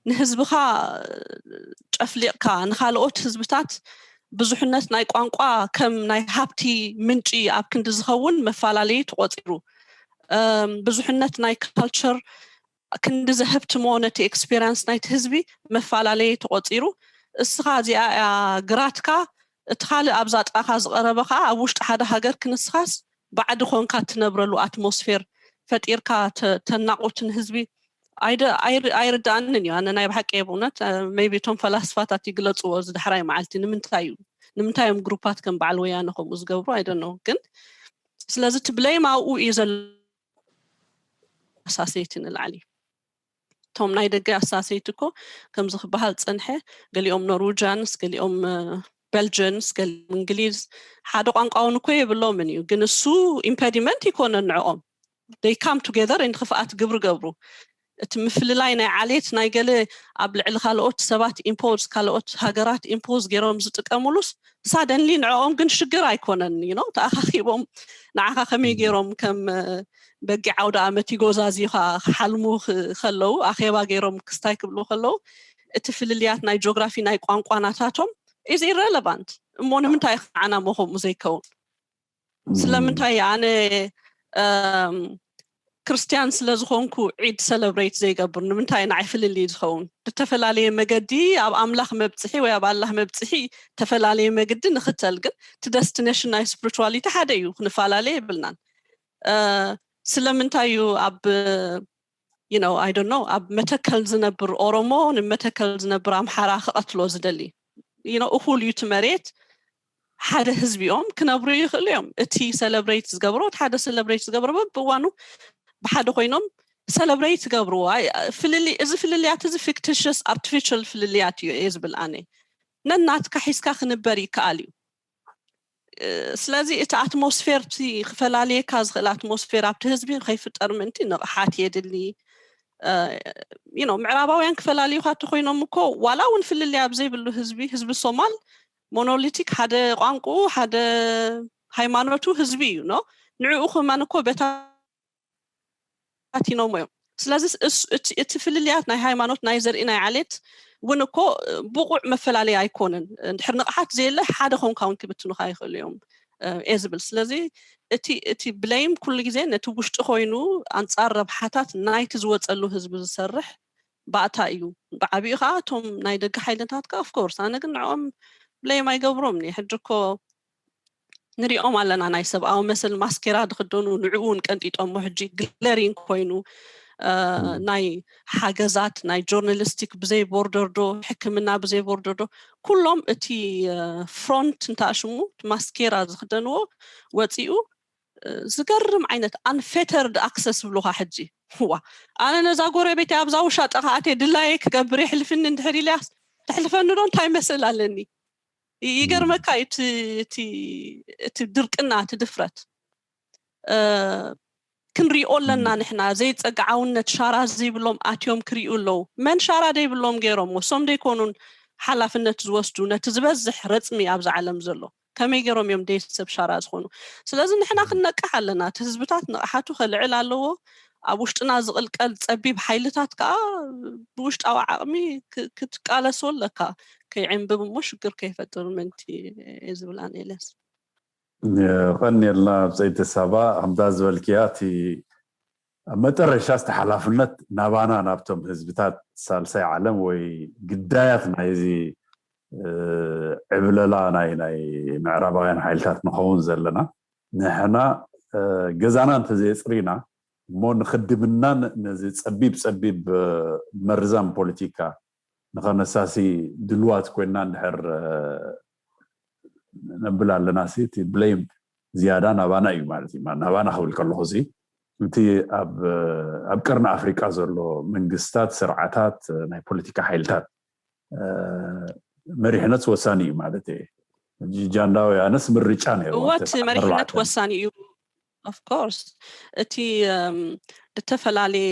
ንህዝብኻ ጨፍሊቕካ ንኻልኦት ህዝብታት ብዙሕነት ናይ ቋንቋ ከም ናይ ሃብቲ ምንጪ ኣብ ክንዲ ዝኸውን መፈላለዪ ተቖጺሩ። ብዙሕነት ናይ ካልቸር ክንዲ ዘህብትሞ ነቲ ኤክስፔሪንስ ናይቲ ህዝቢ መፈላለዪ ተቖጺሩ። እስኻ እዚኣ እያ ግራትካ፣ እቲ ካልእ ኣብዛ ጥቓኻ ዝቐረበ ከዓ ኣብ ውሽጢ ሓደ ሃገር ክንስኻስ ባዕዲ ኮንካ ትነብረሉ ኣትሞስፌር ፈጢርካ ተናቑት ንህዝቢ ኣይርድኣንን እዩ። ኣነ ናይ ብሓቂ እየ ብእውነት ሜቢ እቶም ፈላስፋታት ይግለፅዎ እዚ ዳሕራይ መዓልቲ ንምንታይ እዩ ንምንታይ እዮም ግሩፓት ከም በዓል ወያነ ከምኡ ዝገብሩ ኣይደነው። ግን ስለዚ እቲ ብለይም ኣብኡ እዩ ዘሎ ኣሳሰይቲ ንላዕሊ እቶም ናይ ደገ ኣሳሰይቲ እኮ ከምዚ ክበሃል ዝፀንሐ ገሊኦም ኖርዊጃንስ ገሊኦም ቤልጅንስ ገሊኦም እንግሊዝ ሓደ ቋንቋ እውን እኮ የብሎምን እዩ። ግን እሱ ኢምፐዲመንት ይኮነ ንዕኦም they come together ንክፍኣት ግብሪ ገብሩ። እቲ ምፍልላይ ናይ ዓሌት ናይ ገለ ኣብ ልዕሊ ካልኦት ሰባት ኢምፖዝ ካልኦት ሃገራት ኢምፖዝ ገይሮም ዝጥቀሙሉስ ሳደንሊ ንዕኦም ግን ሽግር ኣይኮነን። ዩ ተኣኻኺቦም ንዓኻ ከመይ ገይሮም ከም በጊዕ ዓውደ ኣመት ይጎዛዝዩኻ ክሓልሙ ከለዉ ኣኼባ ገይሮም ክስታይ ክብሉ ከለዉ እቲ ፍልልያት ናይ ጂኦግራፊ ናይ ቋንቋ ናታቶም ኢዝ ኢረለቫንት። እሞ ንምንታይ ኢኻ ዓና መኸምኡ ዘይከውን? ስለምንታይ ኣነ ክርስትያን ስለ ዝኾንኩ ዒድ ሰለብሬት ዘይገብር? ንምንታይ ንዓይ ፍልልይ ዝኸውን? ብተፈላለየ መገዲ ኣብ ኣምላኽ መብፅሒ ወይ ኣብ ኣላህ መብፅሒ ተፈላለየ መገዲ ንኽተል ግን እቲ ደስቲኔሽን ናይ ስፕሪቹዋሊቲ ሓደ እዩ። ክንፈላለየ የብልናን። ስለምንታይ እዩ ኣብ you know I don't know ኣብ መተከል ዝነብር ኦሮሞ ንመተከል ዝነብር ኣምሓራ ክቐትሎ ዝደሊ? You know እኹል እዩ እቲ መሬት። ሓደ ህዝቢ እዮም ክነብሩ ይኽእሉ እዮም። እቲ ሰለብሬት ዝገብሮ እቲ ሓደ ሰለብሬት ዝገብሮ በብእዋኑ ብሓደ ኮይኖም ሰለብሬት ይገብርዎ። እዚ ፍልልያት እዚ ፊክቲሽስ ኣርቲፊሻል ፍልልያት እዩ እየ ዝብል ኣነ። ነናትካ ሒዝካ ክንበር ይከኣል እዩ። ስለዚ እቲ ኣትሞስፌር እቲ ክፈላልየካ ዝኽእል ኣትሞስፌር ኣብቲ ህዝቢ ከይፍጠር ምእንቲ ንቕሓት የድሊ። ምዕራባውያን ክፈላልዩካ እንተኮይኖም እኮ ዋላ እውን ፍልልይ ኣብ ዘይብሉ ህዝቢ ህዝቢ ሶማል ሞኖሊቲክ ሓደ ቋንቁኡ ሓደ ሃይማኖቱ ህዝቢ እዩ። ኖ ንዕኡ ከማን እኮ በታ ኣቲኖሞ እዮም። ስለዚ እቲ ፍልልያት ናይ ሃይማኖት ናይ ዘርኢ ናይ ዓሌት እውን እኮ ብቑዕ መፈላለያ ኣይኮነን። እንድሕር ንቕሓት ዘየለ ሓደ ኮንካ እውን ክብትኑካ ይኽእሉ እዮም እየ ዝብል። ስለዚ እቲ እቲ ብለይም ኩሉ ግዜ ነቲ ውሽጢ ኮይኑ ኣንፃር ረብሓታት ናይቲ ዝወፀሉ ህዝቢ ዝሰርሕ ባእታ እዩ። ብዓብኡ ከዓ እቶም ናይ ደገ ሓይልታት ከዓ ኦፍኮርስ ኣነ ግን ንዕኦም ብለይም ኣይገብሮም። ሕጂ እኮ ንሪኦም ኣለና ናይ ሰብኣዊ መሰል ማስኬራ ዝኽደኑ ንዕኡ እውን ቀንጢጦሞ ሕጂ ግለሪንግ ኮይኑ ናይ ሓገዛት ናይ ጆርናሊስቲክ ብዘይ ቦርደር ዶ ሕክምና ብዘይ ቦርደር ዶ ኩሎም እቲ ፍሮንት እንታይ ሽሙ ማስኬራ ዝኽደንዎ ወፂኡ ዝገርም ዓይነት ኣንፌተርድ ኣክሰስ ዝብሉካ ሕጂ ዋ ኣነ ነዛ ጎረቤት ኣብዛ ውሻጠ ከኣቴ ድላየ ክገብር የሕልፍኒ እንድሕር ኢልያስ ተሕልፈኒ ዶ እንታይ መስል ኣለኒ? ይገርመካ እዩ እቲ ድርቅና እቲ ድፍረት። ክንሪኦ ኣለና ንሕና ዘይፀግዓውነት ሻራ ዘይብሎም ኣትዮም ክሪኡ ኣለዉ። መን ሻራ ዘይብሎም ገይሮም እሶም ዘይኮኑን ሓላፍነት ዝወስዱ ነቲ ዝበዝሕ ረፅሚ ኣብዚ ዓለም ዘሎ ከመይ ገይሮም እዮም ደይ ሰብ ሻራ ዝኾኑ? ስለዚ ንሕና ክንነቅሕ ኣለና። እቲ ህዝብታት ንቕሓቱ ከልዕል ኣለዎ። ኣብ ውሽጥና ዝቕልቀል ፀቢብ ሓይልታት ከዓ ብውሽጣዊ ዓቕሚ ክትቃለሶ ኣለካ። ከይዕንብብ እሞ ሽግር ከይፈጥር ምንቲ እየ ዝብል ኣነ ኤልያስ። ቀኒልና ብፀይቲ ሳባ ከምዛ ዝበልክያ እቲ ኣብ መጠረሻ እቲ ሓላፍነት ናባና ናብቶም ህዝብታት ሳልሳይ ዓለም ወይ ግዳያት ናይዚ ዕብለላ ናይ ናይ ምዕራባውያን ሓይልታት ንኸውን ዘለና፣ ንሕና ገዛና እንተዘየፅሪና እሞ ንክድምናን ነዚ ፀቢብ ፀቢብ መርዛም ፖለቲካ ንኸነሳሲ ድልዋት ኮይና እንድሕር ነብል ኣለና ሲ እቲ ብሌም ዝያዳ ናባና እዩ ማለት እዩ። ናባና ክብል ከለኹ ሲ እቲ ኣብ ቀርኒ ኣፍሪቃ ዘሎ መንግስታት፣ ስርዓታት፣ ናይ ፖለቲካ ሓይልታት መሪሕነት ወሳኒ እዩ ማለት እዩ። ጃንዳውያንስ ምርጫ ነይሩ እወት መሪሕነት ወሳኒ እዩ። Of course እቲ እተፈላለየ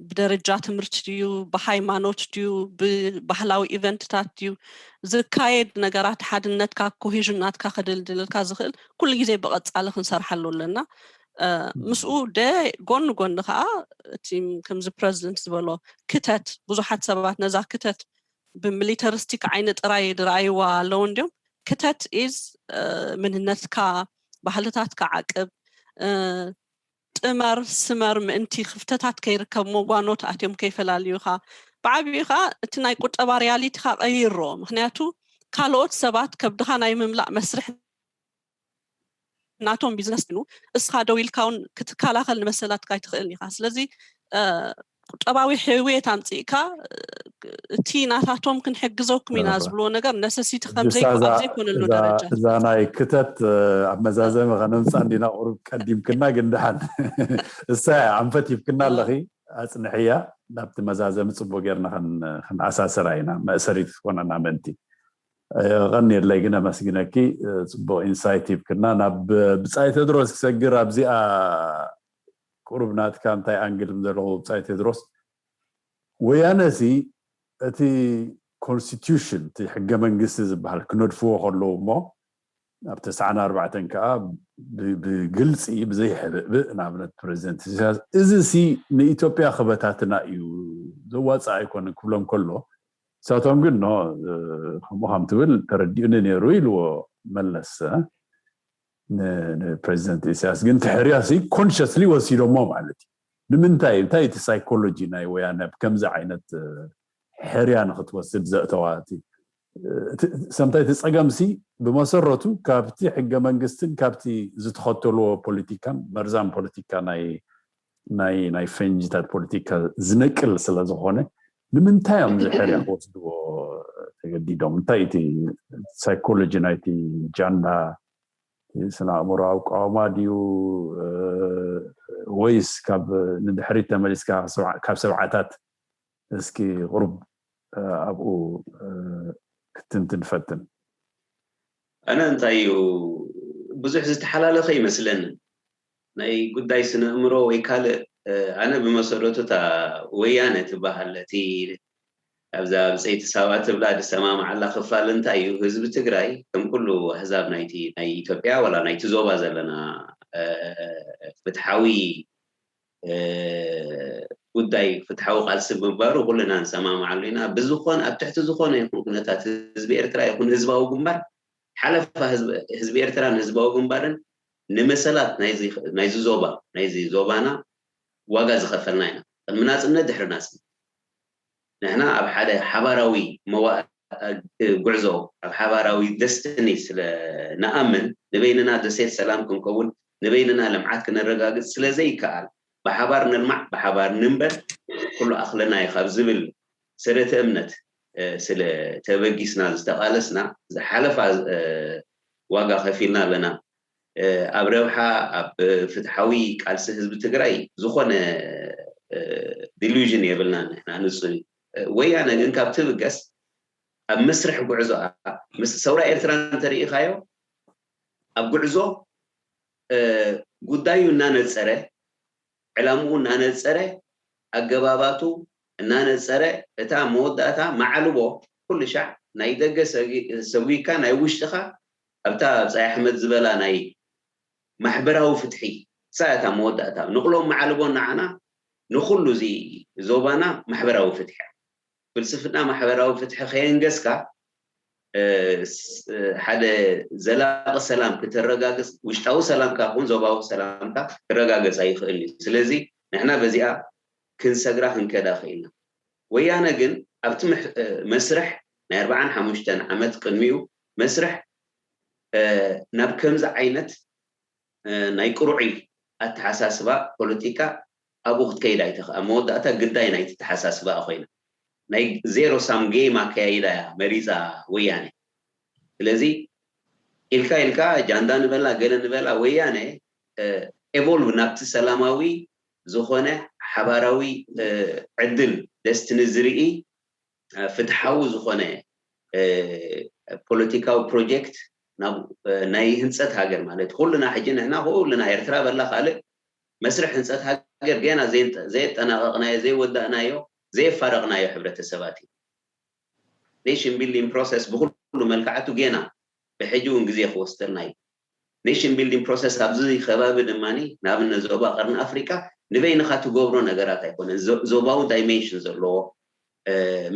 ብደረጃ ትምህርቲ ድዩ፣ ብሃይማኖት ድዩ፣ ብባህላዊ ኢቨንትታት ድዩ ዝካየድ ነገራት ሓድነትካ ኮሂዥን ናትካ ከደልድለልካ ዝኽእል ኩሉ ግዜ ብቐጻሊ ክንሰርሓሉ ኣለና። ምስኡ ደ ጎኒ ጎኒ ከዓ እቲ ከምዚ ፕረዚደንት ዝበሎ ክተት ብዙሓት ሰባት ነዛ ክተት ብሚሊተሪስቲክ ዓይኒ ጥራይ ዝረኣይዋ ኣለዉ እንዲዮም። ክተት ኢዝ መንነትካ ባህልታትካ ዓቅብ ጥመር ስመር ምእንቲ ክፍተታት ከይርከብ ሞጓኖት ኣትዮም ከይፈላልዩኻ ብዓብዩ ኸዓ እቲ ናይ ቁጠባ ሪያሊቲኻ ቀይሮ። ምክንያቱ ካልኦት ሰባት ከብድኻ ናይ ምምላእ መስርሕ ናቶም ቢዝነስ ኮይኑ እስኻ ደው ኢልካ እውን ክትከላኸል ንመሰላትካ ኣይትኽእልን ኢኻ። ስለዚ ቁጠባዊ ሕውየት ኣምፂእካ እቲ ናታቶም ክንሕግዘኩም ኢና ዝብልዎ ነገር ነሰሲቲ ከምዘይኮ ኣብ ዘይኮነሉ ደረጃ እዛ ናይ ክተት ኣብ መዛዘመ ከነምፃ እንዲና ቁሩብ ቀዲምክና ግን ደሓን እሳ ኣንፈት ሂብክና ኣለኺ። ኣፅንሕያ ናብቲ መዛዘሚ ፅቡቅ ጌርና ክንኣሳስራ ኢና መእሰሪት ክትኮነና ምእንቲ። ቀንየለይ ግን ኣመስግነኪ። ፅቡቅ ኢንሳይት ሂብክና። ናብ ብፃይ ቴድሮስ ክሰግር ኣብዚኣ ቁሩብ ናትካ እንታይ ኣንግል ዘለኹ ብፃይ ቴድሮስ ወያነ ሲ እቲ ኮንስቲቱሽን እቲ ሕገ መንግስቲ ዝበሃል ክነድፍዎ ከለዉ እሞ ኣብ ተስዓን ኣርባዕተን ከዓ ብግልፂ ብዘይሕብእብእ ንኣብነት ፕሬዚደንት ኢሳያስ እዚ ሲ ንኢትዮጵያ ክበታትና እዩ ዘዋፅእ ኣይኮንን ክብሎም ከሎ ንሳቶም ግን ኖ ከምኡ ከም ትብል ተረዲኡኒ ነይሩ ኢልዎ መለስ ንፕሬዚደንት ኢሳያስ ግን ትሕርያ ሲ ኮንሽስሊ ወሲዶሞ ማለት እዩ። ንምንታይ እንታይ እቲ ሳይኮሎጂ ናይ ወያነ ከምዚ ዓይነት ሕርያ ንክትወስድ ዘእተዋ እቲ ሰምታይ እቲ ፀገምሲ ብመሰረቱ ካብቲ ሕገ መንግስትን ካብቲ ዝተኸተልዎ ፖለቲካን መርዛም ፖለቲካ ናይ ናይ ናይ ፈንጅታት ፖለቲካ ዝነቅል ስለ ዝኾነ ንምንታይ እዮም እዚ ሕርያ ክወስድዎ ተገዲዶም? እንታይ እቲ ሳይኮሎጂ ናይቲ ጃንዳ ስነ ኣእምሮኣዊ ኣቃውማ ድዩ ወይስ ካብ ንድሕሪት ተመሊስካ ካብ ሰብዓታት እስኪ ቁሩብ ኣብኡ ክትንትን ፈትን። ኣነ እንታይ እዩ ብዙሕ ዝተሓላለኸ ይመስለኒ ናይ ጉዳይ ስነ ኣእምሮ ወይ ካልእ ኣነ ብመሰረቱ እታ ወያነ ትበሃል እቲ ኣብዛ ብፀይቲ ሳባ ትብላ ዝሰማምዓላ ክፋል እንታይ እዩ ህዝቢ ትግራይ ከም ኩሉ ኣህዛብ ናይቲ ናይ ኢትዮጵያ ዋላ ናይቲ ዞባ ዘለና ፍትሓዊ ጉዳይ ፍትሓዊ ቃልሲ ምግባሩ ኩልና ንሰማምዓሉ ኢና። ብዝኾነ ኣብ ትሕቲ ዝኾነ ይኹን ኩነታት ህዝቢ ኤርትራ ይኹን ህዝባዊ ግንባር ሓለፋ ህዝቢ ኤርትራን ህዝባዊ ግንባርን ንመሰላት ናይዚ ዞባ ናይዚ ዞባና ዋጋ ዝኸፈልና ኢና። ቅድሚ ናፅነት ድሕሪ ናፅነት ንሕና ኣብ ሓደ ሓባራዊ መዋ ጉዕዞ ኣብ ሓባራዊ ደስትኒ ስለ ንኣምን ንበይንና ደሴት ሰላም ክንከውን ንበይንና ልምዓት ክነረጋግፅ ስለ ዘይከኣል ብሓባር ንልማዕ ብሓባር ንንበር ኩሉ ኣኽለና እዩ ካብ ዝብል ሰረተ እምነት ስለ ተበጊስና ዝተቓለስና ዝሓለፋ ዋጋ ከፊልና ኣለና። ኣብ ረብሓ ኣብ ፍትሓዊ ቃልሲ ህዝቢ ትግራይ ዝኾነ ዲሉዥን የብልና ንሕና ንፁ ወያነ ግን ካብ ትብገስ ኣብ መስርሕ ጉዕዞ ምስ ሰውራ ኤርትራ እንተሪኢኻዮ ኣብ ጉዕዞ ጉዳዩ እናነፀረ ዕላምኡ እናነፀረ ኣገባባቱ እናነፀረ እታ መወዳእታ ማዕልቦ ኩሉ ሻዕ ናይ ደገ ሰጒካ ናይ ውሽጥኻ ኣብታ ብፃይ ኣሕመድ ዝበላ ናይ ማሕበራዊ ፍትሒ እሳ እታ መወዳእታ ንቕሎም ማዕልቦ ንዓና ንኩሉ እዚ ዞባና ማሕበራዊ ፍትሒ ፍልስፍና ማሕበራዊ ፍትሒ ከየንገስካ ሓደ ዘላቂ ሰላም ክተረጋግፅ ውሽጣዊ ሰላምካ ኹን ዞባዊ ሰላምካ ክረጋገፅ ኣይኽእል እዩ። ስለዚ ንሕና በዚኣ ክንሰግራ ክንከዳ ክኢልና። ወያነ ግን ኣብቲ መስርሕ ናይ ኣርባዓን ሓሙሽተን ዓመት ቅድሚኡ መስርሕ ናብ ከምዚ ዓይነት ናይ ቅሩዒ ኣተሓሳስባ ፖለቲካ ኣብኡ ክትከይድ ኣይትኽእል። ኣብ መወዳእታ ግዳይ ናይቲ ኣተሓሳስባ ኮይና ናይ ዜሮ ሳም ጌም ኣካያይዳ እያ መሪፃ ወያነ። ስለዚ ኢልካ ኢልካ ጃንዳ ንበላ ገለ ንበላ ወያነ ኤቮልቭ ናብቲ ሰላማዊ ዝኾነ ሓባራዊ ዕድል ደስትኒ ዝርኢ ፍትሓዊ ዝኾነ ፖለቲካዊ ፕሮጀክት ናይ ህንፀት ሃገር ማለት ኩልና ሕጂ ንሕና ኩልና ኤርትራ በላ ካልእ መስርሕ ህንፀት ሃገር ገና ዘየጠናቐቕናዮ ዘይወዳእናዮ ዘየፋረቕናዮ ሕብረተሰባት እዩ። ኔሽን ቢልዲንግ ፕሮሰስ ብኩሉ መልክዓቱ ገና ብሕጂ እውን ግዜ ክወስደልና እዩ። ኔሽን ቢልዲንግ ፕሮሰስ ኣብዚ ከባቢ ድማ ንኣብነት ዞባ ቀርኒ ኣፍሪካ ንበይንካ ትገብሮ ነገራት ኣይኮነን። ዞባዊ ዳይሜንሽን ዘለዎ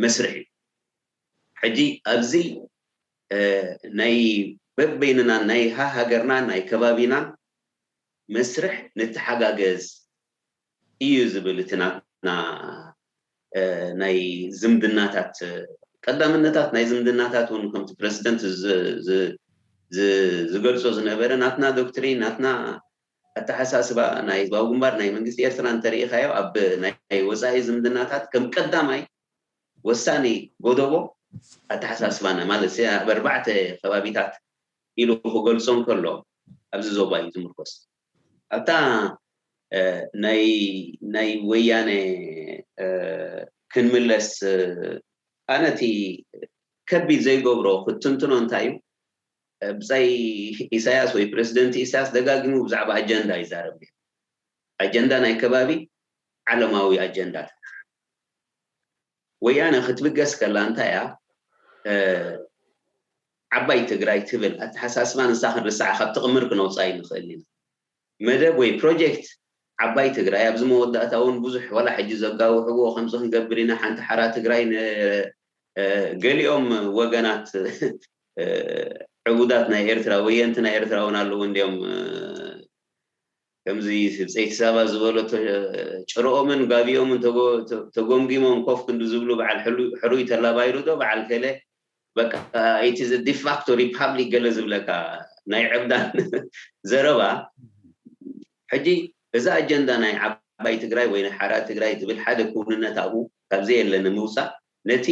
መስርሕ እዩ። ሕጂ ኣብዚ ናይ በበይንናን ናይ ሃሃገርናን ናይ ከባቢናን መስርሕ ንተሓጋገዝ እዩ ዝብል እቲ ናትና ናይ ዝምድናታት ቀዳምነታት ናይ ዝምድናታት እውን ከምቲ ፕረዚደንት ዝገልጾ ዝነበረ ናትና ዶክትሪን ናትና ኣተሓሳስባ ናይ ህዝባዊ ግንባር ናይ መንግስቲ ኤርትራ እንተሪኢኻዮ ኣብ ናይ ወፃኢ ዝምድናታት ከም ቀዳማይ ወሳኒ ጎደቦ ኣተሓሳስባና ማለት ኣብ ኣርባዕተ ከባቢታት ኢሉ ክገልጾ እንከሎ ኣብዚ ዞባ እዩ ዝምርኮስ። ኣብታ ናይ ናይ ወያነ ክንምለስ ኣነ እቲ ከቢድ ዘይገብሮ ክትትንትኖ እንታይ እዩ ብፃይ ኢሳያስ ወይ ፕረዚደንት ኢሳያስ ደጋጊሙ ብዛዕባ ኣጀንዳ ይዛረብ። ኣጀንዳ ናይ ከባቢ ዓለማዊ ኣጀንዳታት ወያነ ክትብገስ ከላ እንታይ እያ ዓባይ ትግራይ ትብል ኣተሓሳስባ ንሳ ክንርስዓ ካብ ትቕምር ክነውፃ ይንኽእል ኢና። መደብ ወይ ፕሮጀክት ዓባይ ትግራይ ኣብዚ መወዳእታ እውን ብዙሕ ዋላ ሕጂ ዘጋውሕዎ ከምዚ ክንገብር ኢና ሓንቲ ሓራ ትግራይ ገሊኦም ወገናት ዕቡዳት ናይ ኤርትራ ወየንቲ ናይ ኤርትራ እውን ኣለዉ እንዲኦም ከምዚ ብፀይቲ ሳባ ዝበሎ ጭርኦምን ጋቢኦምን ተጎምጊሞም ኮፍ ክንዲ ዝብሉ በዓል ሕሩይ ተላባይሩ ዶ በዓል ከለ በቃ ኢቲ ዲፋክቶ ሪፓብሊክ ገለ ዝብለካ ናይ ዕብዳን ዘረባ ሕጂ እዚ ኣጀንዳ ናይ ዓባይ ትግራይ ወይ ናይ ሓራ ትግራይ ትብል ሓደ ክውንነት ኣብኡ ካብ ዘየለ ንምውፃእ ነቲ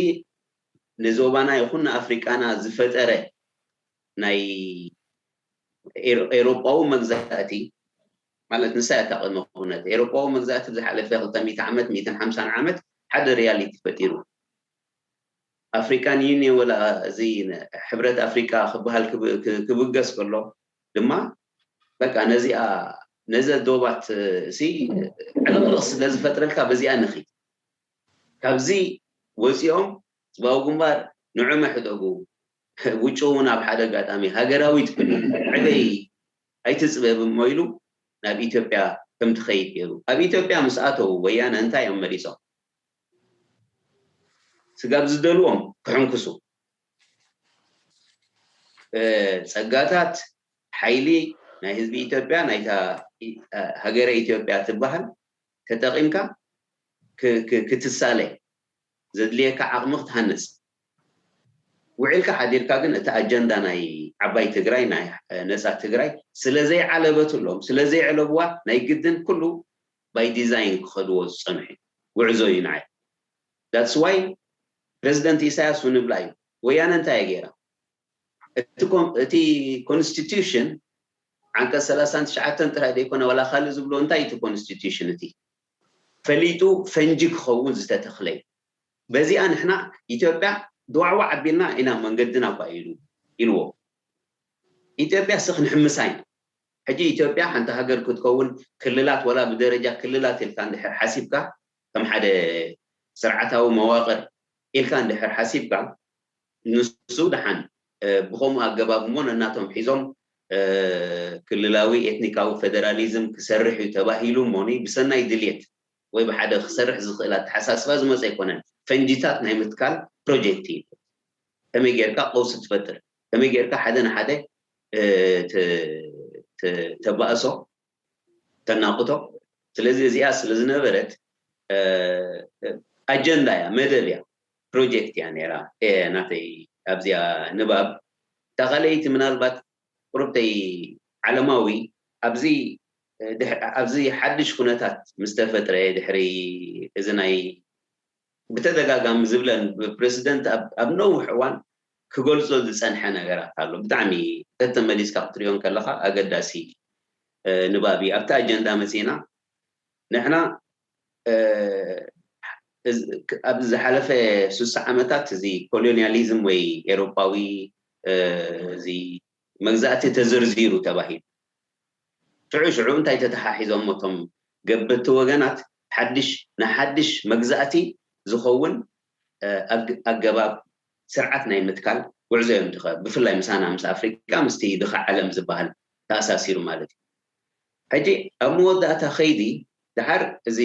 ንዞባና ይኹን ንኣፍሪቃና ዝፈጠረ ናይ ኤሮጳዊ መግዛእቲ ማለት ንሳ እያ እታ ቅድመ ኩነት ኤሮጳዊ መግዛእቲ ብዝሓለፈ ክልተ ሚእቲ ዓመት ሚእትን ሓምሳን ዓመት ሓደ ሪያሊቲ ፈጢሩ ኣፍሪካን ዩኒየን ወላ እዚ ሕብረት ኣፍሪካ ክበሃል ክብገስ ከሎ ድማ በቃ ነዚኣ ነዘ ዶባት ሲ ዕልቕልቕ ስለ ዝፈጥረልካ በዚኣ ንኺድ ካብዚ ወፂኦም ህዝባዊ ግንባር ንዑ መሕደጉ ውጭ እውን ኣብ ሓደ ኣጋጣሚ ሃገራዊት ዕበይ ኣይትፅበብ እሞ ኢሉ ናብ ኢትዮጵያ ከም ትኸይድ ገይሩ ኣብ ኢትዮጵያ ምስ ኣተዉ ወያነ እንታይ እዮም መሪፆም ስጋብ ዝደልዎም ክሕንክሱ ፀጋታት ሓይሊ ናይ ህዝቢ ኢትዮጵያ ናይታ ሃገረ ኢትዮጵያ ትበሃል ተጠቒምካ ክትሳለ ዘድልየካ ዓቕሚ ክትሃንፅ ውዒልካ ሓዲርካ ግን እቲ ኣጀንዳ ናይ ዓባይ ትግራይ ናይ ነፃ ትግራይ ስለ ዘይዓለበትሎም ስለ ዘይዕለብዋ ናይ ግድን ኩሉ ባይ ዲዛይን ክኸድዎ ዝፀንሑ ጉዕዞ እዩ ንዓይ that's why ፕረዚደንት ኢሳያስ ንብላ እዩ ወያነ እንታይ ገይራ እቲ ኮንስቲቱሽን ዓንቀፅ ሰላሳን ትሽዓተን ጥራይ ዘይኮነ ዋላ ካልእ ዝብሎ እንታይ እቲ ኮንስቲቱሽን እቲ ፈሊጡ ፈንጂ ክኸውን ዝተተኽለ እዩ በዚኣ ንሕና ኢትዮጵያ ድዋዕዋዕ ኣቢልና ኢና መንገድና እኳ ኢሉ ኢልዎ ኢትዮጵያ ስ ክንሕምሳ ኢና ሕጂ ኢትዮጵያ ሓንቲ ሃገር ክትከውን ክልላት ወላ ብደረጃ ክልላት ኢልካ እንድሕር ሓሲብካ ከም ሓደ ስርዓታዊ መዋቅር ኢልካ እንድሕር ሓሲብካ ንሱ ደሓን ብከምኡ ኣገባብ እሞ ነናቶም ሒዞም ክልላዊ ኤትኒካዊ ፌደራሊዝም ክሰርሕ እዩ ተባሂሉ እሞኒ ብሰናይ ድልየት ወይ ብሓደ ክሰርሕ ዝኽእል ኣተሓሳስባ ዝመፀ ኣይኮነን ፈንጂታት ናይ ምትካል ፕሮጀክት እዩ ከመይ ጌርካ ቀውሲ ትፈጥር ከመይ ጌርካ ሓደ ንሓደ ተባእሶ ተናቁቶ ስለዚ እዚኣ ስለ ዝነበረት ኣጀንዳ እያ መደብ እያ ፕሮጀክት እያ ነይራ። ናተይ ኣብዚኣ ንባብ እታ ካልኣይቲ ምናልባት ቁርብተይ ዓለማዊ ኣብዚ ድሕ- ኣብዚ ሓድሽ ኩነታት ምስ ተፈጥረ ድሕሪ እዚ ናይ ብተደጋጋሚ ዝብለን ብፕረሲደንት ኣብ ነውሕ እዋን ክገልጾ ዝጸንሐ ነገራት ኣሎ። ብጣዕሚ ተተመሊስካ ክትሪኦ ከለኻ ኣገዳሲ ንባብ እዩ። ኣብቲ ኣጀንዳ መጺና ንሕና ኣብ ዝሓለፈ ስሳ ዓመታት እዚ ኮሎኒያሊዝም ወይ ኤሮጳዊ እዚ መግዛእቲ ተዘርዚሩ ተባሂሉ ሽዑ ሽዑ እንታይ ተተሓሒዞም እቶም ገበቲ ወገናት ሓድሽ ንሓድሽ መግዛእቲ ዝኸውን ኣገባብ ስርዓት ናይ ምትካል ጉዕዞ እዮም ዝኸ ብፍላይ ምሳና ምስ ኣፍሪቃ ምስቲ ድኻ ዓለም ዝበሃል ተኣሳሲሩ ማለት እዩ። ሕጂ ኣብ መወዳእታ ከይዲ ድሓር እዚ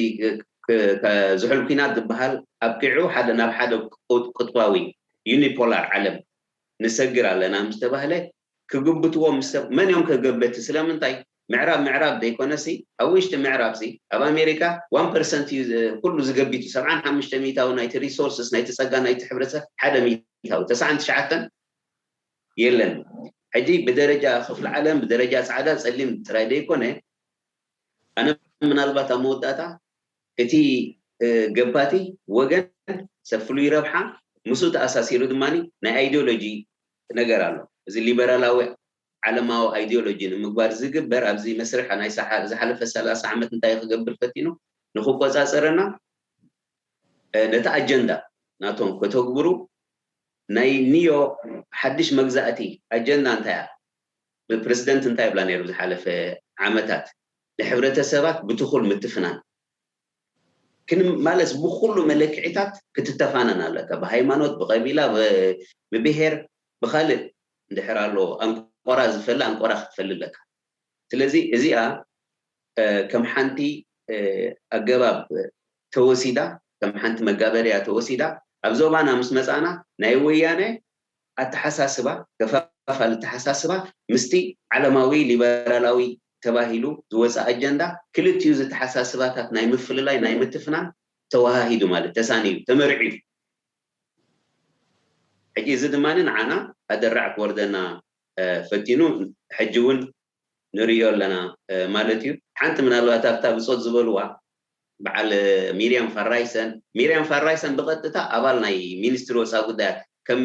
ዝሑል ኩናት ዝበሃል ኣብቂዑ ሓደ ናብ ሓደ ቁጥባዊ ዩኒፖላር ዓለም ንሰግር ኣለና ምስ ተባህለ ክግብትዎ ምስ ሰብ መን እዮም ከገበቲ ስለምንታይ ምዕራብ ምዕራብ ዘይኮነሲ ኣብ ውሽጢ ምዕራብ ሲ ኣብ ኣሜሪካ ዋን ፐርሰንት እዩ ኩሉ ዝገቢቱ ሰብዓን ሓሙሽተ ሚእታዊ ናይቲ ሪሶርስስ ናይቲ ጸጋ ናይቲ ሕብረተሰብ ሓደ ሚእታዊ ተስዓን ትሽዓተን የለን። ሕጂ ብደረጃ ክፍለ ዓለም ብደረጃ ጻዕዳ ጸሊም ጥራይ ዘይኮነ ኣነ ምናልባት ኣብ መወዳእታ እቲ ገባቲ ወገን ሰብ ፍሉይ ረብሓ ምስኡ ተኣሳሲሩ ድማ ናይ ኣይዲዮሎጂ ነገር ኣሎ። እዚ ሊበራላዊ ዓለማዊ ኣይዲዮሎጂ ንምግባር ዝግበር ኣብዚ መስርሕ ናይ ዝሓለፈ ሰላሳ ዓመት እንታይ ክገብር ፈቲኑ ንክቆፃፀረና ነቲ ኣጀንዳ ናቶም ከተግብሩ ናይ ኒዮ ሓድሽ መግዛእቲ ኣጀንዳ እንታይ እያ? ብፕረሲደንት እንታይ ይብላ ነይሩ ዝሓለፈ ዓመታት ንሕብረተሰባት ብትኹል ምትፍናን ክን ማለት ብኩሉ መለክዒታት ክትተፋነን ኣለካ። ብሃይማኖት፣ ብቀቢላ፣ ብብሄር፣ ብካልእ እንድሕር ኣሎ ኣንቆራ ዝፈሊ ኣንቆራ ክትፈሊ ኣለካ። ስለዚ እዚኣ ከም ሓንቲ ኣገባብ ተወሲዳ ከም ሓንቲ መጋበርያ ተወሲዳ ኣብ ዞባና ምስ መፃና ናይ ወያነ ኣተሓሳስባ ከፋፋል ኣተሓሳስባ ምስቲ ዓለማዊ ሊበራላዊ ተባሂሉ ዝወፀ ኣጀንዳ ክልቲኡ ዝተሓሳስባታት ናይ ምፍልላይ ናይ ምትፍናን ተወሃሂዱ ማለት ተሳንዩ ተመርዒዱ ሕጂ እዚ ድማ ንዓና ኣደራዕ ክወርደና ፈቲኑ ሕጂ እውን ንርእዮ ኣለና ማለት እዩ። ሓንቲ ምናልባት ኣብታ ብፆት ዝበልዋ በዓል ሚርያም ፋራይሰን ሚርያም ፋራይሰን ብቐጥታ ኣባል ናይ ሚኒስትሪ ወፃኢ ጉዳያት ከም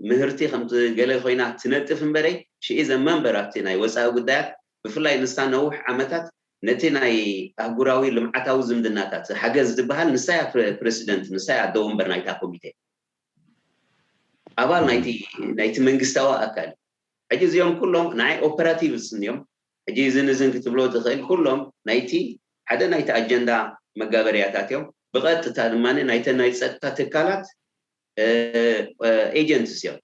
ምህርቲ ከምቲ ገለ ኮይና ትነጥፍ እምበረይ ሽኢ ዘመንበር ኣብቲ ናይ ወፃኢ ጉዳያት ብፍላይ ንሳ ነውሕ ዓመታት ነቲ ናይ ኣህጉራዊ ልምዓታዊ ዝምድናታት ሓገዝ ዝበሃል ንሳያ ፕረሲደንት ንሳያ ኣደ ወንበር ናይታ ኮሚቴ ኣባል ናይቲ ናይቲ መንግስታዊ ኣካል ሕጂ እዚኦም ኩሎም ናይ ኦፐራቲቭስ እዮም ሕጂ እዝን እዝን ክትብሎ ትኽእል ኩሎም ናይቲ ሓደ ናይቲ ኣጀንዳ መጋበርያታት እዮም ብቐጥታ ድማ ናይተ ናይ ፀጥታ ትካላት ኤጀንትስ እዮም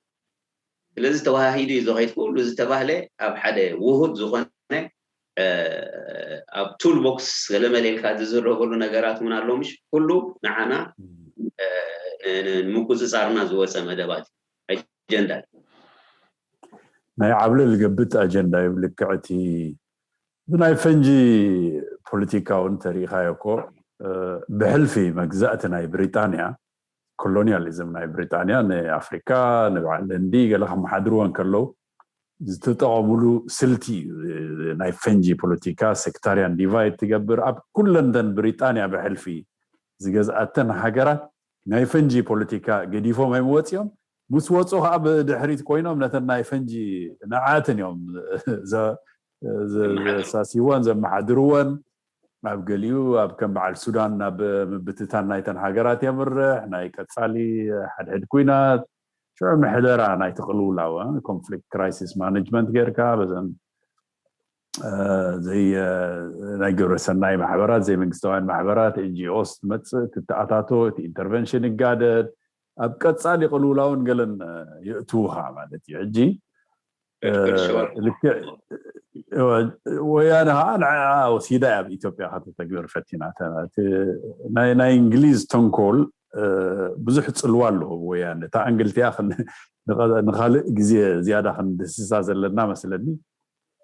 ስለዚ ተዋሃሂዱ እዩ ዝኸይድ ኩሉ ዝተባህለ ኣብ ሓደ ውሁድ ዝኾነ ኣብ ቱል ቦክስ ገለመለ ኢልካ ዝዝረበሉ ነገራት እውን ኣሎ ምሽ ኩሉ ንዓና ንምቁፅፃርና ዝወፀ መደባት ኣጀንዳ እዩ ናይ ዓብለል ገብጥ ኣጀንዳ እዩ ልክዕ እቲ ብናይ ፈንጂ ፖለቲካ እውን ተሪኢኻዮ እኮ ብሕልፊ መግዛእቲ ናይ ብሪጣንያ ኮሎኒያሊዝም ናይ ብሪጣንያ ንኣፍሪካ ንበዓል ህንዲ ገለ ከመሓድርዎ እንከለዉ ዝተጠቐሙሉ ስልቲ እዩ ናይ ፈንጂ ፖለቲካ ሴክታርያን ዲቫይድ ትገብር ኣብ ኩለንተን ብሪጣንያ ብሕልፊ ዝገዝኣተን ሃገራት ናይ ፈንጂ ፖለቲካ ገዲፎም ኣይምወፅኦም ምስ ወፁ ከዓ ብድሕሪት ኮይኖም ነተን ናይ ፈንጂ ንዓትን እዮም ዘሳሲወን ዘመሓድርወን ኣብ ገሊኡ ኣብ ከም በዓል ሱዳን ናብ ምብትታን ናይተን ሃገራት የምርሕ ናይ ቀፃሊ ሓድሕድ ኩናት ሽዑ ምሕደራ ናይቲ ቅልውላው ኮንፍሊክት ክራይሲስ ማነጅመንት ጌርካ በዘን ዘይ ናይ ግብረ ሰናይ ማሕበራት ዘይ መንግስታውያን ማሕበራት ኤንጂኦስ ትመፅእ ትተኣታቶ እቲ ኢንተርቨንሽን ይጋደድ ኣብ ቀፃሊ ቅልውላውን ገለን የእትውኻ ማለት እዩ ሕጂ ልክዕ ወያነ ከዓ ንዓ ወሲዳ ኣብ ኢትዮጵያ ከተተግብር ፈቲና ናይ እንግሊዝ ተንኮል ብዙሕ ፅልዋ ኣለዎ ወያነ እታ እንግልቲያ ንካልእ ግዜ ዝያዳ ክንድስሳ ዘለና መስለኒ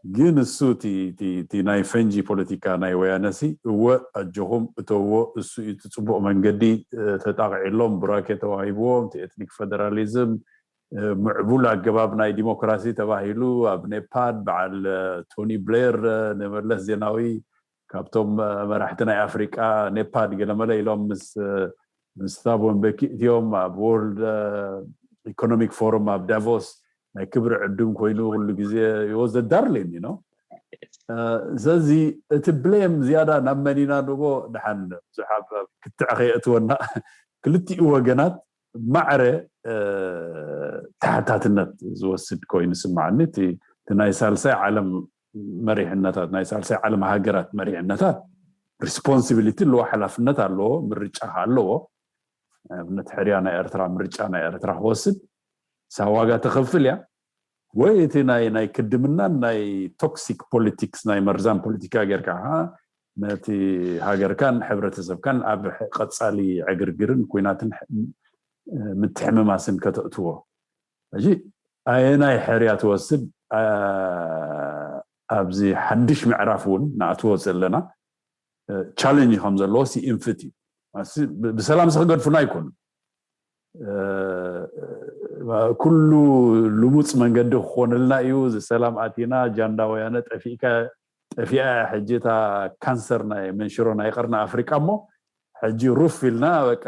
ግን እሱ እቲ ናይ ፈንጂ ፖለቲካ ናይ ወያነሲ እወ ኣጆኹም እተዎ፣ እሱ እዩ እቲ ፅቡቕ መንገዲ ተጣቕዒሎም፣ ቡራኬ ተዋሂብዎም፣ እቲ ኤትኒክ ፌደራሊዝም ምዕቡል ኣገባብ ናይ ዲሞክራሲ ተባሂሉ ኣብ ኔፓድ በዓል ቶኒ ብሌር ንመለስ ዜናዊ ካብቶም መራሕቲ ናይ ኣፍሪቃ ኔፓድ ገለመለ ኢሎም ምስ ምስ ታቦ ምቤኪ እቲኦም ኣብ ወርልድ ኢኮኖሚክ ፎረም ኣብ ዳቮስ ናይ ክብሪ ዕዱም ኮይኑ ኩሉ ግዜ ወዘ ዳርሊን ነው። ስለዚ እቲ ብሌም ዝያዳ ናብ መን ኢና ንቦ ድሓን ብዙሕ ክትዕ ከየእትወና ክልቲኡ ወገናት ማዕረ ተሓታትነት ዝወስድ ኮይኑ ስማዓኒ። እቲ ናይ ሳልሳይ ዓለም መሪሕነታት ናይ ሳልሳይ ዓለም ሃገራት መሪሕነታት ሪስፖንሲቢሊቲ ኣለዎ፣ ሓላፍነት ኣለዎ፣ ምርጫ ኣለዎ። ኣብነት ሕርያ ናይ ኤርትራ ምርጫ ናይ ኤርትራ ክወስድ ሳ ዋጋ ተኸፍል እያ ወይ እቲ ናይ ናይ ክድምናን ናይ ቶክሲክ ፖለቲክስ ናይ መርዛም ፖለቲካ ጌርካ ነቲ ሃገርካን ሕብረተሰብካን ኣብ ቀጻሊ ዕግርግርን ኩናትን ምትሕምማስን ከተእትዎ። ሕጂ ኣየናይ ሕርያ ትወስድ? ኣብዚ ሓድሽ ምዕራፍ እውን ንኣትዎ ዘለና ቻለንጅ ከም ዘለዎ ሲኢንፍት እዩ። ብሰላም ክገድፉና ኣይኮኑ። ኩሉ ልሙፅ መንገዲ ክኾንልና እዩ። እዚ ሰላም ኣቲና ጃንዳ ወያነ ጠፊእካ ጠፊኣ ሕጂ እታ ካንሰር ናይ መንሽሮ ናይ ቀርኒ ኣፍሪቃ እሞ ሕጂ ሩፍ ኢልና በቃ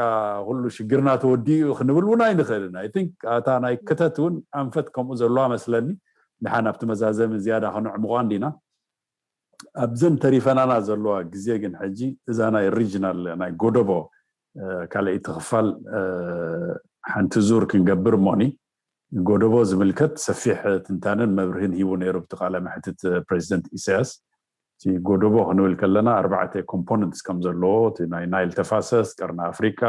ኩሉ ሽግርና ተወዲኡ ክንብል እውን ኣይንኽእልን። ኣይ ቲንክ ኣታ ናይ ክተት እውን ኣንፈት ከምኡ ዘለዋ መስለኒ። ድሓን ኣብቲ መዛዘሚ ዝያዳ ከነዕምቋ እንዲና። ኣብዘን ተሪፈናና ዘለዋ ግዜ ግን ሕጂ እዛ ናይ ሪጅናል ናይ ጎደቦ ካልኣይቲ ክፋል ሓንቲ ዙር ክንገብር እሞኒ ጎደቦ ዝምልከት ሰፊሕ ትንታነን መብርህን ሂቡ ነይሩ ብቲ ቃለ መሕትት ፕሬዚደንት ኢሳያስ። እቲ ጎደቦ ክንብል ከለና ኣርባዕተ ኮምፖነንትስ ከም ዘለዎ እቲ ናይ ናይል ተፋሰስ፣ ቀርኒ ኣፍሪቃ፣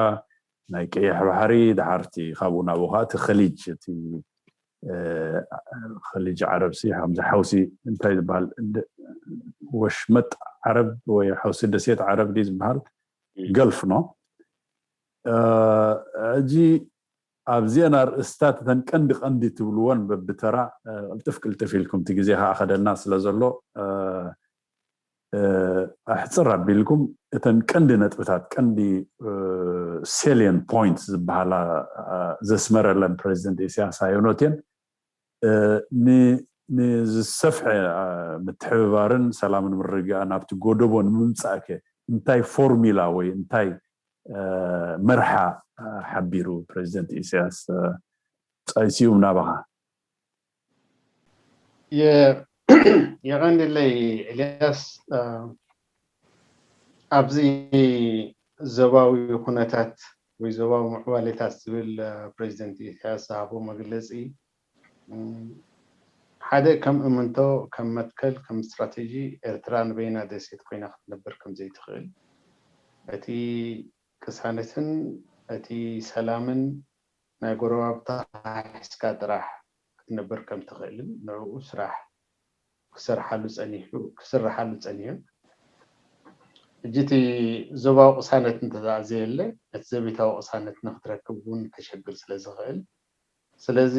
ናይ ቀይሕ ባሕሪ፣ ድሓርቲ ካብኡ ናብኡ ከዓ እቲ ኸሊጅ እቲ ኸሊጅ ዓረብ ሲ ከምዚ ሓውሲ እንታይ ዝበሃል ወሽመጥ ዓረብ ወይ ሓውሲ ደሴት ዓረብ ድዩ ዝበሃል ገልፍ ነው። ሕጂ ኣብዚአን ኣርእስታት እተን ቀንዲ ቀንዲ ትብልዎን በብተራ ቅልጥፍ ቅልጥፍ ኢልኩም እቲ ግዜ ከዓ ከደና ስለ ዘሎ ኣሕፅር ኣቢልኩም እተን ቀንዲ ነጥብታት ቀንዲ ሴሊየን ፖይንት ዝበሃላ ዘስመረለን ፕሬዚደንት ኢሳያስ ኣየኖት እየን ንዝሰፍሐ ምትሕብባርን ሰላምን ምርግጋእ ናብቲ ጎደቦ ንምምፃእ ከ እንታይ ፎርሚላ ወይ እንታይ መርሓ ሓቢሩ ፕሬዚደንት ኢሳያስ? ፃይሲዩም ናባኻ። የቐንድለይ ኤልያስ። ኣብዚ ዞባዊ ኩነታት ወይ ዞባዊ ምዕባሌታት ዝብል ፕሬዚደንት ኢሳያስ ዝሃቦ መግለፂ ሓደ ከም እምንቶ ከም መትከል ከም ስትራቴጂ ኤርትራ ንበይና ደሴት ኮይና ክትነብር ከም ዘይትኽእል እቲ ቅሳነትን እቲ ሰላምን ናይ ጎረባብታ ሒዝካ ጥራሕ ክትነብር ከም ትኽእልን ንዕኡ ስራሕ ክሰርሓሉ ጸኒሑ ክስርሓሉ ጸኒሑ ሕጂ እቲ ዞባዊ ቅሳነት እንተዘየለ ነቲ ዘቤታዊ ቅሳነት ንክትረክብ እውን ከሸግር ስለ ዝኽእል ስለዚ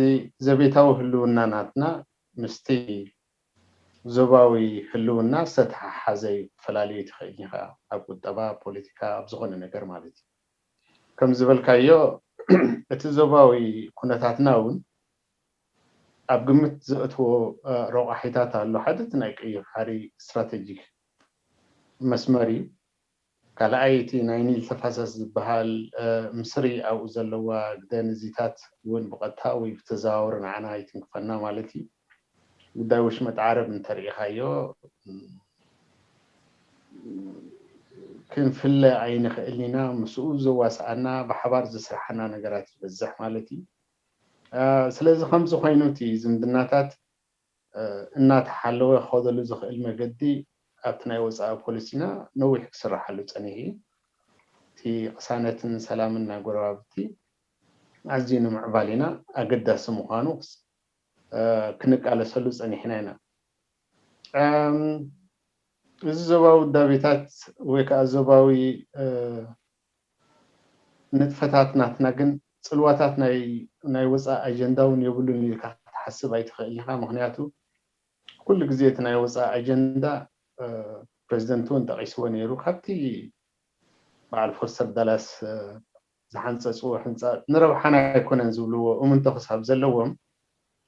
ዘቤታዊ ህልውና ናትና ምስቲ ዞባዊ ህልውና ዝተተሓሓዘ እዩ። ክፈላለዩ ትኽእል ኢኻ ኣብ ቁጠባ፣ ፖለቲካ፣ ኣብ ዝኾነ ነገር ማለት እዩ። ከም ዝበልካዮ እቲ ዞባዊ ኩነታትና እውን ኣብ ግምት ዘእትዎ ረቋሒታት ኣሎ። ሓደ እቲ ናይ ቀይሕ ባሕሪ ስትራቴጂክ መስመር እዩ። ካልኣይ እቲ ናይ ኒል ተፋሰስ ዝበሃል ምስሪ ኣብኡ ዘለዋ ግደን እዚታት እውን ብቐጥታ ወይ ብተዘዋወሪ ንዓና ይትንክፈና ማለት እዩ። ጉዳይ ወሽመጥ ዓረብ እንተሪኢኻዮ ክንፍለ ኣይንኽእልን ኢና። ምስኡ ዘዋስኣና ብሓባር ዘስርሓና ነገራት ይበዝሕ ማለት እዩ። ስለዚ ከምዚ ኮይኑ እቲ ዝምድናታት እናተሓለወ ክኸደሉ ዝኽእል መገዲ ኣብቲ ናይ ወፃኢ ፖሊሲና ነዊሕ ክስርሓሉ ፀኒሑ እዩ። እቲ ቅሳነትን ሰላምን ናይ ጎረባብቲ ኣዝዩ ንምዕባሌና ኣገዳሲ ምዃኑ ክንቃለሰሉ ፀኒሕና ኢና። እዚ ዞባዊ ውዳቤታት ወይ ከዓ ዞባዊ ንጥፈታት ናትና ግን ፅልዋታት ናይ ወፃኢ ኣጀንዳ እውን የብሉን ኢልካ ክትሓስብ ኣይትኽእል ኢኻ። ምክንያቱ ኩሉ ግዜ እቲ ናይ ወፃኢ ኣጀንዳ ፕሬዚደንት እውን ጠቂስዎ ነይሩ። ካብቲ በዓል ፎስተር ዳላስ ዝሓንፀፅዎ ሕንፃ ንረብሓና ኣይኮነን ዝብልዎ እምንቶ ክሳብ ዘለዎም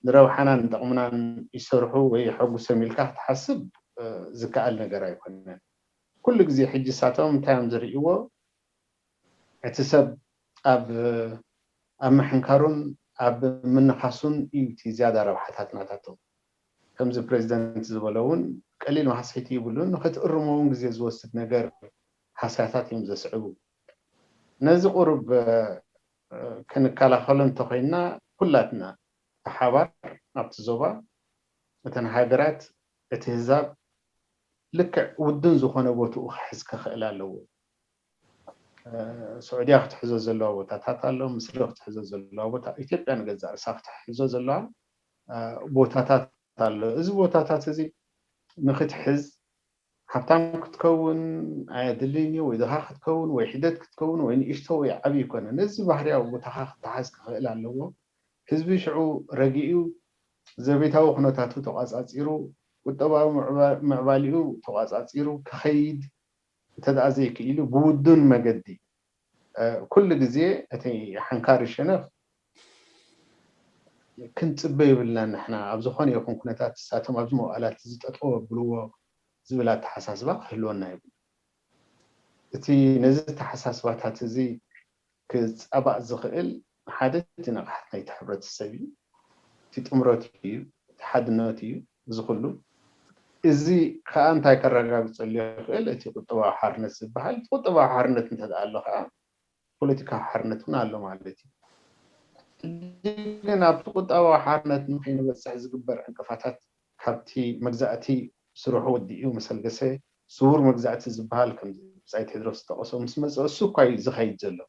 ንረብሓናን ንጠቕምናን ይሰርሑ ወይ የሐጉሶም ኢልካ ክትሓስብ ዝከኣል ነገር ኣይኮነን። ኩሉ ግዜ ሕጂ እሳቶም እንታይ እዮም ዝርእይዎ? እቲ ሰብ ኣብ ኣብ ምሕንካሩን ኣብ ምንኻሱን እዩ እቲ ዝያዳ ረብሓታት ናታቶም። ከምዚ ፕሬዚደንት ዝበሎ እውን ቀሊል ማህሰይቲ ይብሉን ንክትእርሞ እውን ግዜ ዝወስድ ነገር ሃስያታት እዮም ዘስዕቡ። ነዚ ቁሩብ ክንከላኸሎ እንተኮይንና ኩላትና ብሓባር ኣብቲ ዞባ እተን ሃገራት እቲ ህዛብ ልክዕ ውድን ዝኾነ ቦትኡ ክሕዝ ክኽእል ኣለዎ። ስዑድያ ክትሕዞ ዘለዋ ቦታታት ኣሎ፣ ምስሪ ክትሕዞ ዘለዋ ቦታ፣ ኢትዮጵያ ንገዛእ ርእሳ ክትሕዞ ዘለዋ ቦታታት ኣሎ። እዚ ቦታታት እዚ ንክትሕዝ ሃብታም ክትከውን ኣየድልን እዩ፣ ወይ ድኻ ክትከውን ወይ ሒደት ክትከውን ወይ ንእሽቶ ወይ ዓብዪ ይኮነ። ነዚ ባህርያዊ ቦታኻ ክትሓዝ ክኽእል ኣለዎ። ህዝቢ ሽዑ ረጊኡ ዘቤታዊ ኩነታቱ ተቋፃፂሩ ቁጠባዊ ምዕባሊኡ ተቋፃፂሩ ክኸይድ እንተደኣ ዘይክኢሉ ብውዱን መገዲ ኩሉ ግዜ እቲ ሓንካሪ ሸነኽ ክንፅበ ይብልና ንሕና ኣብ ዝኾነ ይኹን ኩነታት እሳቶም ኣብዚ መዋእላት እዚ ጠጠው ኣብልዎ ዝብል ኣተሓሳስባ ክህልወና ይብሉ። እቲ ነዚ ተሓሳስባታት እዚ ክፃባእ ዝኽእል ሓደ እቲ ንቕሓት ናይቲ ሕብረተሰብ እዩ፣ እቲ ጥምረት እዩ፣ እቲ ሓድነት እዩ። እዚ ኩሉ እዚ ከዓ እንታይ ከረጋግፀሉ ይኽእል? እቲ ቁጠባዊ ሓርነት ዝበሃል እቲ ቁጠባዊ ሓርነት እንተደኣ ኣሎ ከዓ ፖለቲካዊ ሓርነት እውን ኣሎ ማለት እዩ። ግን ኣብቲ ቁጠባዊ ሓርነት ንከይንበፅሕ ዝግበር ዕንቅፋታት ካብቲ መግዛእቲ ስርሑ ወዲኡ መሰልገሰ ስውር መግዛእቲ ዝበሃል ከም ብፃይ ቴድሮስ ዝጠቀሶ ምስ መፀ እሱ እኳ እዩ ዝኸይድ ዘሎ።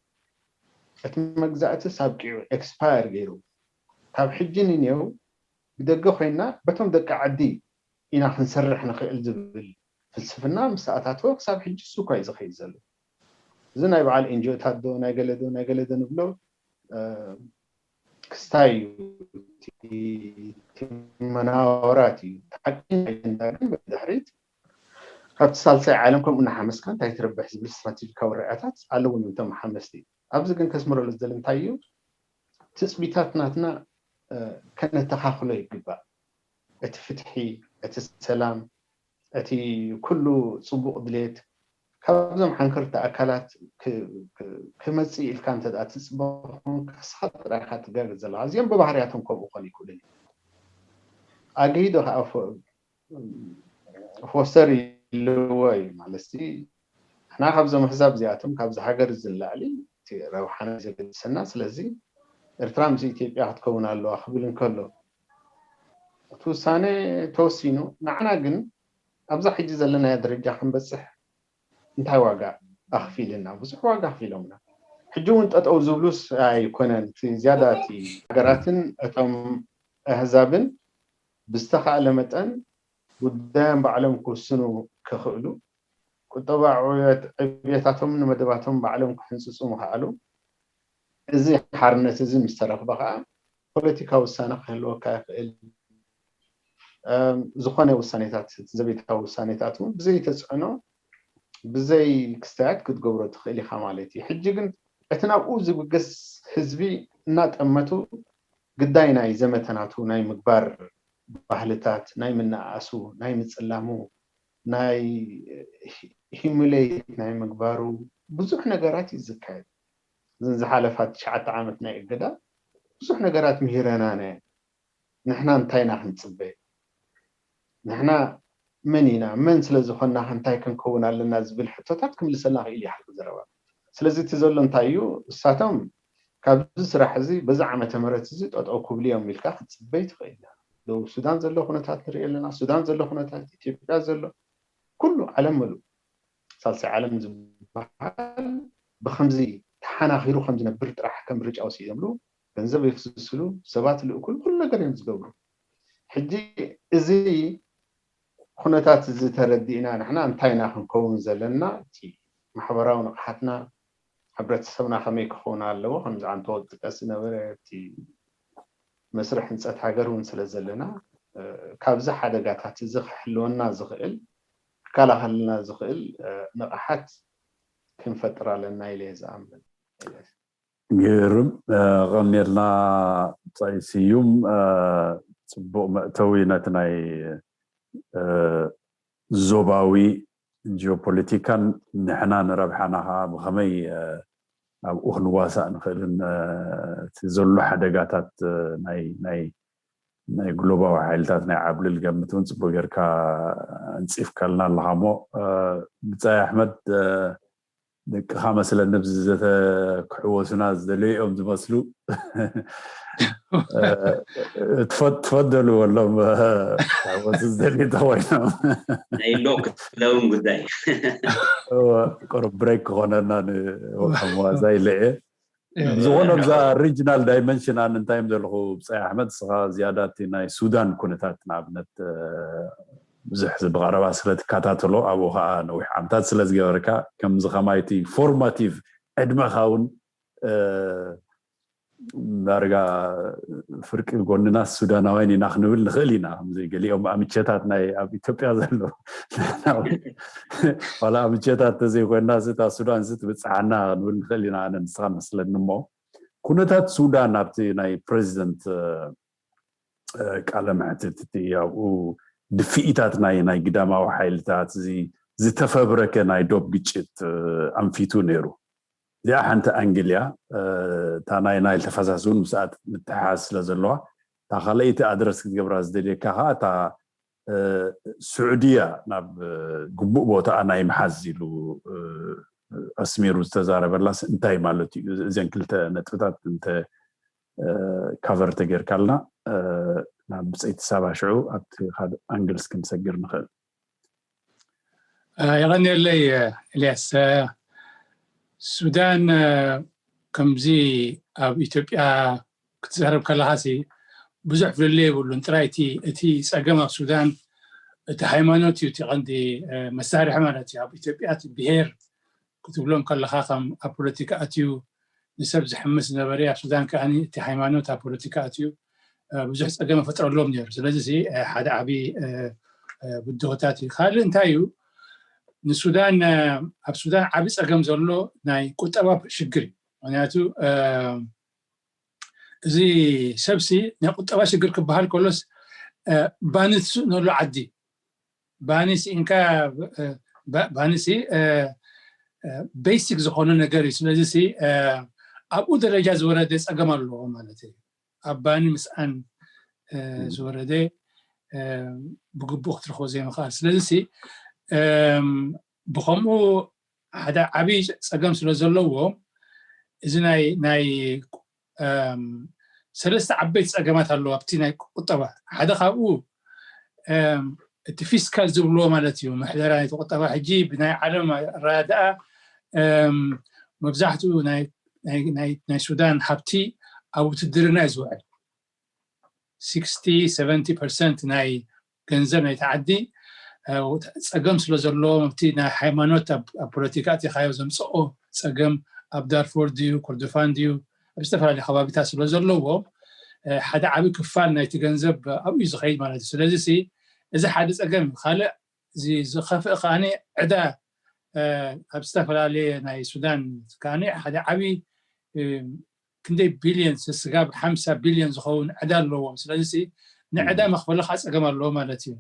እቲ መግዛእቲ ሳብቂዑ ኤክስፓየር ገይሩ ካብ ሕጂ ንኔው ብደገ ኮይና በቶም ደቂ ዓዲ ኢና ክንሰርሕ ንኽእል ዝብል ፍልስፍና ምስ ኣታተወ ክሳብ ሕጂ እሱ እኳ እዩ ዝኸይድ ዘሎ። እዚ ናይ በዓል ኤንጂኦታት ዶ ናይ ገለ ዶ ናይ ገለ ዶ ንብሎ ክስታይ እዩ፣ መናወራት እዩ። ሓቂ ኣጀንዳ ግን ብድሕሪት ካብቲ ሳልሳይ ዓለም ከምኡ እናሓመስካ እንታይ ትርብሕ ዝብል ስትራቴጂካዊ ርዕታት ኣለዎም እዮም እቶም ሓመስቲ። ኣብዚ ግን ከስምረሉ ዝደሊ እንታይ እዩ? ትፅቢታት ናትና ከነተኻኽሎ ይግባእ። እቲ ፍትሒ፣ እቲ ሰላም፣ እቲ ኩሉ ፅቡቕ ድሌት ካብዞም ሓንከርቲ ኣካላት ክመፅእ ኢልካ እንተ ትፅበ ኮንካ ንስኻ ጥራይ ኢኻ ትጋገ ዘለኻ። እዚኦም ብባህርያቶም ከምኡ ክኾኑ ይክእሉን እዩ። ኣግሂዶ ከዓ ፎስተር ይልዎ እዩ ማለት ንሕና ካብዞም ኣሕዛብ እዚኣቶም ካብዚ ሃገር እዚ ንላዕሊ ረብሓና ዘገድሰና። ስለዚ ኤርትራ ምስ ኢትዮጵያ ክትከውን ኣለዋ ክብል እንከሎ እቲ ውሳነ ተወሲኑ፣ ንዓና ግን ኣብዛ ሕጂ ዘለናዮ ደረጃ ክንበፅሕ እንታይ ዋጋ ኣኽፊልና? ብዙሕ ዋጋ ኣኽፊሎምና። ሕጂ እውን ጠጠው ዝብሉስ ኣይኮነን። እቲ ዝያዳ እቲ ሃገራትን እቶም ኣህዛብን ብዝተኻእለ መጠን ጉዳዮም ባዕሎም ክውስኑ ክኽእሉ፣ ቁጠባ ዕብየታቶም ንመደባቶም ባዕሎም ክሕንፅፁ ምኽኣሉ፣ እዚ ሓርነት እዚ ምስ ተረኽበ ከዓ ፖለቲካዊ ውሳነ ክህልወካ ይኽእል። ዝኾነ ውሳኔታት፣ ዘቤታዊ ውሳኔታት እውን ብዘይ ተፅዕኖ ብዘይ ክስታያት ክትገብሮ ትኽእል ኢኻ ማለት እዩ። ሕጂ ግን እቲ ናብኡ ዝብገስ ህዝቢ እናጠመቱ ግዳይ ናይ ዘመተናቱ ናይ ምግባር ባህልታት ናይ ምንኣኣሱ ናይ ምፅላሙ ናይ ሂሙሌት ናይ ምግባሩ ብዙሕ ነገራት እዩ ዝካየድ። እዘን ዝሓለፋ ትሽዓተ ዓመት ናይ እገዳ ብዙሕ ነገራት ምሂረናና እየን። ንሕና እንታይ ኢና ክንፅበ? ንሕና መን ኢና? መን ስለ ዝኾንና እንታይ ክንከውን ኣለና ዝብል ሕቶታት ክምልሰልና ክእል ይሓል ዘረባ። ስለዚ እቲ ዘሎ እንታይ እዩ? እሳቶም ካብዚ ስራሕ እዚ በዚ ዓመተ ምህረት እዚ ጠጠው ክብሉ እዮም ኢልካ ክትፅበ ትኽእል። ደቡብ ሱዳን ዘሎ ኩነታት ንርኢ ኣለና፣ ሱዳን ዘሎ ኩነታት፣ ኢትዮጵያ ዘሎ ኩሉ ዓለም ምሉእ ሳልሳይ ዓለም ዝበሃል ብከምዚ ተሓናኺሩ ከም ዝነብር ጥራሕ ከም ምርጫ ወሲዶምሉ ገንዘብ የፍስስሉ፣ ሰባት ልእኩሉ ኩሉ ነገር እዮም ዝገብሩ። ሕጂ እዚ ኩነታት እዚ ተረዲእና ንሕና እንታይ ኢና ክንከውን ዘለና? እቲ ማሕበራዊ ንቕሓትና ሕብረተሰብና ከመይ ክኸውን ኣለዎ? ከምዚ ዓንቶ ዝጥቀስ ዝነበረ እቲ መስርሕ ህንፀት ሃገር እውን ስለ ዘለና ካብዚ ሓደጋታት እዚ ክሕልወና ዝኽእል ክከላኸልና ዝኽእል ንቕሓት ክንፈጥር ኣለና ኢለ እየ ዝኣምን። ግርም። ቀኒልና ፃይ ስዩም። ፅቡቕ መእተዊ ነቲ ናይ ዞባዊ ጂኦፖለቲካን ንሕና ንረብሓና ከዓ ብኸመይ ኣብኡ ክንዋሳእ ንኽእልን እቲ ዘሎ ሓደጋታት ናይ ናይ ግሎባዊ ሓይልታት ናይ ዓብሊ ልገምት እውን ፅቡቅ ጌርካ ኣንፂፍካልና ኣለካ እሞ ብፃይ ኣሕመድ ደቅኻ መስለኒ ብዚ ዘተ ክሕወሱና ዝደለዩ እዮም ዝመስሉ። ትፈደሉ ወሎም ክሕወሱ ዝደልዩ ተኮይኖም ናይ ሎክ ለውን ጉዳይ ቁሩብ ብሬክ ክኾነና ንወሓምዋዛ ኢለ እየ። ብዝኾነ ብዛ ሪጅናል ዳይመንሽን ኣነ እንታይ እዮም ዘለኹ ብፃይ ኣሕመድ ስኻ ዝያዳ እቲ ናይ ሱዳን ኩነታት ንኣብነት ብዙሕ ብቐረባ ስለ ትከታተሎ ኣብኡ ከዓ ነዊሕ ዓመታት ስለ ዝገበርካ ከምዚ ከማይቲ ፎርማቲቭ ዕድመኻ እውን ዳርጋ ፍርቂ ጎንና ሱዳናውያን ኢና ክንብል ንኽእል ኢና። ከምዚ ገሊኦም ኣምቸታት ናይ ኣብ ኢትዮጵያ ዘሎ ዋላ ኣምቸታት ተዘይኮይና እታ ሱዳን ዚ ትብፅሓና ክንብል ንኽእል ኢና። ኣነ ንስኻ መስለኒ እሞ ኩነታት ሱዳን ኣብቲ ናይ ፕሬዚደንት ቃለ መሕትት እቲ ኣብኡ ድፍኢታት ናይ ናይ ግዳማዊ ሓይልታት ዝተፈብረከ ናይ ዶብ ግጭት ኣንፊቱ ነይሩ። እዚኣ ሓንቲ ኣንግል እያ። እታ ናይ ናይል ተፋሳሲ እውን ምስኣ ምትሓዝ ስለ ዘለዋ እታ ካልኣይቲ ኣድረስ ክትገብራ ዝደልየካ ከዓ እታ ስዑድያ ናብ ግቡእ ቦታኣ ናይ ምሓዝ ኢሉ ኣስሚሩ ዝተዛረበላስ እንታይ ማለት እዩ? እዚን ክልተ ነጥብታት እንተ ካቨር ተጌርካልና ናብ ብፀይቲ ሳባ ሽዑ ኣብቲ ካልእ ኣንግልስ ክንሰግር ንኽእል። የቐንየለይ ኤልያስ። ሱዳን ከምዚ ኣብ ኢትዮጵያ ክትዛረብ ከለኻሲ ብዙሕ ፍልልይ የብሉን። ጥራይ እቲ እቲ ፀገም ኣብ ሱዳን እቲ ሃይማኖት እዩ እቲ ቀንዲ መሳርሒ ማለት እዩ። ኣብ ኢትዮጵያ እቲ ብሄር ክትብሎም ከለኻ ከም ኣብ ፖለቲካ ኣትዩ ንሰብ ዝሕምስ ዝነበረ ኣብ ሱዳን ከዓ እቲ ሃይማኖት ኣብ ፖለቲካ ኣትዩ ብዙሕ ፀገም ፈጥረሎም ነይሩ። ስለዚ ሓደ ዓብዪ ብድሆታት እዩ። ካልእ እንታይ እዩ ንሱዳን ኣብ ሱዳን ዓብዪ ፀገም ዘሎ ናይ ቁጠባ ሽግር እዩ። ምክንያቱ እዚ ሰብሲ ናይ ቁጠባ ሽግር ክበሃል ከሎስ ባኒ ትስእነሉ ዓዲ ባኒ ስኢንካ ባኒ ሲ ቤሲክ ዝኾነ ነገር እዩ። ስለዚ ሲ ኣብኡ ደረጃ ዝወረደ ፀገም ኣለዎ ማለት እዩ። ኣብ ባኒ ምስኣን ዝወረደ ብግቡእ ክትረኽቦ ዘይምኽኣል። ስለዚ ሲ ብኸምኡ ሓደ ዓብዪ ፀገም ስለ ዘለዎ እዚ ናይ ናይ ሰለስተ ዓበይቲ ፀገማት ኣለዎ ኣብቲ ናይ ቁጠባ። ሓደ ካብኡ እቲ ፊስካል ዝብልዎ ማለት እዩ ምሕደራ ናይቲ ቁጠባ። ሕጂ ብናይ ዓለም ኣረዳድኣ መብዛሕትኡ ናይ ሱዳን ሃብቲ ኣብ ውትድርና እዩ ዝውዕል። ሲክስቲ ሰቨንቲ ፐርሰንት ናይ ገንዘብ ናይቲ ዓዲ ፀገም ስለ ዘለዎ እቲ ናይ ሃይማኖት ኣብ ፖለቲካ ኣቲኻዮ ዘምፀኦ ፀገም ኣብ ዳርፎር ድዩ ኮርዶፋን ድዩ ኣብ ዝተፈላለዩ ከባቢታት ስለ ዘለዎ ሓደ ዓብዪ ክፋል ናይቲ ገንዘብ ኣብኡ እዩ ዝኸይድ ማለት እዩ። ስለዚ እዚ ሓደ ፀገም እዩ። ካልእ እዚ ዝኸፍእ ከዓ ዕዳ ኣብ ዝተፈላለየ ናይ ሱዳን ከዓ ሓደ ዓብዪ ክንደይ ቢልዮን ስጋብ ሓምሳ ቢልዮን ዝኸውን ዕዳ ኣለዎም። ስለዚ ንዕዳ መኽፈሊ ከዓ ፀገም ኣለዎ ማለት እዩ።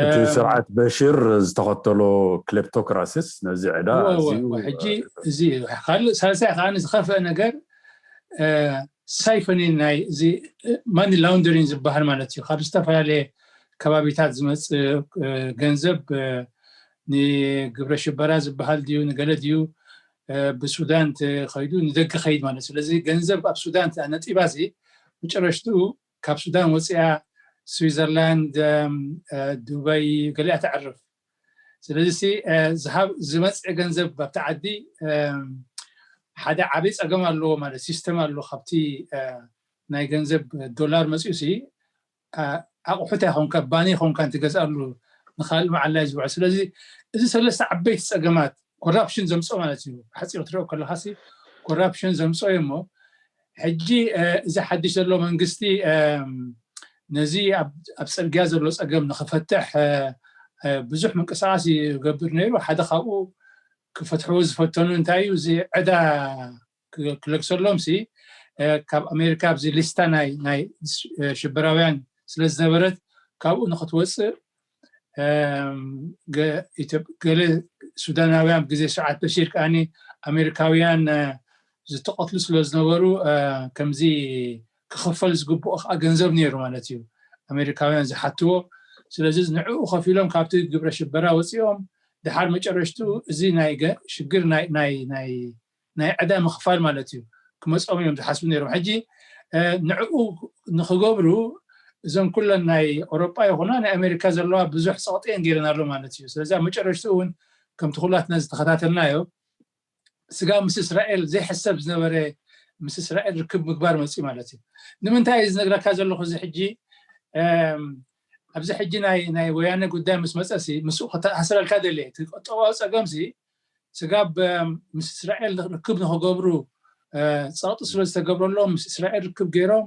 እቲ ስርዓት በሽር ዝተኸተሎ ክሌፕቶክራሲስ ነዚ ዕዳ ሕጂ እዚ ካልእ ሳልሳይ ከዓ ዝኸፍአ ነገር ሳይፈኒን ናይ እዚ ማኒ ላውንደሪን ዝበሃል ማለት እዩ። ካብ ዝተፈላለየ ከባቢታት ዝመፅእ ገንዘብ ንግብረ ሽበራ ዝበሃል ድዩ ንገለ ድዩ ብሱዳን ተኸይዱ ንደገ ከይድ ማለት። ስለዚ ገንዘብ ኣብ ሱዳን ነጢባ ሲ መጨረሽትኡ ካብ ሱዳን ወፂኣ ስዊዘርላንድ፣ ዱበይ ገሊኣ ተዕርፍ። ስለዚ ዝመፅእ ገንዘብ ኣብቲ ዓዲ ሓደ ዓብይ ፀገም ኣለዎ ማለት ሲስተም ኣሎ። ካብቲ ናይ ገንዘብ ዶላር መፅኡ ሲ ኣቑሑት ኣይኮንካ ባኒ ይኮንካ እንትገዝኣሉ ንካልእ መዓላ እዩ ዝውዕል። ስለዚ እዚ ሰለስተ ዓበይቲ ፀገማት ኮራፕሽን ዘምፅኦ ማለት እዩ። ሓፂር ክትሪኦ ከለካ ሲ ኮራፕሽን ዘምፅኦ እዩ እሞ ሕጂ እዚ ሓድሽ ዘሎ መንግስቲ ነዚ ኣብ ኣብ ጽርግያ ዘሎ ጸገም ንኽፈትሕ እ፣ እ፣ ብዙሕ ምንቅስቃስ ይገብር ነይሩ። ሓደ ካብኡ ክፈትሕዎ ዝፈተኑ እንታይ እዩ፣ እዚ ዕዳ ክ- ክለግሰሎም ሲ እ፣ ካብ ኣሜሪካ ኣብዚ ሊስታ ናይ ናይ ሽ- እ፣ ሽበራውያን ስለ ዝነበረት ካብኡ ንኽትወፅእ እም፣ ገ- ኢትዮ- ገለ ሱዳናውያን ግዜ ስርዓት በሺር ከዓኒ ኣሜሪካውያን እ፣ ዝተቐትሉ ስለ ዝነበሩ እ፣ ከምዚ ክኽፈል ዝግብኦ ከዓ ገንዘብ ነይሩ ማለት እዩ ኣሜሪካውያን ዝሓትዎ። ስለዚ ንዕኡ ከፊሎም ካብቲ ግብረ ሽበራ ወፂኦም ድሓር መጨረሽትኡ እዚ ናይ ገ- ሽግር ናይ ናይ ናይ ናይ ዕዳ ምኽፋል ማለት እዩ ክመፅኦም እዮም ዝሓስቡ ነይሮም። ሕጂ እ፣ ንዕኡ ንክገብሩ እዞም ኩለን ናይ ኣውሮጳ ይኹና ናይ ኣሜሪካ ዘለዋ ብዙሕ ፀቕጢ እየን ገይረናሉ ማለት እዩ። ስለዚ ኣብ መጨረሽትኡ እውን ከምቲ ኩላትና ዝተኸታተልናዮ ስጋብ ምስ እስራኤል ዘይሕሰብ ዝነበረ ምስ እስራኤል ርክብ ምግባር መፅኡ ማለት እዩ። ንምንታይ እዩ ዝነግረካ ዘለኹ እዚ ሕጂ እም፣ ኣብዚ ሕጂ ናይ ናይ ወያነ ጉዳይ ምስ መፀ ሲ ምስኡ ከተኣስረልካ ደልየ እቲ ቁጠባዊ ፀገም ሲ ስጋብ እም፣ ምስ እስራኤል ርክብ ንክገብሩ እ፣ ፀቕጢ ስለ ዝተገብረሎም ምስ እስራኤል ርክብ ገይሮም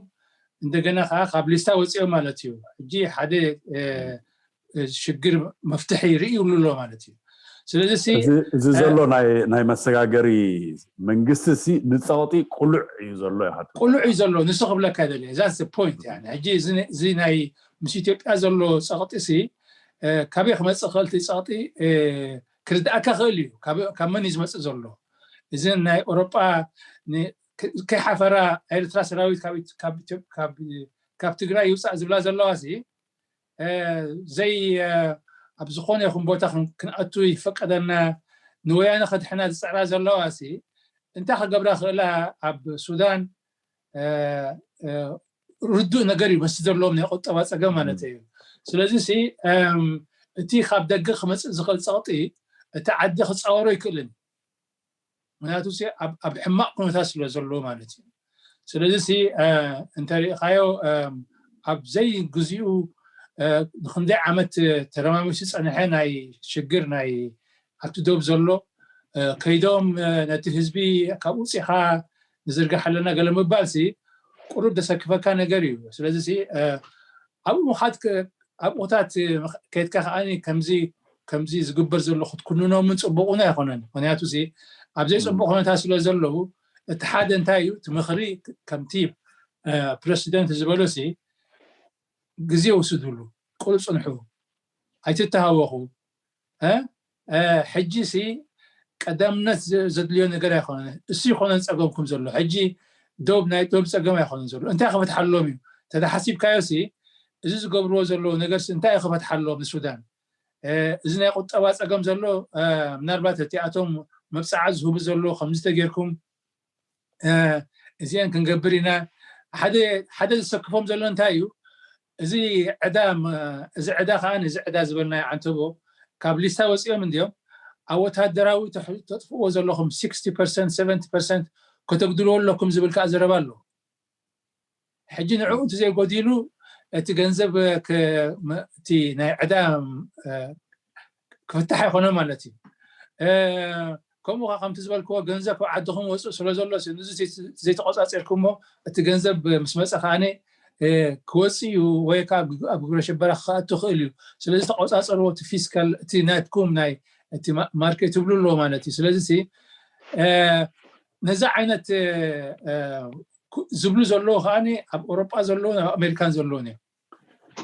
እንደገና ከዓ ካብ ሊስታ ወፂኦም ማለት እዩ። ሕጂ ሓደ እ፣ እ፣ ሽግር መፍትሒ ይርእዩሉ ኣሎ ማለት እዩ። ስለዚ ሲ እዚ እዚ ዘሎ ናይ ናይ መሰጋገሪ መንግስቲ ሲ ንፀቕጢ ቁሉዕ እዩ ዘሎ ይሃት ቁሉዕ እዩ ዘሎ ንሱ ክብለካ ደለ እዛ ፖይንት ሕጂ እዚ ናይ ምስ ኢትዮጵያ ዘሎ ፀቕጢ ሲ እ፣ ካበይ ክመፅእ ክእል እቲ ፀቕጢ እ፣ ክርድኣካ ክእል እዩ። ካብ መን እዩ ዝመፅእ ዘሎ? እዚ ናይ ኣውሮጳ ን- ከይሓፈራ ኤርትራ ሰራዊት ካብ ኢት- ካብ ኢትዮ- ካብ ካብ ትግራይ ይውፃእ ዝብላ ዘለዋ ሲ እ፣ ዘይ እ፣ ኣብ ዝኾነ ይኹን ቦታ ክን- ክንኣቱ ይፈቀደና ንወያነ ከድሕና ዝፅዕራ ዘለዋ ሲ እንታይ ክገብራ ክእላ ኣብ ሱዳን እ፣ እ፣ ርዱእ ነገር እዩ መስቲ ዘለዎም ናይ ቁጠባ ፀገም ማለት እዩ። ስለዚ ሲ እም፣ እቲ ካብ ደገ ክመፅእ ዝኽእል ፀቕጢ እቲ ዓዲ ክፃወሮ ይክእልን ምክንያቱ ሲ ኣብ ኣብ ሕማቕ ኩነታት ስለ ዘለዎ ማለት እዩ። ስለዚ ሲ እ፣ እንተሪእኻዮ እም፣ ኣብ ዘይግዚኡ እ፣ ንክንደይ ዓመት ተረማሚሱ ዝፀንሐ ናይ ሽግር ናይ ኣብቲ ዶብ ዘሎ እ፣ ከይዶም እ፣ ነቲ ህዝቢ ካብ ውፅኢኻ ንዝርግሕ ኣለና ገለ ምባል ሲ ቁሩብ ደሰክፈካ ነገር እዩ። ስለዚ ሲ እ፣ ኣብኡ ምኻድ ክ- ኣብኡታት እ፣ ከይድካ ከዓ ከምዚ ከምዚ ዝግበር ዘሎ ክትኩንኖምን ፅቡቁን ኣይኮነን። ምክንያቱ ሲ ኣብ ዘይፅቡቅ ኩነታት ስለ ዘለዉ እቲ ሓደ እንታይ እዩ እቲ ምኽሪ ከምቲ እ፣ ፕረሲደንት ዝበሎ ሲ ግዜ ውስድሉ፣ ቁሩብ ፅንሑ፣ ኣይትተሃወኹ። እ፣ እ፣ ሕጂ ሲ ቀዳምነት ዘ- ዘድልዮ ነገር ኣይኮነን። እሱ ይኮነን ፀገምኩም ዘሎ ሕጂ ዶብ ናይ ዶብ ፀገም ኣይኮነን ዘሎ እንታይ ክፈትሓሎም እዩ ተዳሓሲብካዮ ሲ እዚ ዝገብርዎ ዘለዉ ነገር ሲ እንታይ እዩ ክፈትሓሎም ንሱዳን እ፣ እዚ ናይ ቁጠባ ፀገም ዘሎ እ፣ ምናልባት እቲኣቶም መብፃዓ ዝህቡ ዘሎ ከምዚ ተጌርኩም እ፣ እዚአን ክንገብር ኢና ሓደ ሓደ ዝሰክፎም ዘሎ እንታይ እዩ እዚ ዕዳ ም- እዚ ዕዳ ከዓ እዚ ዕዳ ዝበልናዮ ዓንተቦ ካብ ሊስታ ወፂኦም እንዲዮም ኣብ ወታደራዊ ተሕ- ተጥፍእዎ ዘለኹም ስክስቲ ፐርሰንት ሰቨንቲ ፐርሰንት ከተጉድልዎ ኣለኩም ዝብል ከዓ ዘረባ ኣሎ። ሕጂ ንዕኡ እንተዘይጎዲሉ እቲ ገንዘብ ክ- ም- እቲ ናይ ዕዳ እ፣ ክፍታሕ ኣይኮነ ማለት እዩ። እ፣ ከምኡ ከዓ ከምቲ ዝበልክዎ ገንዘብ ካብ ዓድኹም ወፅእ ስለ ዘሎ ሲ ንዚ ዘይ- ዘይተቆፃፂርኩሞ እቲ ገንዘብ ምስ መፀ ከዓነ እ፣ ክወፅእ እዩ ወይ ከዓ ኣብ ግብረ ሽበራ ክኣቱ ክእል እዩ። ስለዚ ተቆፃፀርዎ እቲ ፊስካል እቲ ናትኩም ናይ እቲ ማ- ማርኬት ትብሉ ኣለዎ ማለት እዩ። ስለዚ ሲ እ፣ ነዚ ዓይነት እ፣ እ፣ ኩ- ዝብሉ ዘለዉ ከዓ ኣብ ኣውሮጳ ዘለዉ ኣብ ኣሜሪካን ዘለዉን እዮም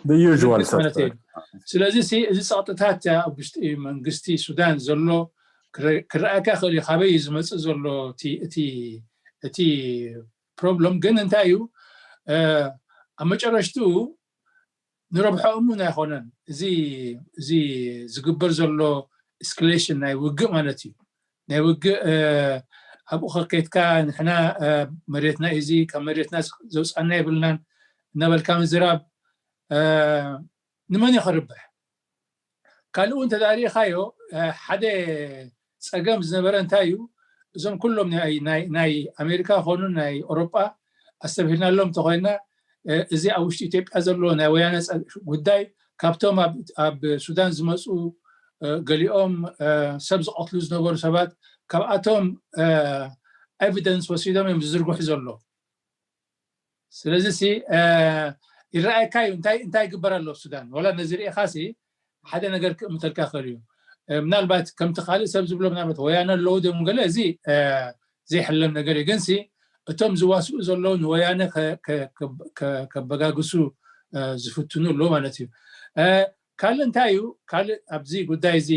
the usual ርግፅ ማለት እዩ። suspect ስለዚ ሲ እዚ ፀቕጥታት ኣብ ውሽጢ መንግስቲ ሱዳን ዘሎ ክረ- ክረኣካ ይኽእል እዩ ካበይ እዩ ዝመፅእ ዘሎ እቲ እቲ እቲ ፕሮብለም ግን እንታይ እዩ እ፣ ኣብ መጨረሽትኡ ንረብሖኦም እውን ኣይኮነን እዚ እዚ ዝግበር ዘሎ እስክሌሽን ናይ ውግእ ማለት እዩ ናይ ውግእ እ፣ ኣብኡ ከከይትካ ንሕና እ፣ መሬትና እዩ እዚ ካብ መሬትና ዘውፃና የብልናን እናበልካ ምዝራብ እ፣ ንመን እዩ ከርብሕ ካልኡ እውን ተዳሪእኻዮ እ፣ ሓደ ፀገም ዝነበረ እንታይ እዩ እዞም ኩሎም ናይ- ናይ ናይ ኣሜሪካ ኾኑ ናይ ኣውሮጳ ኣስተብሂልናሎም እንተኮይና እ፣ እዚ ኣብ ውሽጢ ኢትዮጵያ ዘሎ ናይ ወያነ ፀ- ጉዳይ ካብቶም ኣብ- ኣብ ሱዳን ዝመፁ እ፣ ገሊኦም እ፣ ሰብ ዝቐትሉ ዝነበሩ ሰባት ካብኣቶም ኤቪደንስ ወሲዶም እዮም ዝዝርግሑ ዘሎ ስለዚ ሲ እ፣ ይረኣየካ እዩ። እንታይ እንታይ ይግበር ኣሎ ኣብ ሱዳን? ወላ ነዚ ርኢኻሲ ሓደ ነገር ክእምተልካ ይኽእል እዩ። ምናልባት ከምቲ ካልእ ሰብ ዝብሎ፣ ምናልባት ወያነ ኣለዉ ድዮም ገለ፣ እዚ ዘይሕለም ነገር እዩ። ግንሲ እቶም ዝዋስኡ ዘለዉ ንወያነ ከበጋግሱ ዝፍትኑ ኣለዉ ማለት እዩ። ካልእ እንታይ እዩ? ካልእ ኣብዚ ጉዳይ እዚ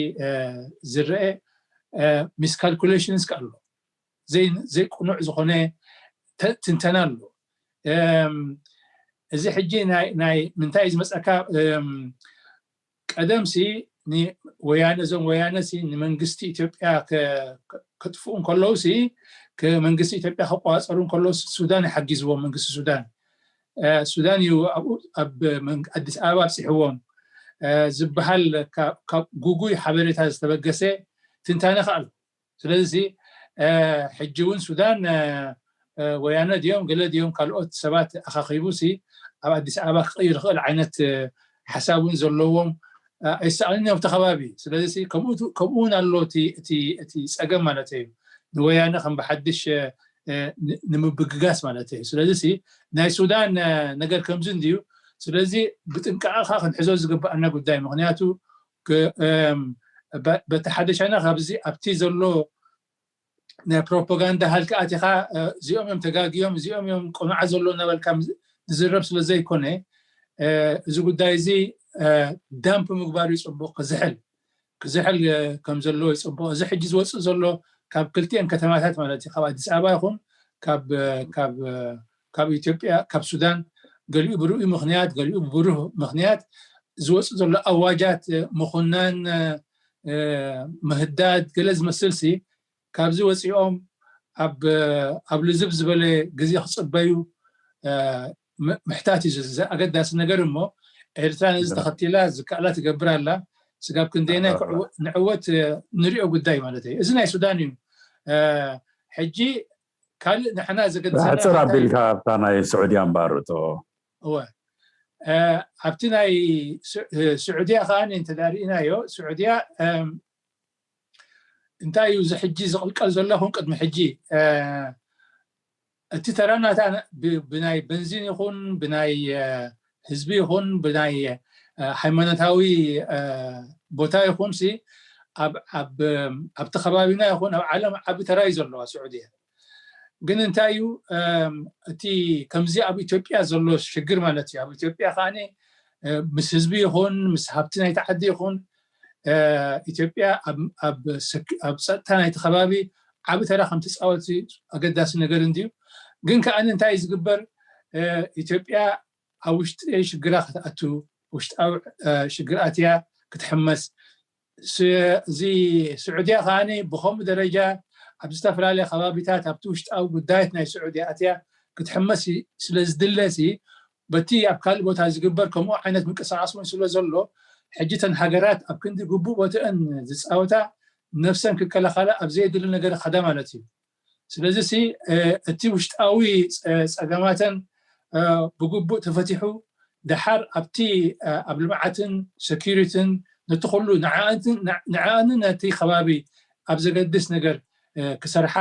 ዝረአ ሚስካልኩሌሽንስ ኣሎ። ዘይቁኑዕ ዝኾነ ትንተና ኣሎ። እዚ ሕጂ ናይ ምንታይ እዩ ዝመፀካ? ቀደምሲ ወያነ፣ እዞም ወያነሲ ንመንግስቲ ኢትዮጵያ ከጥፍኡ እንከለውሲ፣ መንግስቲ ኢትዮጵያ ከቋፀሩ እንከለውሲ ሱዳን ይሓጊዝዎም። መንግስቲ ሱዳን ሱዳን እዩ ኣብኡ ኣብ ኣዲስ ኣበባ ኣብፅሕዎም ዝበሃል ካብ ጉጉይ ሓበሬታ ዝተበገሰ ትንታነ ከኣሉ። ስለዚ ሕጂ እውን ሱዳን ወያነ ድዮም ገለ ድዮም ካልኦት ሰባት ኣኻኺቡ ሲ ኣብ ኣዲስ ኣበባ ክቕይር ይኽእል ዓይነት ሓሳብ እውን ዘለዎም ኣይሰኣልን እዮም ኣብቲ ከባቢ። ስለዚ ከምኡ እውን ኣሎ እቲ ፀገም ማለት እዩ። ንወያነ ከም ብሓድሽ ንምብግጋስ ማለት እዩ። ስለዚ ናይ ሱዳን ነገር ከምዚ እንድዩ። ስለዚ ብጥንቃቐ ከዓ ክንሕዞ ዝግባኣና ጉዳይ፣ ምክንያቱ በቲ ሓደ ሻና ካብዚ ኣብቲ ዘሎ ናይ ፕሮፓጋንዳ ሃልኪ ኣቲኻ እዚኦም እዮም ተጋግዮም፣ እዚኦም እዮም ቅኑዓት ዘሎ እናበልካ ንዝረብ ስለ ዘይኮነ፣ እዚ ጉዳይ እዚ ዳምፕ ምግባሩ ይፅቡቕ። ክዝሕል ክዝሕል ከም ዘለዎ ይፅቡቕ። እዚ ሕጂ ዝወፅእ ዘሎ ካብ ክልቲኤን ከተማታት ማለት እዩ፣ ካብ ኣዲስ ኣበባ ይኹን ካብ ኢትዮጵያ፣ ካብ ሱዳን፣ ገሊኡ ብርኡይ ምኽንያት፣ ገሊኡ ብብሩህ ምኽንያት ዝወፅእ ዘሎ ኣዋጃት ምኹናን፣ ምህዳድ ገለ ዝመስል ሲ ካብዚ ወፂኦም ኣብ ልዝብ ዝበለ ግዜ ክፅበዩ ምሕታት እዩ ኣገዳሲ ነገር እሞ፣ ኤርትራ ነዚ ተኸቲላ ዝከኣላ ትገብር ኣላ። ስጋብ ክንደይናይ ንዕወት ንሪኦ ጉዳይ ማለት እዩ። እዚ ናይ ሱዳን እዩ። ሕጂ ካልእ ንሕና ዘገድሰና ሕፅር ኣቢልካ ኣብታ ናይ ስዑድያ እምበኣር እቶ እወ ኣብቲ ናይ ስዑድያ ከዓ እንተ ርኢናዮ፣ ስዑድያ እንታይ እዩ እዚ ሕጂ ዝቕልቀል ዘሎ ይኹን ቅድሚ ሕጂ እቲ ተራ ናታ ብናይ በንዚን ይኹን ብናይ ህዝቢ ይኹን ብናይ ሃይማኖታዊ ቦታ ይኹን ሲ ኣብቲ ከባቢና ይኹን ኣብ ዓለም ዓቢ ተራ እዩ ዘለዋ ስዑድያ። ግን እንታይ እዩ እቲ ከምዚ ኣብ ኢትዮጵያ ዘሎ ሽግር ማለት እዩ። ኣብ ኢትዮጵያ ከዓ ምስ ህዝቢ ይኹን ምስ ሃብቲ ናይቲ ዓዲ ይኹን ኢትዮጵያ ኣብ ጸጥታ ናይቲ ከባቢ ዓቢ ተራ ከም ትፃወት ኣገዳሲ ነገር እንድዩ። ግን ከዓ እንታይ እዩ ዝግበር? ኢትዮጵያ ኣብ ውሽጢ ሽግራ ክትኣቱ፣ ውሽጣዊ ሽግር ኣትያ ክትሕመስ፣ እዚ ስዑድያ ከዓ ብከምኡ ደረጃ ኣብ ዝተፈላለየ ከባቢታት ኣብቲ ውሽጣዊ ጉዳያት ናይ ስዑድያ ኣትያ ክትሕመስ ስለ ዝድለሲ በቲ ኣብ ካልእ ቦታ ዝግበር ከምኡ ዓይነት ምንቅስቃስ እውን ስለ ዘሎ ሕጂ ተን ሃገራት ኣብ ክንዲ ግቡእ ቦትአን ዝፃወታ ነፍሰን ክከላኸላ ኣብ ዘየድሊ ነገር ከዳ ማለት እዩ። ስለዚ እቲ ውሽጣዊ ፀገማተን ብግቡእ ተፈቲሑ ደሓር ኣብቲ ኣብ ልምዓትን ሰኪሪትን ነቲ ኩሉ ንዓኣንን ነቲ ከባቢ ኣብ ዘገድስ ነገር ክሰርሓ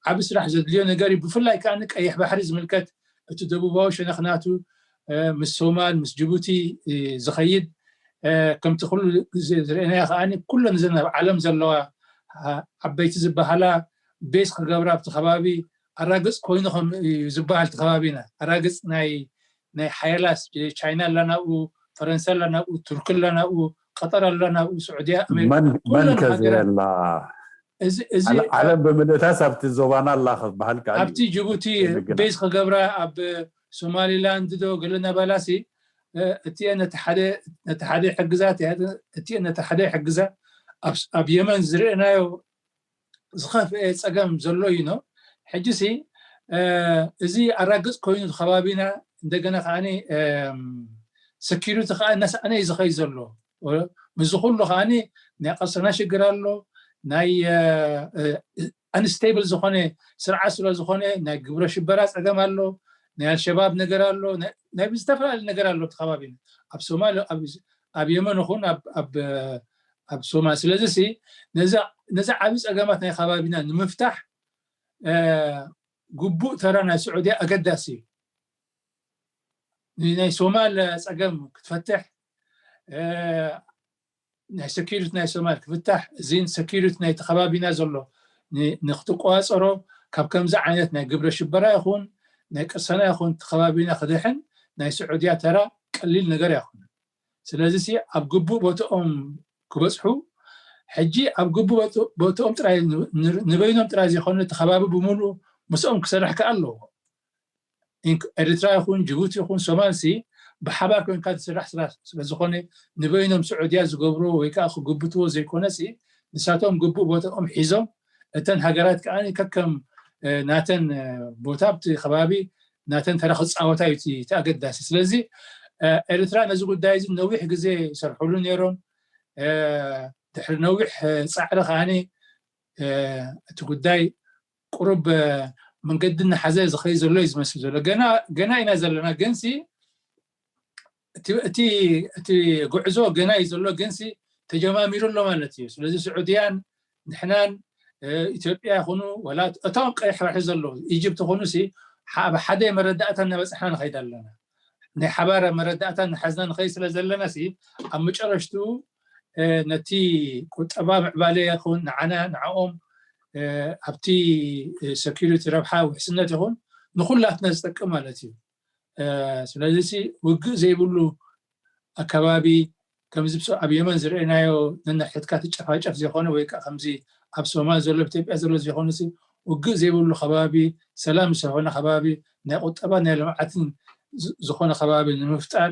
ዓብ ስራሕ ዘድልዮ ነገር እዩ። ብፍላይ ከዓ ቀይሕ ባሕሪ ዝምልከት እቲ ደቡባዊ ሸነኽናቱ ምስ ሶማል ምስ ጅቡቲ ዝኸይድ ከምቲ ኩሉ ግዜ ዝርእናዮ ከዓ ኩለን እዘን ኣብ ዓለም ዘለዋ ዓበይቲ ዝበሃላ ቤዝ ክገብራ ኣብቲ ከባቢ ኣራግፅ ኮይኑ ከም ዝበሃል እቲ ከባቢና ኣራግፅ ናይ ናይ ሓያላት ቻይና ኣላ ናብኡ፣ ፈረንሳ ኣላ ናብኡ፣ ቱርኪ ኣላ ናብኡ፣ ቀጠር ኣላ ናብኡ፣ ስዑድያ፣ ኣሜሪካ መን ኩለን መን ከ ሃገራት ዘየላ እዚ እዚ ዓለ- ዓለም ብምልእታስ ኣብቲ ዞባና ኣላ ክበሃል ከኣል ኣብቲ እዩ። ጅቡቲ ዘይምግናዕ። ቤዝ ክገብራ ኣብ ሶማሊላንድ ዶ ገለ ናባላሲ እቲኤን ነቲ ሓደ ነቲ ሓደ ይሕግዛ እቲኤን ነቲ ሓደ ይሕግዛ ኣብ የመን ዝርእናዮ ዝኸፍአ ፀገም ዘሎ እዩ ነው። ሕጂ ሲ እዚ ኣራግፅ ኮይኑ ከባቢና እንደገና ከዓ ሰኪሪቲ ከዓ እናሰኣነ እዩ ዝኸይ ዘሎ። ምስዚ ኩሉ ከዓ ናይ ቀሰና ሽግር ኣሎ፣ ናይ ኣንስቴብል ዝኾነ ስርዓት ስለ ዝኾነ ናይ ግብረ ሽበራ ፀገም ኣሎ፣ ናይ ኣልሸባብ ነገር ኣሎ፣ ናይ ዝተፈላለዩ ነገር ኣሎ እቲ ከባቢና ኣብ ሶማል ኣብ የመን ይኹን ኣብ ሶማል። ስለዚ ነዚ ዓብዪ ፀገማት ናይ ከባቢና ንምፍታሕ ግቡእ ተራ ናይ ስዑድያ ኣገዳሲ እዩ። ናይ ሶማል ፀገም ክትፈትሕ፣ ናይ security ናይ ሶማል ክፍታሕ፣ እዚን security ናይ ተኸባቢና ዘሎ ንክትቆፃፀሮ፣ ካብ ከምዚ ዓይነት ናይ ግብረ ሽበራ ይኹን ናይ ቅሰና ይኹን ተኸባቢና ክድሕን ናይ ስዑድያ ተራ ቀሊል ነገር ኣይኮነን። ስለዚ ኣብ ግቡእ ቦታኦም ክበፅሑ፣ ሕጂ ኣብ ግቡእ ቦታኦም ጥራይ፣ ንበይኖም ጥራይ ዘይኮነ እቲ ከባቢ ብምሉእ ምስኦም ክሰርሕ ከኣ ኣለዎ። ኤርትራ ይኹን ጅቡቲ ይኹን ሶማል ሲ ብሓባር ኮይንካ ዝስራሕ ስራሕ ስለዝኾነ፣ ንበይኖም ስዑድያ ዝገብርዎ ወይ ከዓ ክግብትዎ ዘይኮነ ሲ፣ ንሳቶም ግቡእ ቦታኦም ሒዞም፣ እተን ሃገራት ከዓ ከከም ናተን ቦታ ኣብቲ ከባቢ ናተን ተራ ክፃወታ እዩ እቲ ኣገዳሲ። ስለዚ ኤርትራ ነዚ ጉዳይ እዚ ነዊሕ ግዜ ይሰርሕሉ ነይሮም። ድሕሪ ነዊሕ ፃዕሪ ከዓ እቲ ጉዳይ ቁሩብ መንገዲ እናሓዘ ዝኸይ ዘሎ እዩ ዝመስል ዘሎ። ገና ኢና ዘለና፣ ግንሲ እቲ ጉዕዞ ገና እዩ ዘሎ፣ ግንሲ ተጀማሚሩ ኣሎ ማለት እዩ። ስለዚ ስዑድያን ንሕናን ኢትዮጵያ ይኹኑ ወላ እቶም ቀይሕ ባሕሪ ዘለዉ ኢጅፕት ይኹኑ ሲ፣ ኣብ ሓደ መረዳእታ እናበፅሕና ንኸይድ ኣለና። ናይ ሓባር መረዳእታ እናሓዝና ንኸይድ ስለ ዘለና ሲ፣ ኣብ መጨረሽቱ ነቲ ቁጠባ ምዕባለ ይኹን ንዓና ንዓኦም ኣብቲ security ረብሓ ውሕስነት ይኹን ንኩላትና ዝጠቅም ማለት እዩ። ስለዚ ውግእ ዘይብሉ ኣከባቢ ከምዚ ኣብ የመን ዝረአናዮ ነንሕድካ ትጨፋጨፍ ዘይኮነ ወይ ከዓ ከምዚ ኣብ ሶማል ዘሎ ኢትዮጵያ ዘሎ ዘይኮነ ውግእ ዘይብሉ ከባቢ ሰላም ዝኾነ ከባቢ ናይ ቁጠባ ናይ ልምዓትን ዝኾነ ከባቢ ንምፍጣር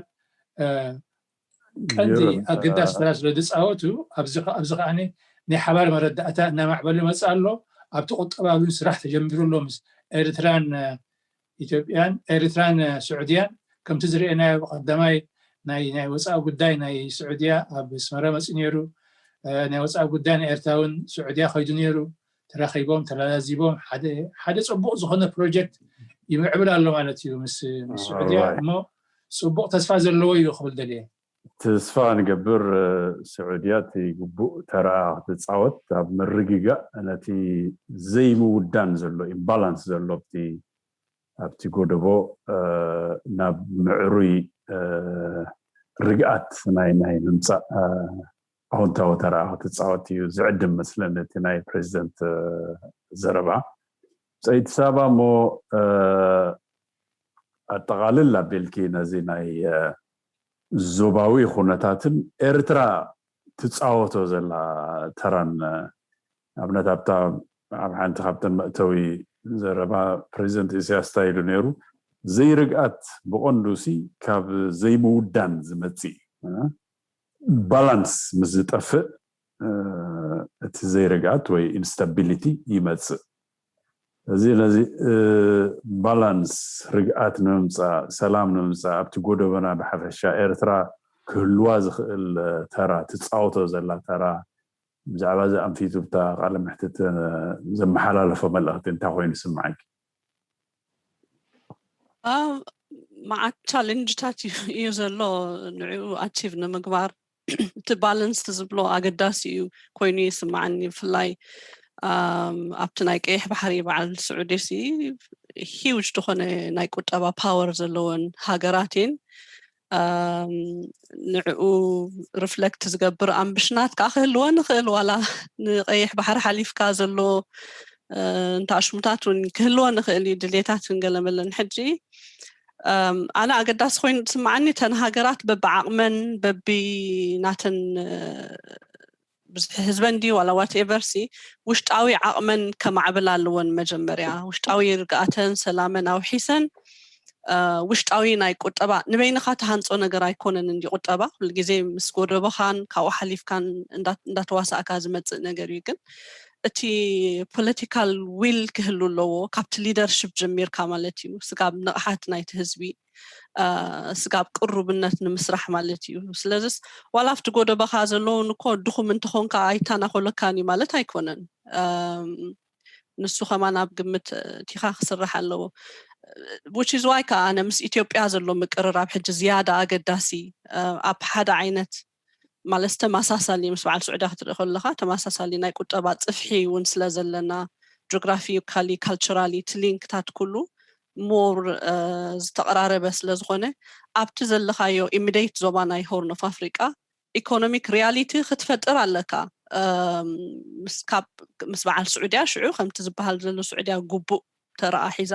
ቀንዲ ኣገዳሲ ተራ ስለ ዝፃወቱ ኣብዚ ከዓ ናይ ሓባር መረዳእታ እናማዕበሉ ይመፅእ ኣሎ። ኣብቲ ቁጠባ እውን ስራሕ ተጀሚሩ ኣሎ ምስ ኤርትራን ኢትዮጵያን ኤርትራን ስዑድያን ከምቲ ዝረአናዮ ብቀዳማይ ናይ ናይ ወፃኢ ጉዳይ ናይ ስዑድያ ኣብ ኣስመራ መፂኡ ነይሩ። ናይ ወፃኢ ጉዳይ ናይ ኤርትራ እውን ስዑድያ ከይዱ ነይሩ። ተራኺቦም ተላዛዚቦም ሓደ ሓደ ፅቡቅ ዝኾነ ፕሮጀክት ይምዕብል ኣሎ ማለት እዩ ምስ ምስ ስዑድያ እሞ ፅቡቅ ተስፋ ዘለዎ እዩ ክብል ደልየ። ተስፋ ንገብር ስዑድያ እቲ ግቡእ ተራ ክትፃወት ኣብ ምርግጋእ ነቲ ዘይምውዳን ዘሎ ኢምባላንስ ዘሎ ኣብቲ ኣብቲ ጎደቦ ናብ ምዕሩይ ርግኣት ናይ ናይ ምምፃእ ኣወንታዊ ተራ ክትፃወት እዩ ዝዕድም መስለኒ እቲ ናይ ፕሬዚደንት ዘረባ። ፀይቲ ሳባ እሞ ኣጠቓልል ኣቢልኪ ነዚ ናይ ዞባዊ ኩነታትን ኤርትራ ትፃወቶ ዘላ ተራን ኣብነት ኣብታ ኣብ ሓንቲ ካብተን መእተዊ ዘረባ ፕሬዚደንት ኢሳያስ እንታይ ኢሉ ነይሩ? ዘይርግኣት ብቐንዱ ሲ ካብ ዘይምውዳን ዝመፅእ ባላንስ ምስ ዝጠፍእ እቲ ዘይርግኣት ወይ ኢንስታቢሊቲ ይመፅእ። እዚ ነዚ ባላንስ ርግኣት ንምምፃእ ሰላም ንምምፃእ ኣብቲ ጎደቦና ብሓፈሻ ኤርትራ ክህልዋ ዝኽእል ተራ ትፃወቶ ዘላ ተራ ብዛዕባ እዚ ኣንፊቱ ብታ ቃለ መሕትት ዘመሓላለፎ መልእኽቲ እንታይ ኮይኑ ስምዓኪ? መዓት ቻሌንጅታት እዩ ዘሎ ንዕኡ ኣቺቭ ንምግባር እቲ ባለንስ ዝብሎ ኣገዳሲ እዩ ኮይኑ ይስምዓኒ ብፍላይ ኣብቲ ናይ ቀይሕ ባሕሪ በዓል ስዑዲ ሲ ሂውጅ ዝኾነ ናይ ቁጠባ ፓወር ዘለወን ሃገራት እየን ንዕኡ ሪፍለክት ዝገብር ኣምብሽናት ከዓ ክህልወን ይኽእል ዋላ ንቀይሕ ባሕሪ ሓሊፍካ ዘሎ እንተ ኣሽሙታት እውን ክህልወን ይኽእል እዩ ድሌታት ክንገለመለን ሕጂ ኣነ ኣገዳሲ ኮይኑ ዝስምዓኒ እተን ሃገራት በብዓቕመን በቢ ናተን ብዙሕ ህዝበን ድዩ ዋላ ዋትኤቨር ሲ ውሽጣዊ ዓቕመን ከማዕብል ኣለወን መጀመርያ ውሽጣዊ ርግኣተን ሰላመን ኣውሒሰን ውሽጣዊ ናይ ቁጠባ ንበይንኻ ተሃንፆ ነገር ኣይኮነን እንዲ ቁጠባ ኩሉ ግዜ ምስ ጎደቦኻን ካብኡ ሓሊፍካን እንዳተዋሳእካ ዝመፅእ ነገር እዩ ግን እቲ ፖለቲካል ዊል ክህሉ ኣለዎ ካብቲ ሊደርሽፕ ጀሚርካ ማለት እዩ ስጋብ ንቕሓት ናይቲ ህዝቢ ስጋብ ቅሩብነት ንምስራሕ ማለት እዩ ስለዚስ ዋላ ኣብቲ ጎደቦኻ ዘለውን እኮ ድኹም እንተኾንካ ኣይታናኾለካን እዩ ማለት ኣይኮነን ንሱ ከማን ኣብ ግምት እቲኻ ክስራሕ ኣለዎ which is why ከዓ ኣነ ምስ ኢትዮጵያ ዘሎ ምቅርራብ ሕጂ ዝያዳ ኣገዳሲ ኣብ ሓደ ዓይነት ማለት ተመሳሳሊ ምስ በዓል ስዑዳ ክትርኢ ከለካ ተመሳሳሊ ናይ ቁጠባ ፅፍሒ እውን ስለ ዘለና geographically culturally እቲ ሊንክታት ኩሉ more ዝተቐራረበ ስለ ዝኾነ ኣብቲ ዘለኻዮ ኢሚዲየት ዞባ ናይ ሆርን ኦፍ ኣፍሪቃ ኢኮኖሚክ ሪያሊቲ ክትፈጥር ኣለካ። ምስ በዓል ስዑድያ ሽዑ ከምቲ ዝበሃል ዘሎ ስዑድያ ግቡእ ተረኣ ሒዛ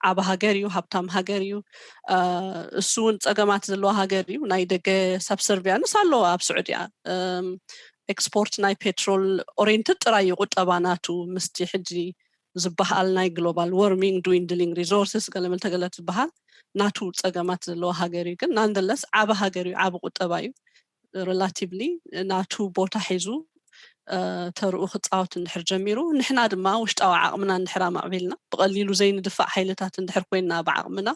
ዓብ ሃገር እዩ፣ ሃብታም ሃገር እዩ። እሱ እውን ፀገማት ዘለዋ ሃገር እዩ። ናይ ደገ ሳብሰርቪያንስ ኣለዎ ኣብ ስዑድያ። ኤክስፖርት ናይ ፔትሮል ኦሬንትድ ጥራይ እዩ ቁጠባ ናቱ ምስቲ ሕጂ ዝበሃል ናይ ግሎባል ዎርሚንግ ድዊንድሊንግ ሪሶርስስ ገለመል ተገለት ዝበሃል ናቱ ፀገማት ዘለዋ ሃገር እዩ። ግን ናንደለስ ዓብ ሃገር እዩ፣ ዓብ ቁጠባ እዩ። ሪላቲቭሊ ናቱ ቦታ ሒዙ ተርኡ ክፃወት እንድሕር ጀሚሩ፣ ንሕና ድማ ውሽጣዊ ዓቕምና እንድሕር ኣማዕቢልና፣ ብቐሊሉ ዘይንድፋእ ሓይልታት እንድሕር ኮይንና ብዓቕምና፣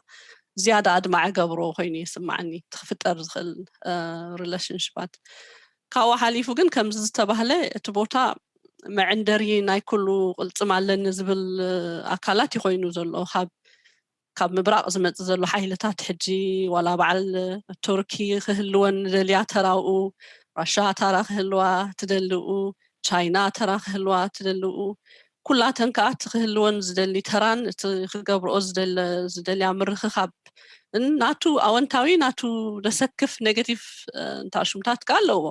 ዝያዳ ኣድማዒ ገብሮ ኮይኑ ይስማዓኒ። እቲ ክፍጠር ዝኽእል ሪሌሽንሽፓት ካብኡ ሓሊፉ ግን ከምዚ ዝተባህለ እቲ ቦታ መዕንደሪ ናይ ኩሉ ቅልፅም ኣለኒ ዝብል ኣካላት ይኮይኑ ዘሎ። ካብ ካብ ምብራቕ ዝመፅእ ዘሎ ሓይልታት ሕጂ ዋላ በዓል ቱርኪ ክህልወን ንደልያ ተራኡ፣ ራሻ ተራ ክህልዋ ትደልኡ፣ ቻይና ተራ ክህልዋ ትደልኡ፣ ኩላተን ከዓ እቲ ክህልወን ዝደሊ ተራን እቲ ክገብርኦ ዝደልያ ምርኽኻብ ናቱ ኣወንታዊ ናቱ ደሰክፍ ኔጋቲቭ እንታሹምታት ከዓ ኣለዎ።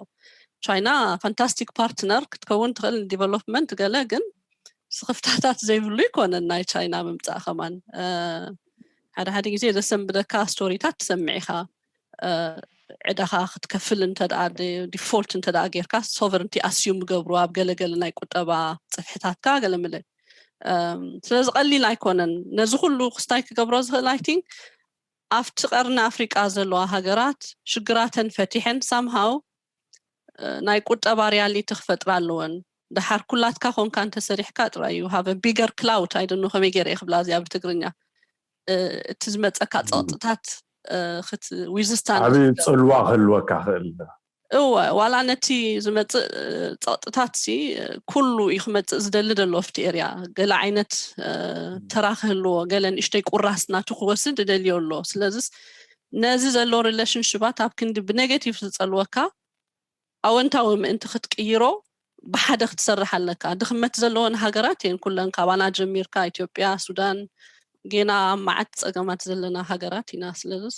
ቻይና ፋንታስቲክ ፓርትነር ክትከውን ትኽእል ዲቨሎፕመንት ገለ ግን ስኽፍታታት ዘይብሉ ይኮነን ናይ ቻይና ምምፃእ ከማን። ሓደ ሓደ ግዜ ዘሰንብደካ ስቶሪታት ትሰምዕ ኢኻ። ዕዳኻ ክትከፍል እንተደኣ ዲፎልት እንተደኣ ጌርካ ሶቨርንቲ ኣስዩም ገብሩ ኣብ ገለገለ ናይ ቁጠባ ፅፍሕታትካ ገለምለ። ስለዚ ቀሊል ኣይኮነን። ነዚ ኩሉ ክስታይ ክገብሮ ዝኽእል ኣይ ቲንክ ኣብቲ ቀርኒ ኣፍሪቃ ዘለዋ ሃገራት ሽግራተን ፈቲሐን ሳምሃው ናይ ቁጠባ ሪያሊቲ ክፈጥራ ኣለወን። ደሓር ኩላትካ ኮንካ እንተሰሪሕካ ጥራይ እዩ ሃበ ቢገር ክላውት ኣይደኖ ከመይ ገይረ ክብላ እዚኣ ብትግርኛ እቲ ዝመፀካ ፀቕጥታት ዊዝስታንድ ዓብዪ ፅልዋ ክህልወካ ክእል። እወ ዋላ ነቲ ዝመፅእ ፀቕጥታት ሲ ኩሉ እዩ ክመፅእ ዝደሊ ዘሎ ኣብቲ ኤርያ ገለ ዓይነት ተራ ክህልዎ ገለ ንእሽተይ ቁራስ ናቱ ክወስድ ደልዮ ኣሎ። ስለዚስ ነዚ ዘሎ ሪሌሽንሽባት ኣብ ክንዲ ብኔጌቲቭ ዝፀልወካ ኣወንታዊ ምእንቲ ክትቅይሮ ብሓደ ክትሰርሕ ኣለካ። ድኽመት ዘለወን ሃገራት እየን ኩለን ካባና ጀሚርካ ኢትዮጵያ፣ ሱዳን፣ ጌና ኣብ መዓት ፀገማት ዘለና ሃገራት ኢና። ስለዚስ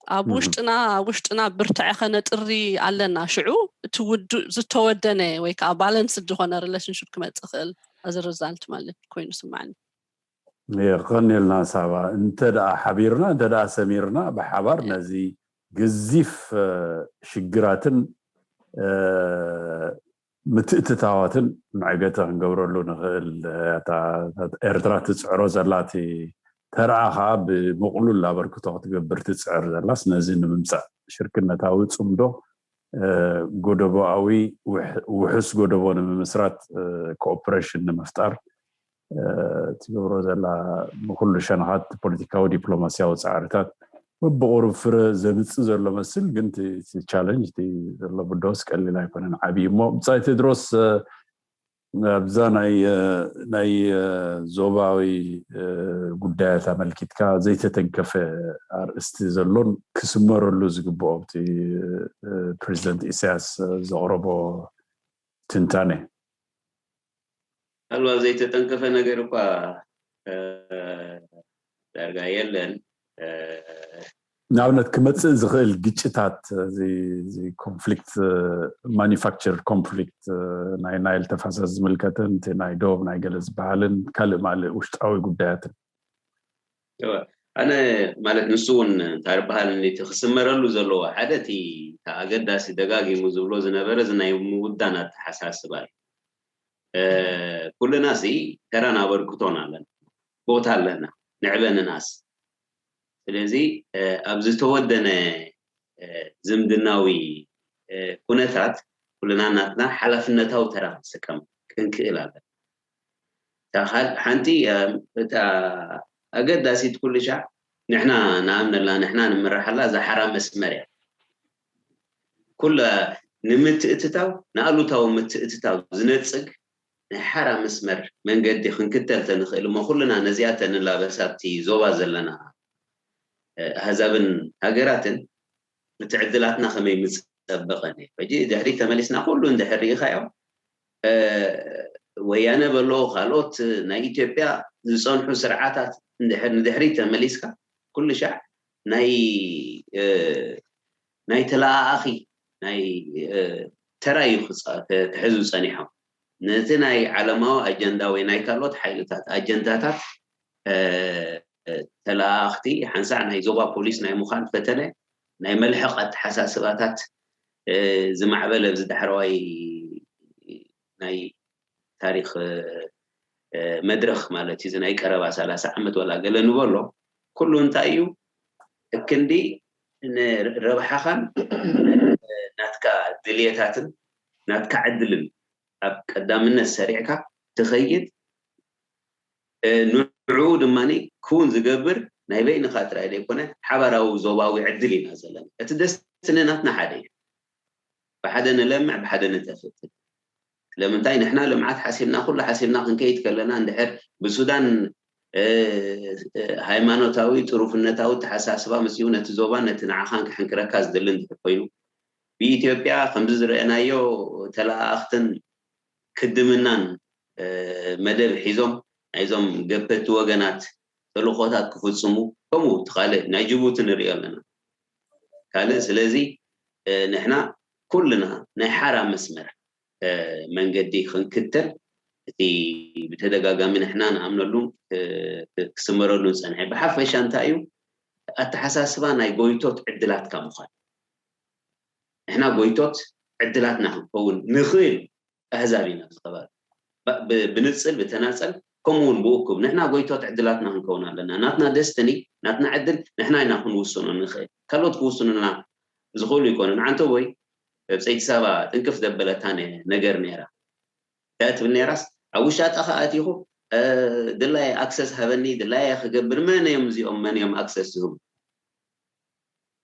ኣብ ውሽጥና ኣብ ውሽጥና ብርትዐ ከነጥሪ ኣለና። ሽዑ እቲ ውዱእ ዝተወደነ ወይ ከዓ ባለንስድ ዝኾነ ሪሌሽንሽፕ ክመፅእ ክእል እዚ ሪዛልት ማለት ኮይኑ ስማዕኒ። የቐንየልና ሳባ። እንተ ደኣ ሓቢርና እንተ ደኣ ሰሚርና ብሓባር ነዚ ገዚፍ ሽግራትን ምትእትታዋትን መዕገቲ ክንገብረሉ ንኽእል። ኤርትራ ትፅዕሮ ዘላ እቲ ተርኣ ከዓ ብምቕሉል ኣበርክቶ ክትገብር ትፅዕር ዘላስ ነዚ ንምምፃእ ሽርክነታዊ ፅምዶ ጎደቦኣዊ ውሑስ ጎደቦ ንምምስራት ኮኦፕሬሽን ንምፍጣር ትገብሮ ዘላ ንኩሉ ሸነኻት ፖለቲካዊ ዲፕሎማሲያዊ ፃዕርታት በብቁሩብ ፍረ ዘምፅእ ዘሎ መስል ግን ቻለንጅ ዘሎ ብዶስ ቀሊል ኣይኮነን ዓብዪ እሞ ብፃይ ቴድሮስ ኣብዛ ናይ ዞባዊ ጉዳያት ኣመልኪትካ ዘይተተንከፈ ኣርእስቲ ዘሎን ክስመረሉ ዝግብኦ ኣብቲ ፕሬዚደንት ኢሳያስ ዘቕረቦ ትንታነ ኣልዋ ዘይተጠንከፈ ነገር እኳ ዳርጋ የለን። ንኣብነት ክመፅእ ዝኽእል ግጭታት ኮንፍሊክት ማኒፋክቸር ኮንፍሊክት ናይ ናይል ተፋሰስ ዝምልከትን ናይ ዶብ ናይ ገለ ዝበሃልን ካልእ ማልእ ውሽጣዊ ጉዳያትን ኣነ ማለት ንሱ እውን እንታይ ዝበሃል እቲ ክስመረሉ ዘለዎ ሓደ እቲ ኣገዳሲ ደጋጊሙ ዝብሎ ዝነበረ እዚ ናይ ምውዳን ኣተሓሳስባ እዩ። ኩልና ሲ ተራን ኣበርክቶን ኣለና፣ ቦታ ኣለና፣ ንዕበ ንንኣስ። ስለዚ ኣብ ዝተወደነ ዝምድናዊ ኩነታት ኩልና ናትና ሓላፍነታዊ ተራ ክንስከም ክንክእል ኣለና። ሓንቲ እታ ኣገዳሲት ኩሉ ሻዕ ንሕና ንኣምነላ ንሕና ንምራሓላ እዛ ሓራ መስመር እያ። ኩላ ንምትእትታው ንኣሉታዊ ምትእትታው ዝነፅግ ናይ ሓራ መስመር መንገዲ ክንክተል ተንኽእል እሞ ኩልና ነዚኣ ተንላበስ ኣብቲ ዞባ ዘለና ኣህዛብን ሃገራትን እቲ ዕድላትና ከመይ ምፀበቐን እዩ። ሕጂ ድሕሪት ተመሊስና ኩሉ እንድሕር ርኢኻዮ ወያነ በሎ፣ ካልኦት ናይ ኢትዮጵያ ዝጸንሑ ስርዓታት እንድሕር ንድሕሪት ተመሊስካ፣ ኩሉ ሻዕ ናይ እ፣ ናይ ተለኣኣኺ ናይ እ፣ ተራ እዩ ክጸ- ክ- ክሕዙ ጸኒሖም። ነቲ ናይ ዓለማዊ ኣጀንዳ ወይ ናይ ካልኦት ሓይልታት ኣጀንዳታት እ፣ ተለኣኣኽቲ ሓንሳዕ ናይ ዞባ ፖሊስ ናይ ምዃን ፈተነ፣ ናይ መልሕቕ ኣተሓሳስባታት እ፣ ዝማዕበለ ኣብዚ ዳሕረዋይ ናይ ታሪኽ እ፣ መድረኽ ማለት እዩ። እዚ ናይ ቀረባ ሰላሳ ዓመት ወላ ገለ ንበሎ፣ ኩሉ እንታይ እዩ? እክንዲ ንረብሓኻን ናትካ ድልየታትን ናትካ ዕድልን ኣብ ቀዳምነት ሰሪዕካ ትኸይድ። እ፣ ንዕኡ ድማ ክውን ዝገብር ናይ በይንኻ ጥራይ ዘይኮነ ሓባራዊ ዞባዊ ዕድል ኢና ዘለና። እቲ ደስትኒ ናትና ሓደ እዩ። ብሓደ ንለምዕ፣ ብሓደ ንጠፍእ። ስለምንታይ ንሕና ልምዓት ሓሲብና፣ ኩሉ ሓሲብና ክንከይድ ከለና፣ እንድሕር ብሱዳን እ፣ እ፣ ሃይማኖታዊ ጥሩፍነታዊ ተሓሳስባ ምስኡ ነቲ ዞባ ነቲ ንዓኻን ክሕንክረካ ዝደሊ እንድሕር ኮይኑ፣ ብኢትዮጵያ ከምዚ ዝረአናዮ ተለኣኣኽትን ክድምናን እ፣ መደብ ሒዞም ናይዞም ገበቲ ወገናት ተልእኾታት ክፍጽሙ፣ ከምኡ እቲ ካልእ ናይ ጅቡቲ ንሪኦ ኣለና። ካልእ ስለዚ እ፣ ንሕና ኩልና ናይ ሓራ መስመር እ፣ መንገዲ ክንክተል እቲ ብተደጋጋሚ ንሕና ንኣምነሉ እ፣ ክስመረሉ ዝጸንሐ ብሓፈሻ እንታይ እዩ ኣተሓሳስባ ናይ ጎይቶት ዕድላትካ ምዃን። ንሕና ጎይቶት ዕድላትና ክንከውን ንኽእል ኣህዛብ ኢና ኣብዚ ከባቢ። ብ- ብ- ብንጽል ብተናጸል ከምኡ እውን ብእኩብ ንሕና ጎይቶት ዕድላትና ክንከውን ኣለና። ናትና ደስትኒ ናትና ዕድል ንሕና ኢና ክንውስኖ ንኽእል። ካልኦት ክውስኑና ዝኽእሉ ይኮኑን። ዓንተ ወይ ብፀይቲ ሳባ ጥንቅፍ ዘበለታ ነ- ነገር ነይራ። እንታይ ትብል ነይራስ ኣብ ውሻጠ ከኣቲኹ እ፣ ድላይ ኣክሰስ ሃበኒ ድላይ ክገብር። መን እዮም እዚኦም? መን እዮም ኣክሰስ ዝህቡ?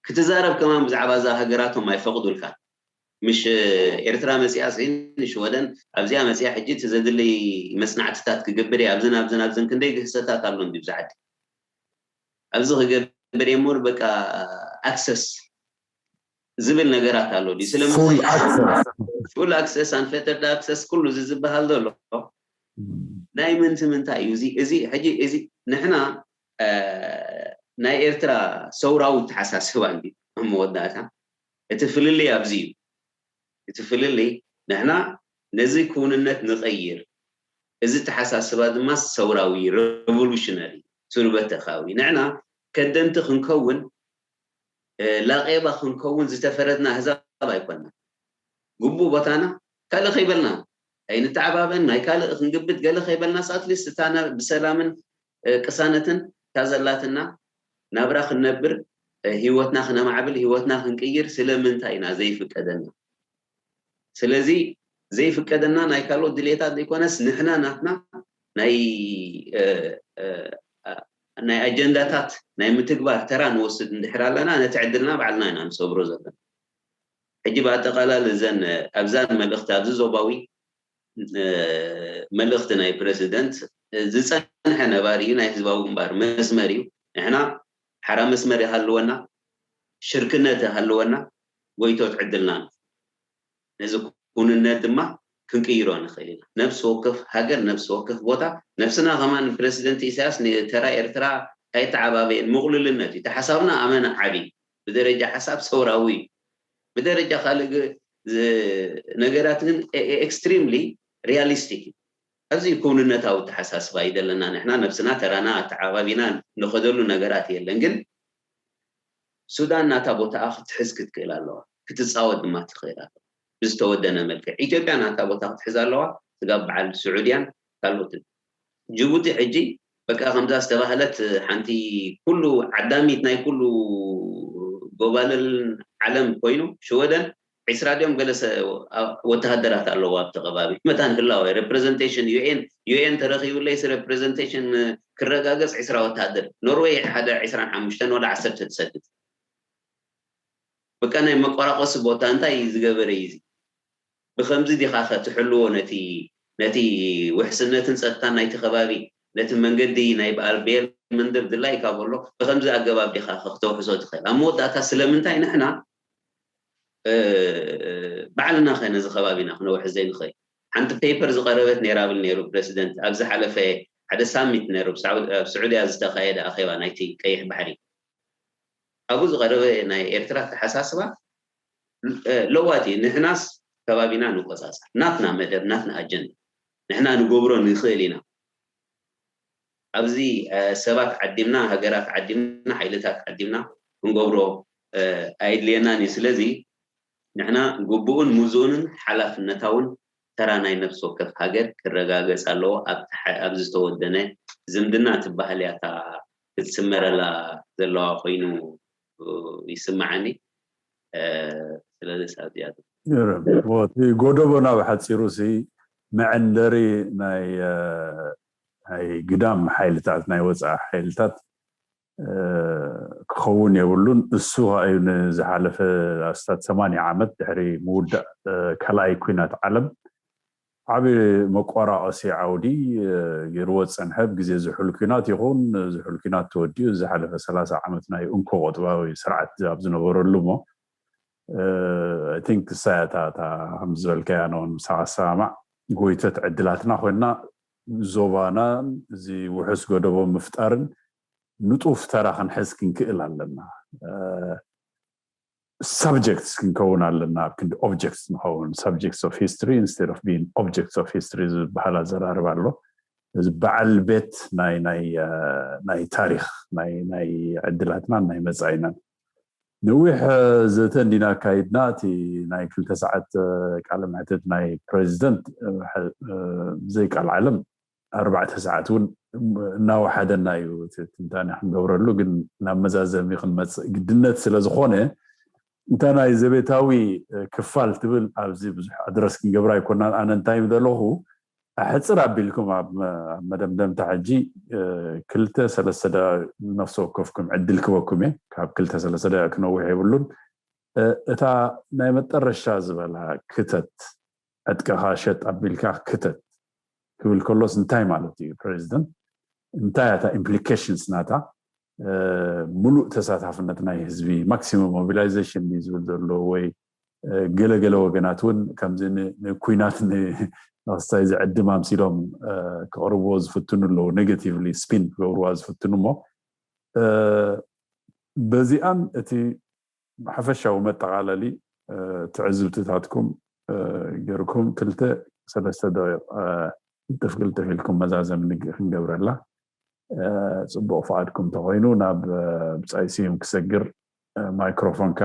ክትዛረብ ከማን ብዛዕባ እዛ ሃገራቶም ኣይፈቕዱልካ። ምሽ ኤርትራ መፂኣ ስዒን ሽወደን ኣብዚኣ መፂኣ ሕጂ እቲ ዘድሊ መፅናዕትታት ክገብር እየ ኣብዝን ኣብዝን ኣብዝን ክንደይ ግህሰታት ኣሎ እንዲ ብዛዕዲ ኣብዚ ክገብር እየ እሞ በቃ ኣክሰስ ዝብል ነገራት ኣሎ ድዩ? ስለምንታይ Full access. ፉል ኣክሰስ ኣንፌተርድ ኣክሰስ ኩሉ እዚ ዝበሃል ዘሎ ናይ ምንቲ ምንታይ እዩ እዚ እዚ ሕጂ እዚ ንሕና እ፣ ናይ ኤርትራ ሰውራዊ ተሓሳስባ እንዲ ኣብ መወዳእታ እቲ ፍልልይ ኣብዚ እዩ። እቲ ፍልልይ ንሕና ነዚ ክውንነት ንቐይር። እዚ ተሓሳስባ ድማ ሰውራዊ ሬቮሉሽነሪ ሱርበተ ካዊ ንሕና ከደምቲ ክንከውን እ፣ ላቄባ ክንከውን ዝተፈረድና ኣህዛብ ኣይኮና። ግቡእ ቦታና ካልእ ከይበልና ኣይንተዓባበን ናይ ካልእ ክንግብት ገለ ከይበልናስ ኣትሊስት እታ ነ- ብሰላምን እ፣ ቅሳነትን እታ ዘላትና ናብራ ክንነብር እ፣ ህይወትና ክነማዕብል ህይወትና ክንቅይር ስለምንታይ ኢና ዘይፍቀደና? ስለዚ ዘይፍቀደና ናይ ካልኦት ድሌታት ዘይኮነስ ንሕና ናትና ናይ እ፣ እ፣ እ፣ ናይ ኣጀንዳታት ናይ ምትግባር ተራ ንወስድ እንድሕር ኣለና ነቲ ዕድልና ባዕልና ኢና ንሰብሮ ዘለና። ሕጂ ብኣጠቃላሊ እዘን ኣብዛን መልእኽቲ ኣብዚ ዞባዊ እ፣ መልእኽቲ ናይ ፕረዚደንት ዝፀንሐ ነባሪ እዩ። ናይ ህዝባዊ ግንባር መስመር እዩ። ንሕና ሓራ መስመር ይሃልወና፣ ሽርክነት ይሃልወና፣ ጎይቶት ዕድልና ንኹን። ነዚ ኩንነት ድማ ክንቅይሮ ንኽእል ኢና። ነፍሲ ወከፍ ሃገር፣ ነፍሲ ወከፍ ቦታ፣ ነፍስና ከማን ፕረዚደንት ኢሳያስ ንተራ ኤርትራ ኣይተዓባበየን። ምቕሉልነት እዩ። እቲ ሓሳብና ኣመና ዓቢ እዩ። ብደረጃ ሓሳብ ሰውራዊ እዩ። ብደረጃ ካልእ ግ- ዝ- ነገራት ግን ኤክስትሪምሊ ሪያሊስቲክ እዩ። ኣብዚ ክውንነታዊ ተሓሳስባ እዩ ዘለና። ንሕና ነብስና ተራና ኣተዓባቢና ንኸደሉ ነገራት የለን። ግን ሱዳን ናታ ቦታኣ ክትሕዝ ክትክእል ኣለዋ፣ ክትፃወት ድማ ትኽእል ኣለዋ ብዝተወደነ መልክዕ። ኢትዮጵያ ናታ ቦታ ክትሕዝ ኣለዋ፣ ስጋብ በዓል ስዑድያን ካልኦትን። ጅቡቲ ሕጂ በቃ ከምዛ ዝተባህለት ሓንቲ ኩሉ ዓዳሚት ናይ ኩሉ ጎባልል ዓለም ኮይኑ ሽወደን ዒስራ ድዮም ገለ ሰ- ኣ- ወተሃደራት ኣለዎ ኣብቲ ከባቢ መታን ህላወ ሬፕሬዘንቴሽን ዩኤን ዩኤን ተረኺቡለይስ ሬፕሬዘንቴሽን ክረጋገጽ ዒስራ ወተሃደር ኖርዌይ ሓደ ዒስራን ሓሙሽተን ወላ ዓሰርተ ትሰድድ በቃ ናይ መቆራቆሲ ቦታ እንታይ ዝገበረ እዩ እዚ ብከምዚ ዲኻ ከ ትሕልዎ ነቲ ነቲ ውሕስነትን ጸጥታን ናይቲ ከባቢ ነቲ መንገዲ ናይ በኣል ቤል መንደብ ድላይ ካብ ኣሎ ብከምዚ ኣገባብ ዲኻ ከ ክተውሕሶ ትኽእል ኣብ መወዳእታ ስለምንታይ ንሕና እ፣ ባዕልና ከ ነዚ ከባቢና ክነውሕስ ዘይንኽእል ሓንቲ ፔፐር ዝቐረበት ነይራ ብል ነይሩ ፕረሲደንት ኣብ ዝሓለፈ ሓደ ሳሚት ነይሩ ኣብ ስዑድያ ዝተኻየደ ኣኼባ ናይቲ ቀይሕ ባሕሪ። ኣብኡ ዝቐረበ ናይ ኤርትራ ኣተሓሳስባ ለዋጢ እዩ። ንሕናስ ከባቢና ንቆፃፀር፣ ናትና መደብ፣ ናትና ኣጀንዳ፣ ንሕና ንገብሮ ንኽእል ኢና። ኣብዚ ሰባት ዓዲምና፣ ሃገራት ዓዲምና፣ ሓይልታት ዓዲምና ክንገብሮ ኣየድልየናን እዩ። ስለዚ ንሕና ግቡእን ምዙእንን ሓላፍነታውን ተራ ናይ ነፍሲ ወከፍ ሃገር ክረጋገጽ ኣለዎ። ኣብ ዝተወደነ ዝምድና ትበሃል እያ እታ ክትስመረላ ዘለዋ ኮይኑ ይስምዓኒ። ስለዚ ሳብዚኣ እቲ ጎደቦና ብሓፂሩ ሲ መዐንደሪ ናይ ናይ ግዳም ሓይልታት ናይ ወፃኢ ሓይልታት ክኸውን የብሉን። እሱ ከኣዩ ንዝሓለፈ ኣስታት ሰማንያ ዓመት ድሕሪ ምውዳእ ካልኣይ ኩናት ዓለም ዓብ መቋራቐሲ ዓውዲ ገይርዎ ዝፀንሐ ብግዜ ዝሑል ኩናት ይኹን ዝሑል ኩናት ተወዲኡ ዝሓለፈ ሰላሳ ዓመት ናይ እንኮ ቆጥባዊ ስርዓት ኣብ ዝነበረሉ እሞ ቲንክ ክሳያታ እታ ከም ዝበልካያ ነውን ምሳኻ ሰማማዕ ጎይተት ዕድላትና ኮይና ዞባና እዚ ውሑስ ጎደቦ ምፍጣርን ንጡፍ ተራ ክንሕዝ ክንክእል ኣለና። ሳብጀክትስ ክንከውን ኣለና ኣብ ክንዲ ኦብጀክትስ ንኸውን። Subjects of history instead of being objects of history ዝበሃል ኣዘራርባ ኣሎ። እዚ በዓል ቤት ናይ ናይ ናይ ታሪክ ናይ ናይ ዕድላትናን ናይ መፃኢናን ነዊሕ ዘተ እንዲና ኣካይድና። እቲ ናይ ክልተ ሰዓት ቃለ መሕትት ናይ ፕሬዚደንት ብዘይ ቃል ዓለም ኣርባዕተ ሰዓት እውን እናወሓደና እዩ ትንታኔ ክንገብረሉ፣ ግን ናብ መዛዘሚ ክንመፅእ ግድነት ስለ ዝኾነ እንታ ናይ ዘቤታዊ ክፋል ትብል ኣብዚ ብዙሕ ኣድረስ ክንገብራ ኣይኮናን። ኣነ እንታይ ምደለኹ ኣሕፅር ኣቢልኩም ኣብ መደምደምታ ሕጂ ክልተ ሰለስተ ደቂቕ ነፍሲ ወከፍኩም ዕድል ክበኩም እየ። ካብ ክልተ ሰለስተ ደቂቕ ክነውሕ የብሉን። እታ ናይ መጠረሻ ዝበላ ክተት ዕጥቅኻ ሸጥ ኣቢልካ ክተት ክብል ከሎስ እንታይ ማለት እዩ? ፕሬዚደንት እንታይ እታ ኢምፕሊኬሽንስ ናታ? ሙሉእ ተሳታፍነት ናይ ህዝቢ ማክሲመም ሞቢላይዜሽን ዝብል ዘሎ ወይ ገለገለ ወገናት እውን ከምዚ ንኩናት ንክስታይ ዝዕድም ኣምሲሎም ክቕርብዎ ዝፍትኑ ኣለዉ። ኔጋቲቭሊ ስፒን ክገብርዋ ዝፍትኑ እሞ በዚኣን እቲ ሓፈሻዊ መጠቓለሊ ትዕዝብትታትኩም ገርኩም ክልተ ሰለስተ ደቂቕ ቅልጥፍ ቅልጥፍ ኢልኩም መዛዘም ክንገብረላ ፅቡቕ ፍቓድኩም እንተኮይኑ ናብ ብፃይ ስዩም ክሰግር ማይክሮፎንካ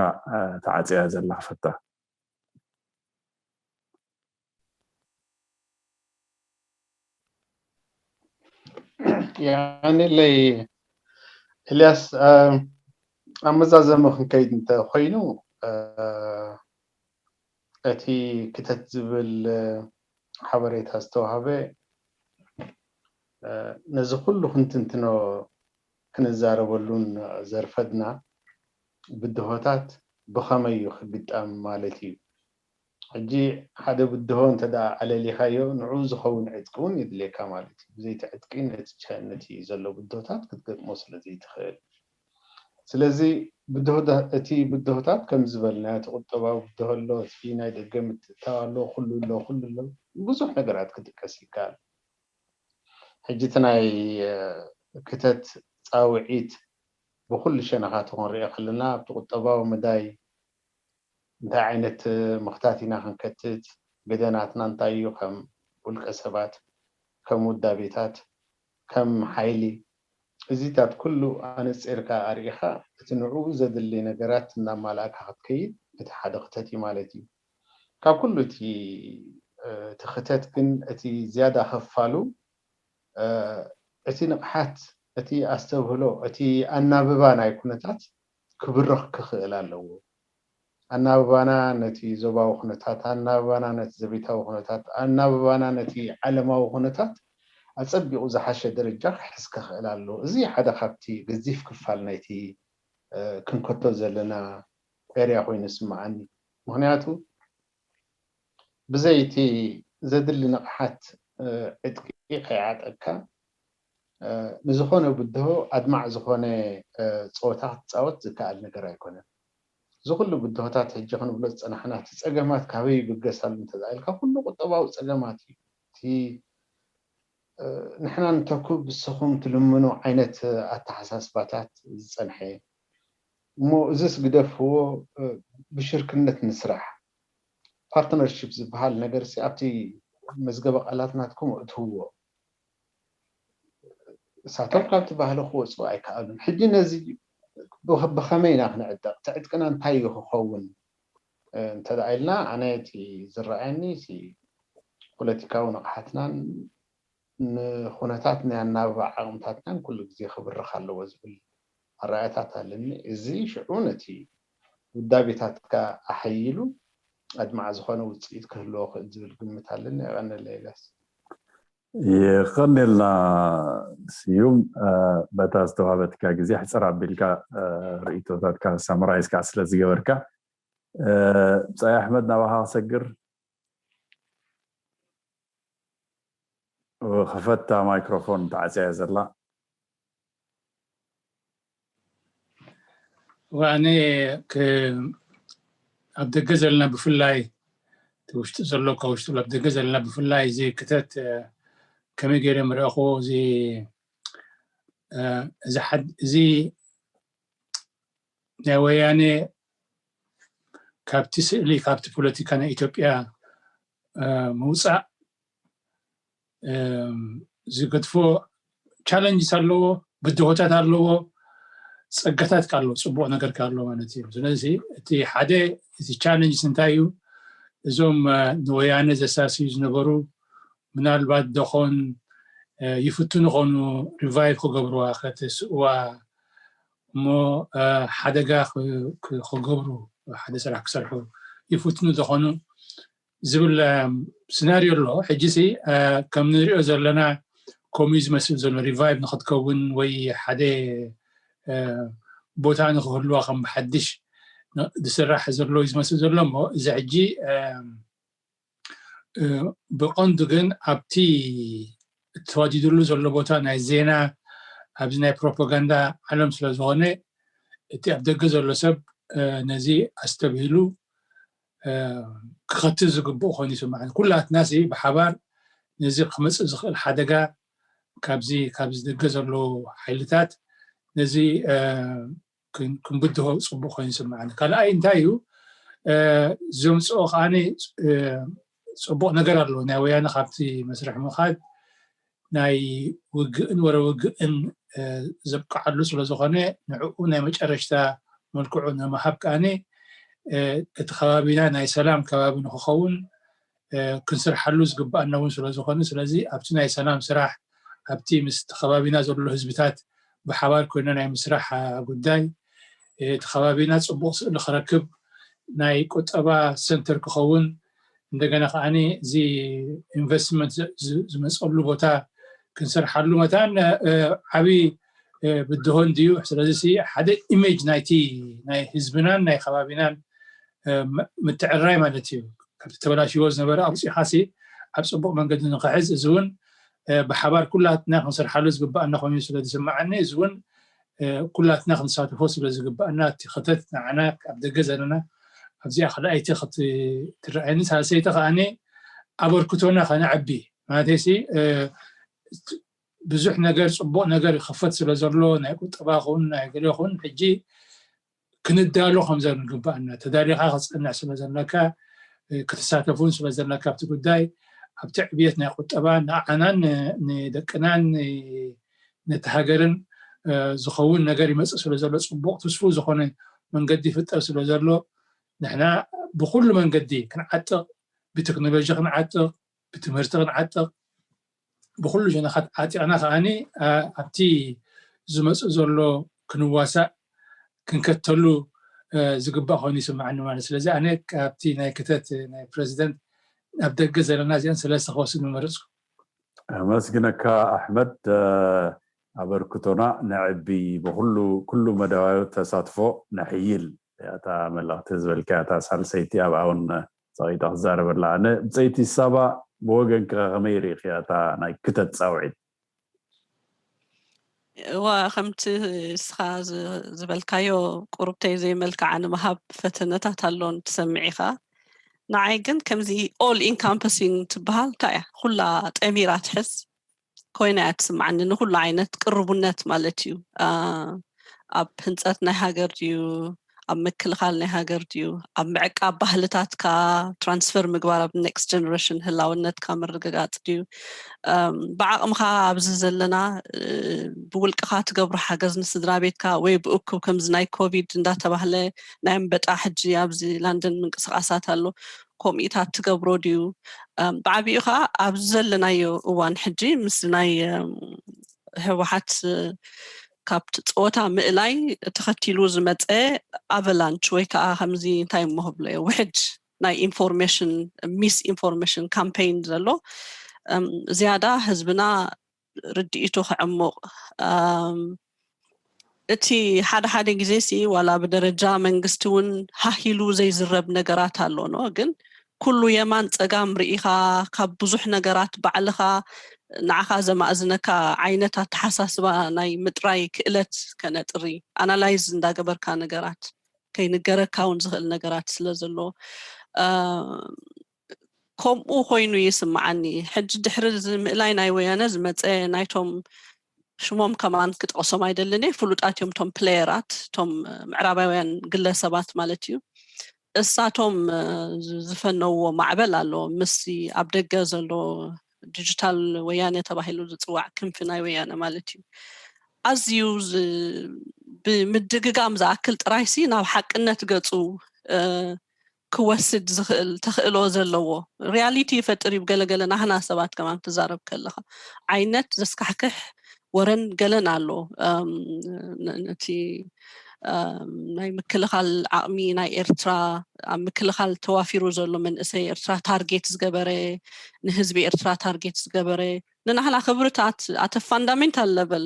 ተዓፅያ ዘላ ክፈታ። ያኔለይ ኤልያስ ኣብ መዛዘሚ ክንከይድ እንተኮይኑ እቲ ክተት ዝብል ሓበሬታ ዝተዋሃበ ነዚ ኩሉ ክንትንትኖ ክንዛረበሉን ዘርፈድና ብድሆታት ብኸመይ እዩ ክግጠም ማለት እዩ። ሕጂ ሓደ ብድሆ እንተ ደኣ ኣለሊኻዮ ንዕኡ ዝኸውን ዕጥቂ እውን የድልየካ ማለት እዩ። ብዘይቲ ዕጥቂ ነቲ ቸ- ነቲ ዘሎ ብድሆታት ክትገጥሞ ስለ ዘይትኽእል። ስለዚ ብድሆታ- እቲ ብድሆታት ከም ዝበልናዮ እቲ ቁጠባዊ ብድሆ ኣሎ፣ እቲ ናይ ደገ ምትእትታው ኣሎ፣ ኩሉ ኣሎ፣ ኩሉ ኣሎ፣ ብዙሕ ነገራት ክጥቀስ ይከኣል። ሕጂ እቲ ናይ ክተት ፃውዒት ብኩሉ ሸነኻቱ ክንሪኦ ከለና ኣብቲ ቁጠባዊ መዳይ እንታይ ዓይነት ምኽታት ኢና ክንከትት፣ ገደናትና እንታይ እዩ ከም ውልቀ ሰባት፣ ከም ውዳቤታት፣ ከም ሓይሊ፣ እዚታት ኩሉ ኣነፂርካ ኣርኢኻ እቲ ንዕኡ ዘድሊ ነገራት እናማላእካ ክትከይድ እቲ ሓደ ክተት እዩ ማለት እዩ። ካብ ኩሉ እቲ እቲ ክተት ግን እቲ ዝያዳ ከፋሉ እቲ ንቕሓት፣ እቲ ኣስተብህሎ፣ እቲ ኣናብባ ናይ ኩነታት ክብርኽ ክኽእል ኣለዎ። ኣናብባና ነቲ ዞባዊ ኩነታት፣ ኣናብባና ነቲ ዘቤታዊ ኩነታት፣ ኣናብባና ነቲ ዓለማዊ ኩነታት ኣጸቢቑ ዝሓሸ ደረጃ ክሕዝ ክኽእል ኣለዎ። እዚ ሓደ ካብቲ ገዚፍ ክፋል ናይቲ ክንከቶ ዘለና ኤርያ ኮይኑ ይስምዓኒ። ምኽንያቱ ብዘይቲ ዘድሊ ንቕሓት ዕጥቂ ከይዓጠካ ንዝኾነ ብድሆ ኣድማዕ ዝኾነ ፀወታ ክትፃወት ዝከኣል ነገር ኣይኮነን። እዚ ኩሉ ብድሆታት ሕጂ ክንብሎ ዝፀናሕና እቲ ፀገማት ካበይ ይብገሳሉ እንተዝኣ ኢልካ ኩሉ ቁጠባዊ ፀገማት እዩ። እቲ ንሕና ንተኩብ ንስኹም ትልምኑ ዓይነት ኣተሓሳስባታት ዝፀንሐ እሞ እዚስ ግደፍዎ። ብሽርክነት ንስራሕ ፓርትነርሽፕ ዝበሃል ነገር ሲ ኣብቲ መዝገበ ቃላት ናትኩም እትውዎ እሳቶም ካብቲ ባህሊ ክወፁ ኣይከኣሉን። ሕጂ ነዚ ብኸመይ ኢና ክንዕጠቕ? እቲ ዕጥቅና እንታይ እዩ ክኸውን? እንተ ኢልና ኣነ እቲ ዝረኣየኒ እቲ ፖለቲካዊ ንቕሓትናን ንኩነታት ናይ ኣናብባ ዓቕምታትናን ኩሉ ግዜ ክብርኽ ኣለዎ ዝብል ኣረኣእያታት ኣለኒ። እዚ ሽዑ ነቲ ውዳቤታትካ ኣሐይሉ ኣድማዕ ዝኾነ ውፅኢት ክህልዎ ክእል ዝብል ግምት ኣለኒ። የቐንለ ኢልያስ። የቐንልና ስዩም፣ በታ ዝተዋህበትካ ግዜ ሕፅር ኣቢልካ ርእይቶታትካ ሳምራይዝ ከዓ ስለ ዝገበርካ። ብፃይ ኣሕመድ ናባኻ ክሰግር። ክፈታ ማይክሮፎን ተዓፅያ ዘላ። ኣነ ኣብ ደገ ዘለና ብፍላይ ውሽጢ ዘሎ ካብ ውሽጢ ኣብ ደገ ዘለና ብፍላይ እዚ ክተት ከመይ ገይረ ምረእኹ እዚ እዚ ናይ ወያነ ካብቲ ስእሊ ካብቲ ፖለቲካ ናይ ኢትዮጵያ ምውፃእ ዝገድፎ ቻለንጅስ ኣለዎ፣ ብድሆታት ኣለዎ፣ ፀጋታት ኣለዎ፣ ፅቡቅ ነገር ኣለዎ ማለት እዩ። ስለዚ እቲ ሓደ እቲ ቻለንጅስ እንታይ እዩ? እዞም ንወያነ ዘሳስዩ ዝነበሩ ምናልባት ደኾን ይፍትኑ ኾኑ ሪቫይቭ ክገብርዋ ከተስእዋ እሞ ሓደጋ ክገብሩ ሓደ ስራሕ ክሰርሑ ይፍትኑ ዝኾኑ ዝብል ስናሪዮ ኣሎ። ሕጂ ሲ ከም ንሪኦ ዘለና ከምኡ ዝመስል ዘሎ ሪቫይቭ ንክትከውን ወይ ሓደ ቦታ ንክህልዋ ከም ብሓድሽ ዝስራሕ ዘሎ ዝመስል ዘሎ እሞ እዚ ሕጂ ብቐንዱ ግን ኣብቲ እተዋዲድሉ ዘሎ ቦታ ናይ ዜና ኣብዚ ናይ ፕሮፓጋንዳ ዓለም ስለ ዝኾነ እቲ ኣብ ደገ ዘሎ ሰብ ነዚ ኣስተብሂሉ ክኸትል ዝግብኡ ኮይኑ ይስምዓኒ። ኩላትና ሲ ብሓባር ነዚ ክመፅእ ዝኽእል ሓደጋ ካብዚ ካብዚ ደገ ዘለዉ ሓይልታት ነዚ ክንብድሆ ፅቡቅ ኮይኑ ይስምዓኒ። ካልኣይ እንታይ እዩ ዘምፅኦ ከዓኒ ፅቡቅ ነገር ኣለዎ። ናይ ወያነ ካብቲ መስርሕ ምኻድ ናይ ውግእን ወረ ውግእን ዘብቅዓሉ ስለዝኾነ ንዕኡ ናይ መጨረሽታ መልክዑ ንምሃብ ከዓኒ እቲ ከባቢና ናይ ሰላም ከባቢ ንክኸውን ክንስርሓሉ ዝግባኣና እውን ስለዝኾነ ስለዚ ኣብቲ ናይ ሰላም ስራሕ ኣብቲ ምስ ከባቢና ዘሎ ህዝብታት ብሓባር ኮይና ናይ ምስራሕ ጉዳይ እቲ ከባቢና ፅቡቅ ስእሊ ክረክብ ናይ ቁጠባ ሰንተር ክኸውን እንደገና ከዓኒ እዚ ኢንቨስትመንት ዝመፀሉ ቦታ ክንሰርሓሉ መታን ዓብይ ብድሆን ድዩ ስለዚ ሓደ ኢሜጅ ናይቲ ናይ ህዝብናን ናይ ከባቢናን ምትዕራይ ማለት እዩ ካብቲ ተበላሽዎ ዝነበረ ኣውፂኻሲ ኣብ ፅቡቅ መንገዲ ንክሕዝ እዚ እውን ብሓባር ኩላትና ክንሰርሓሉ ዝግባኣና ኮይኑ ስለ ዝስምዓኒ እዚ እውን ኩላትና ክንሳተፎ ስለ ዝግባኣና እቲ ክተት ንዓና ኣብ ደገ ዘለና ኣብዚኣ ካልኣይቲ ክትረኣየኒ ሳልሰይቲ ከዓኒ ኣበርክቶና ከነዕቢ ማለት ሲ ብዙሕ ነገር ፅቡቅ ነገር ይኸፈት ስለ ዘሎ ናይ ቁጠባ ኹን ናይ ገለ ኹን ሕጂ ክንዳሎ ከም ዘንግባኣና ተዳሊኻ ክፀንዕ ስለ ዘለካ ክትሳተፉን ስለ ዘለካ ኣብቲ ጉዳይ ኣብቲ ዕብየት ናይ ቁጠባ ንዓናን ንደቅናን ነቲ ሃገርን ዝኸውን ነገር ይመፅእ ስለ ዘሎ ፅቡቅ ትስፉ ዝኾነ መንገዲ ይፍጠር ስለ ዘሎ ንሕና ብኩሉ መንገዲ ክንዓጥቕ ብቴክኖሎጂ ክንዓጥቕ ብትምህርቲ ክንዓጥቕ ብኩሉ ሸነኻት ዓጢቕና ከዓኒ ኣብቲ ዝመፅእ ዘሎ ክንዋሳእ ክንከተሉ ዝግባእ ኮይኑ ይስምዓኒ ማለት ስለዚ ኣነ ካብቲ ናይ ክተት ናይ ፕረዚደንት ኣብ ደገ ዘለና እዚኣን ሰለስተ ክወስድ ምመረፅኩ ኣመስግነካ ኣሕመድ ኣበርክቶና ነዕቢ ብኩሉ ኩሉ መዳባዊ ተሳትፎ ነሕይል እታ መልእክቲ ዝበልካ እታ ሳልሰይቲ ኣብኣ እውን ፀቂጣ ክዛረበላ ኣነ ብፀይቲ ሳባ ብወገንካ ከመይ ርኢኽያ እታ ናይ ክተት ፃውዒት እዋ ከምቲ እስኻ ዝበልካዮ ቁሩብተይ ዘይመልክዓ ንምሃብ ፈተነታት ኣሎን ትሰምዕ ኢኻ። ንዓይ ግን ከምዚ all encompassing ትበሃል እንታይ እያ ኩላ ጠሚራ ትሕዝ ኮይና እያ ትስምዓኒ። ንኩሉ ዓይነት ቅርቡነት ማለት እዩ። ኣብ ህንፀት ናይ ሃገር ድዩ፣ ኣብ ምክልኻል ናይ ሃገር ድዩ፣ ኣብ ምዕቃብ ባህልታትካ ትራንስፈር ምግባር ኣብ next generation ህላውነትካ ምርግጋፅ ድዩ፣ ብዓቕምኻ ኣብዚ ዘለና ብውልቅኻ ትገብሮ ሓገዝ ንስድራ ቤትካ ወይ ብእኩብ ከምዚ ናይ ኮቪድ እንዳተባህለ ናይ ኣንበጣ ሕጂ ኣብዚ ላንደን ምንቅስቃሳት ኣሎ፣ ኮሚታት ትገብሮ ድዩ? ብዓብኡ ከዓ ኣብዚ ዘለናዮ እዋን ሕጂ ምስ ናይ ህወሓት ካብቲ ፀወታ ምእላይ ተኸቲሉ ዝመፀ ኣቨላንች ወይ ከዓ ከምዚ እንታይ እሞ ክብሎ እየ ውሕድ ናይ ኢንፎርሜሽን ሚስ ኢንፎርሜሽን ካምፔይን ዘሎ ዝያዳ ህዝብና ርድኢቱ ክዕሙቕ እቲ ሓደ ሓደ ግዜ ሲ ዋላ ብደረጃ መንግስቲ እውን ሃሂሉ ዘይዝረብ ነገራት ኣሎ ኖ ግን ኩሉ የማን ፀጋም ርኢኻ ካብ ብዙሕ ነገራት ባዕልኻ ንዓኻ ዘማእዝነካ ዓይነት ኣተሓሳስባ ናይ ምጥራይ ክእለት ከነጥሪ ኣናላይዝ እንዳገበርካ ነገራት ከይንገረካ እውን ዝኽእል ነገራት ስለ ዘሎ ከምኡ ኮይኑ ይስምዓኒ። ሕጂ ድሕሪ እዚ ምእላይ ናይ ወያነ ዝመፀ ናይቶም ሽሞም ከማን ክጠቕሶም ኣይደልን እየ፣ ፍሉጣት እዮም እቶም ፕሌየራት፣ እቶም ምዕራባውያን ግለሰባት ማለት እዩ። እሳቶም ዝፈነውዎ ማዕበል ኣሎ ምስ ኣብ ደገ ዘሎ ዲጂታል ወያነ ተባሂሉ ዝፅዋዕ ክንፊ ናይ ወያነ ማለት እዩ። ኣዝዩ ብምድግጋም ዝኣክል ጥራይሲ ናብ ሓቅነት ገፁ ክወስድ ዝኽእል ተኽእሎ ዘለዎ ሪያሊቲ ይፈጥር እዩ። ገለገለ ናህና ሰባት ከማን ትዛረብ ከለኻ ዓይነት ዘስካሕክሕ ወረን ገለን ኣሎ። ነቲ ናይ ምክልኻል ዓቕሚ ናይ ኤርትራ ኣብ ምክልኻል ተዋፊሩ ዘሎ መንእሰይ ኤርትራ ታርጌት ዝገበረ ንህዝቢ ኤርትራ ታርጌት ዝገበረ ንናህና ክብርታት ኣተ ፋንዳሜንታል ለቨል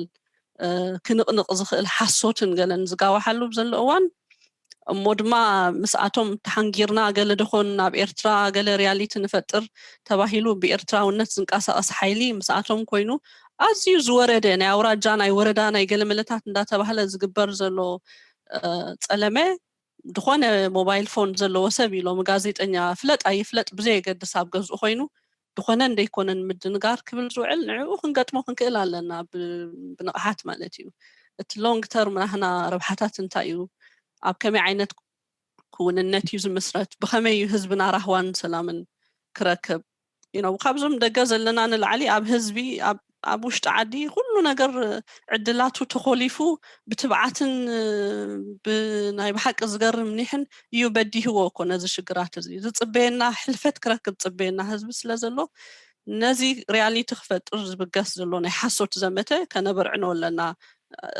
ክንቕንቕ ዝኽእል ሓሶትን ገለን ዝጋዋሓሉ ዘሎ እዋን እሞ ድማ ምስኣቶም ተሓንጊርና ገለ ደኾን ኣብ ኤርትራ ገለ ሪያሊቲ ንፈጥር ተባሂሉ ብኤርትራውነት ዝንቀሳቐስ ሓይሊ ምስኣቶም ኮይኑ ኣዝዩ ዝወረደ ናይ ኣውራጃ ናይ ወረዳ ናይ ገለመለታት እንዳተባህለ ዝግበር ዘሎ ፀለመ ዝኾነ ሞባይል ፎን ዘለዎ ሰብ ኢሎም ጋዜጠኛ ፍለጥ ኣይፍለጥ ብዘየገድስ ኣብ ገዝኡ ኮይኑ ዝኾነ እንደይኮነን ምድንጋር ክብል ዝውዕል ንዕኡ ክንገጥሞ ክንክእል ኣለና ብንቕሓት ማለት እዩ። እቲ ሎንግ ተርም ናህና ረብሓታት እንታይ እዩ? ኣብ ከመይ ዓይነት ክውንነት እዩ ዝምስረት? ብኸመይ እዩ ህዝብና ራህዋን ሰላምን ክረክብ? You know ካብዞም ደገ ዘለና ንላዕሊ ኣብ ህዝቢ ኣብ ውሽጢ ዓዲ ኩሉ ነገር ዕድላቱ ተኾሊፉ ብትብዓትን ብናይ ብሓቂ ዝገርም ኒሕን እዩ በዲህዎ እኮ ነዚ ሽግራት እዚ ዝፅበየና ሕልፈት ክረክብ ዝፅበየና ህዝቢ ስለ ዘሎ ነዚ ሪያሊቲ ክፈጥር ዝብገስ ዘሎ ናይ ሓሶት ዘመተ ከነበርዕኖ ኣለና።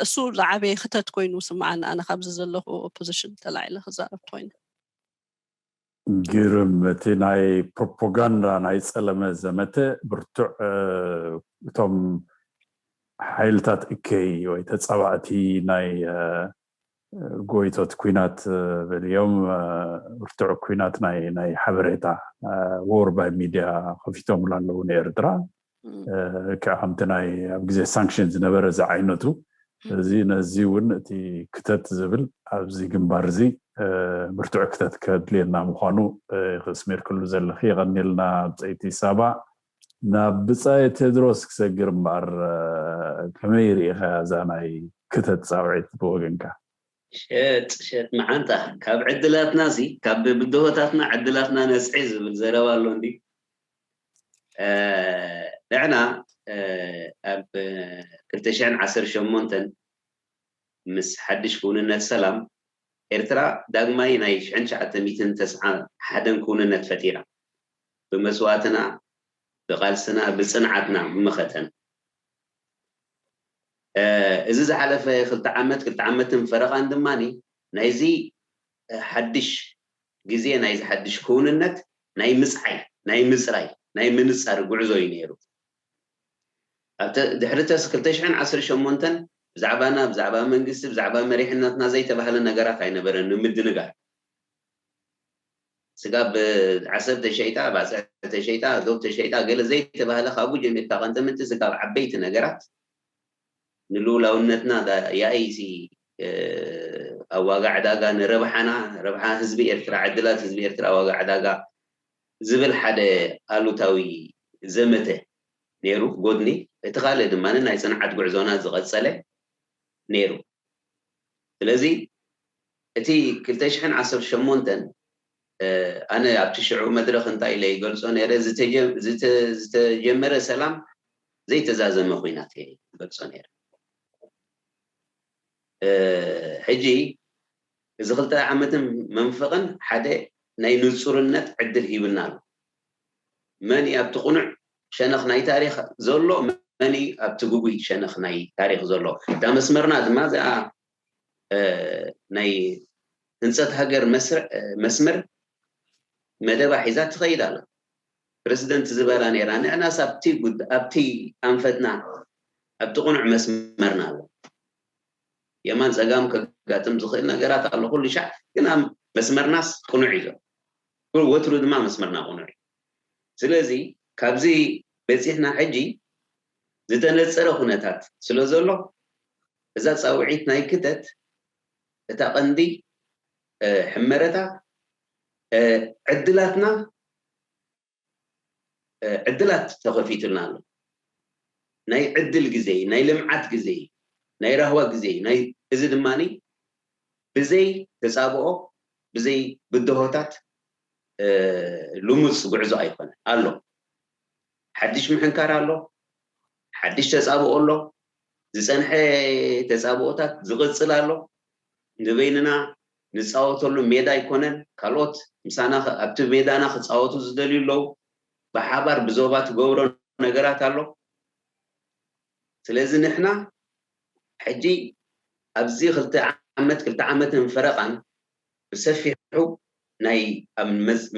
እሱ ዝዓበየ ክተት ኮይኑ ስምዓኒ ኣነ ካብዚ ዘለኹ ኦፖዚሽን ተላዒለ ክዛረብ ኮይነ። ግርም እቲ ናይ ፕሮፓጋንዳ ናይ ፀለመ ዘመተ ብርቱዕ እቶም ሓይልታት እከይ ወይ ተፃባእቲ ናይ ጎይቶት ኩናት በልዮም ብርቱዕ ኩናት ናይ ናይ ሓበሬታ ዎር ባይ ሚድያ ከፊቶምሉ ኣለዉ ንኤርትራ። ከዓ ከምቲ ናይ ኣብ ግዜ ሳንክሽን ዝነበረ ዝዓይነቱ እዚ ነዚ እውን እቲ ክተት ዝብል ኣብዚ ግንባር እዚ ብርቱዕ ክተት ከድልየና ምዃኑ ክስሜርክሉ ዘለኺ የቐኒልና ብፀይቲ ሳባ። ናብ ብፃይ ቴድሮስ ክሰግር እምበኣር ከመይ ርኢኻ እዛ ናይ ክተት ፃውዒት ብወገንካ? ሸጥ ሸጥ መዓንጣ ካብ ዕድላትና ሲ ካብ ብድሆታትና ዕድላትና ነስዒ ዝብል ዘረባ ኣሎ እንዲ ንሕና ኣብ ክልተ ሽሕን ዓሰርተ ሸሞንተን ምስ ሓድሽ ክውንነት ሰላም ኤርትራ ዳግማይ ናይ ሽሕን ትሽዓተ ሚእትን ተስዓ ሓደን ክውንነት ፈጢራ ብመስዋእትና ብቓልስና ብፅንዓትና ብመኸተና እዚ ዝሓለፈ ክልተ ዓመት ክልተ ዓመትን ፈረቓን ድማ ናይዚ ሓድሽ ግዜ ናይዚ ሓድሽ ክውንነት ናይ ምፅዓይ ናይ ምፅራይ ናይ ምንፃር ጉዕዞ እዩ ነይሩ። ኣብተ ድሕሪ ተስ ክልተ ሽሕን ዓሰርተ ሸሞንተን ብዛዕባና ብዛዕባ መንግስቲ ብዛዕባ መሪሕነትና ዘይተባህለ ነገራት ኣይነበረን ንምድንጋር። ስጋብ ዓሰብ ተሸይጣ፣ ባፅዕ ተሸይጣ፣ ዶብ ተሸይጣ ገለ ዘይተባህለ ካብኡ ጀሚርካ ቀንጠምንቲ ስጋብ ዓበይቲ ነገራት ንልኡላውነትና ያኢሲ ኣብ ዋጋ ዕዳጋ ንረብሓና፣ ረብሓ ህዝቢ ኤርትራ፣ ዕድላት ህዝቢ ኤርትራ ኣብ ዋጋ ዕዳጋ ዝብል ሓደ ኣሉታዊ ዘመተ ነይሩ ጎድኒ። እቲ ካልእ ድማ ናይ ጽንዓት ጉዕዞና ዝቐጸለ ነይሩ። ስለዚ እቲ ክልተ ሽሕን ዓሰርተ ሸሞንተን ኣነ ኣብቲ ሽዑ መድረኽ እንታይ ኢለ ይገልጾ ነይረ፣ ዝተጀመረ ሰላም ዘይተዛዘመ ኹናት እየ ይገልጾ ነይረ። ሕጂ እዚ ክልተ ዓመትን መንፈቕን ሓደ ናይ ንጹርነት ዕድል ሂብና ኣሎ። መን ኣብቲ ቁኑዕ ሸነኽ ናይ ታሪኽ ዘሎ፣ መን ኣብቲ ግጉይ ሸነኽ ናይ ታሪኽ ዘሎ። እታ መስመርና ድማ እዚኣ ናይ ህንፀት ሃገር መስመር መደባ ሒዛ ትኸይድ ኣላ። ፕረዚደንት ዝበላ ነይራ፣ ንዕናስ ኣብቲ ኣብቲ ኣንፈትና ኣብቲ ቁኑዕ መስመርና ኣሎ። የማን ጸጋም ከጋጥም ዝኽእል ነገራት ኣሎ ኩሉ ሻዕ፣ ግን ኣብ መስመርናስ ቅኑዕ እዩ ዘሎ። ወትሩ ድማ መስመርና ቅኑዕ እዩ። ስለዚ ካብዚ በጺሕና ሕጂ ዝተነጸረ ኩነታት ስለ ዘሎ፣ እዛ ጻውዒት ናይ ክተት እታ ቀንዲ ሕመረታ ዕድላትና ዕድላት ተኸፊቱልና ኣሎ። ናይ ዕድል ግዜ፣ ናይ ልምዓት ግዜ፣ ናይ ራህዋ ግዜ፣ ናይ እዚ ድማ ብዘይ ተጻብኦ፣ ብዘይ ብድሆታት ልሙፅ ጉዕዞ ኣይኮነ ኣሎ። ሓድሽ ምሕንካር ኣሎ፣ ሓድሽ ተጻብኦ ኣሎ፣ ዝጸንሐ ተጻብኦታት ዝቕጽል ኣሎ። ንበይንና ንጻወተሉ ሜዳ ኣይኮነን። ካልኦት ምሳና ኣብቲ ሜዳና ክጻወቱ ዝደልዩ ኣለዉ። ብሓባር ብዞባ ትገብሮ ነገራት ኣሎ። ስለዚ ንሕና ሕጂ ኣብዚ ክልተ ዓመት ክልተ ዓመትን ፈረቓን ብሰፊሑ ናይ ኣብ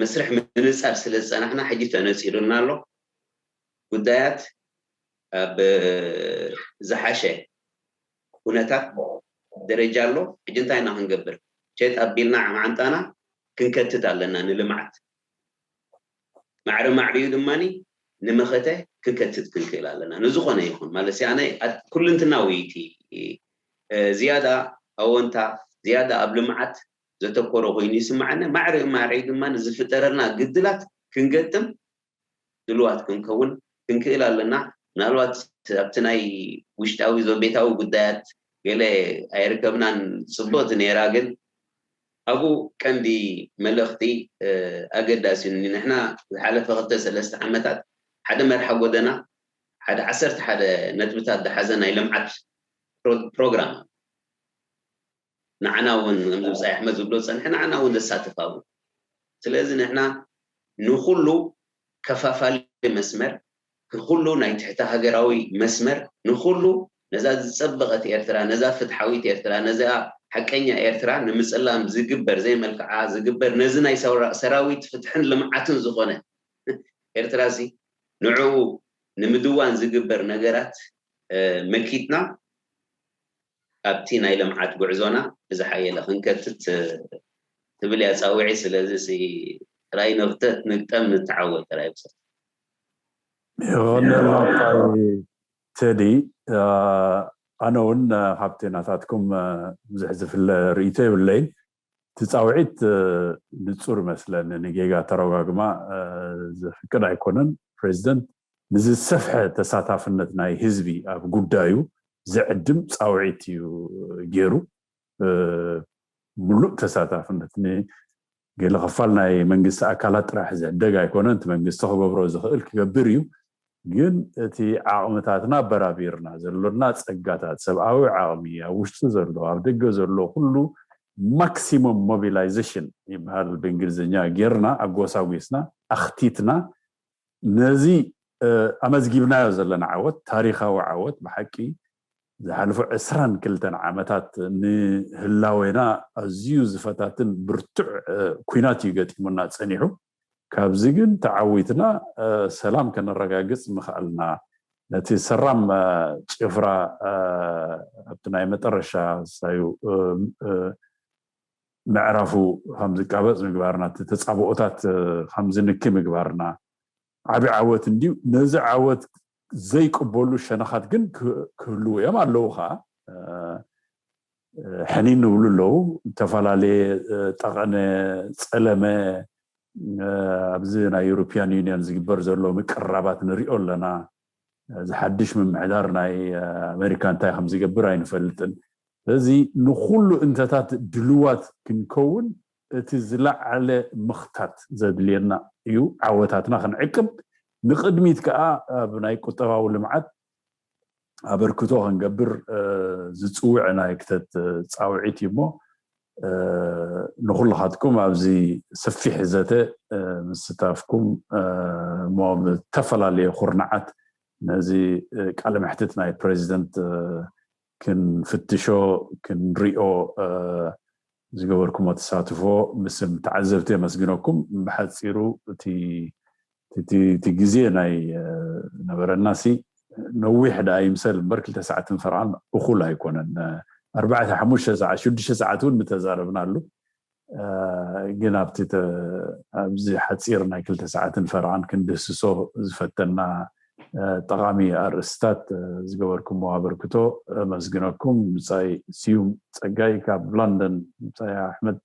መስርሕ ምንጻር ስለ ዝጸናሕና ሕጂ ተነጺሩና ኣሎ። ጉዳያት ኣብ ዝሓሸ ኩነታት ደረጃ ኣሎ። ሕጂ እንታይ ኢና ክንገብር? ሸጥ ኣቢልና መዓንጣና ክንከትት ኣለና ንልምዓት። ማዕረ ማዕሪኡ ድማ ንመኸተ ክንከትት ክንክእል ኣለና። ንዝኾነ ይኹን ማለት ኣነ ኩልንትናዊ እቲ ዝያዳ ኣወንታ ዝያዳ ኣብ ልምዓት ዘተኮረ ኮይኑ ይስምዓኒ። ማዕሪኡ ማዕሪኡ ድማ ንዝፍጠረልና ግድላት ክንገጥም ድልዋት ክንከውን ክንክእል ኣለና። ምናልባት ኣብቲ ናይ ውሽጣዊ ዘቤታዊ ጉዳያት ገለ ኣይርከብናን። ጽብቕቲ ነይራ፣ ግን ኣብኡ ቀንዲ መልእኽቲ ኣገዳሲ እዩ። ንሕና ዝሓለፈ ክልተ ሰለስተ ዓመታት ሓደ መርሓ ጎደና፣ ሓደ ዓሰርተ ሓደ ነጥብታት ዝሓዘ ናይ ልምዓት ፕሮግራም ንዓና እውን ከምዚ ብጻይ ኣሕመድ ዝብሎ ዝጸንሐ ንዓና እውን ዘሳትፍ ኣብኡ። ስለዚ ንሕና ንኹሉ ከፋፋሊ መስመር፣ ንኹሉ ናይ ትሕቲ ሃገራዊ መስመር፣ ንኹሉ ነዛ ዝጸበቐት ኤርትራ፣ ነዛ ፍትሓዊት ኤርትራ፣ ነዛ ሓቀኛ ኤርትራ ንምጽላም ዝግበር፣ ዘይመልክዓ ዝግበር፣ ነዚ ናይ ሰራዊት ፍትሕን ልምዓትን ዝኾነ ኤርትራ ሲ ንዕኡ ንምድዋን ዝግበር ነገራት መኪትና ኣብቲ ናይ ልምዓት ጉዕዞና ብዝሓየለ ክንከትት ትብል እያ ጻውዒት። ስለዚ ጥራይ ንኽተት ንግጠም ንተዓወት ጥራይ ብሰ ይቐነልናይ ቴዲ። ኣነ እውን ካብቲ ናታትኩም ብዙሕ ዝፍለ ርእይቶ የብለይን። እቲ ጻውዒት ንጹር መስለኒ፣ ንጌጋ ተረጓግማ ዘፍቅድ ኣይኮነን። ፕሬዚደንት ንዝሰፍሐ ተሳታፍነት ናይ ህዝቢ ኣብ ጉዳዩ ዘዕድም ጻውዒት እዩ ገይሩ። ምሉእ ተሳታፍነት ንገለ ክፋል ናይ መንግስቲ ኣካላት ጥራሕ ዝዕደግ ኣይኮነን። እቲ መንግስቲ ክገብሮ ዝኽእል ክገብር እዩ። ግን እቲ ዓቕምታትና ኣበራቢርና፣ ዘሎና ጸጋታት፣ ሰብኣዊ ዓቕሚ፣ ኣብ ውሽጢ ዘሎ ኣብ ደገ ዘሎ ኩሉ ማክሲሙም ሞቢላይዜሽን ይበሃል ብእንግሊዝኛ ጌርና ኣጎሳጒስና ኣኽቲትና ነዚ ኣመዝጊብናዮ ዘለና ዓወት፣ ታሪኻዊ ዓወት ብሓቂ ዝሓለፉ ዕስራን ክልተን ዓመታት ንህላዌና ኣዝዩ ዝፈታትን ብርቱዕ ኲናት እዩ ገጢሙና ጸኒሑ። ካብዚ ግን ተዓዊትና ሰላም ከነረጋግጽ ምኽኣልና፣ ነቲ ሰራም ጭፍራ ኣብቲ ናይ መጠረሻ ሳዩ ምዕራፉ ከም ዝቃበጽ ምግባርና፣ እቲ ተጻብኦታት ከም ዝንኪ ምግባርና ዓቢ ዓወት እንድዩ። ነዚ ዓወት ዘይቅበሉ ሸነኻት ግን ክህልዉ እዮም ኣለዉ ከዓ። ሕኒን ንብሉ ኣለዉ። ዝተፈላለየ ጠቐነ፣ ጸለመ፣ ኣብዚ ናይ ዩሮፒያን ዩኒየን ዝግበር ዘሎ ምቅራባት ንሪኦ ኣለና። ዝሓድሽ ምምሕዳር ናይ ኣሜሪካ እንታይ ከም ዝገብር ኣይንፈልጥን። ስለዚ ንኩሉ እንተታት ድልዋት ክንከውን እቲ ዝለዓለ ምኽታት ዘድልየና እዩ። ዓወታትና ክንዕቅብ፣ ንቕድሚት ከዓ ኣብ ናይ ቁጠባዊ ልምዓት ኣበርክቶ ክንገብር ዝፅውዕ ናይ ክተት ፃውዒት እዩ። እሞ ንኩልኻትኩም ኣብዚ ሰፊሕ ዘተ ምስታፍኩም፣ እሞ ብተፈላለየ ኩርናዓት ነዚ ቃለ መሕትት ናይ ፕሬዚደንት ክንፍትሾ፣ ክንሪኦ ዝገበርኩሞ ተሳትፎ ምስም ተዓዘብቲ የመስግነኩም። ብሓፂሩ እቲ ግዜ ናይ ነበረና ሲ ነዊሕ ደኣ ይምሰል እምበር ክልተ ሰዓትን ፈርቓን እኹል ኣይኮነን። ኣርባዕተ ሓሙሽተ ሰዓት ሽዱሽተ ሰዓት እውን ምተዛረብናሉ። ግን ኣብቲ ኣብዚ ሓፂር ናይ ክልተ ሰዓትን ፈርቓን ክንድህስሶ ዝፈተና ጠቓሚ ኣርእስታት ዝገበርኩሞ ኣበርክቶ ኣመስግነኩም። ብፃይ ስዩም ፀጋይ ካብ ሎንደን፣ ብፃይ ኣሕመድ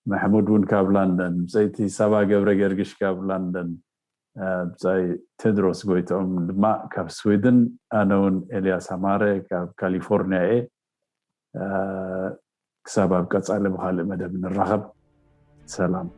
ማሕሙድ እውን ካብ ላንደን፣ ብፀይቲ ሳባ ገብረ ገርግሽ ካብ ላንደን፣ ብፃይ ቴድሮስ ጎይትኦም ድማ ካብ ስዊድን፣ ኣነ እውን ኤልያስ ኣማረ ካብ ካሊፎርኒያ እየ። ክሳብ ኣብ ቀፃሊ ብካልእ መደብ ንራኸብ። ሰላም።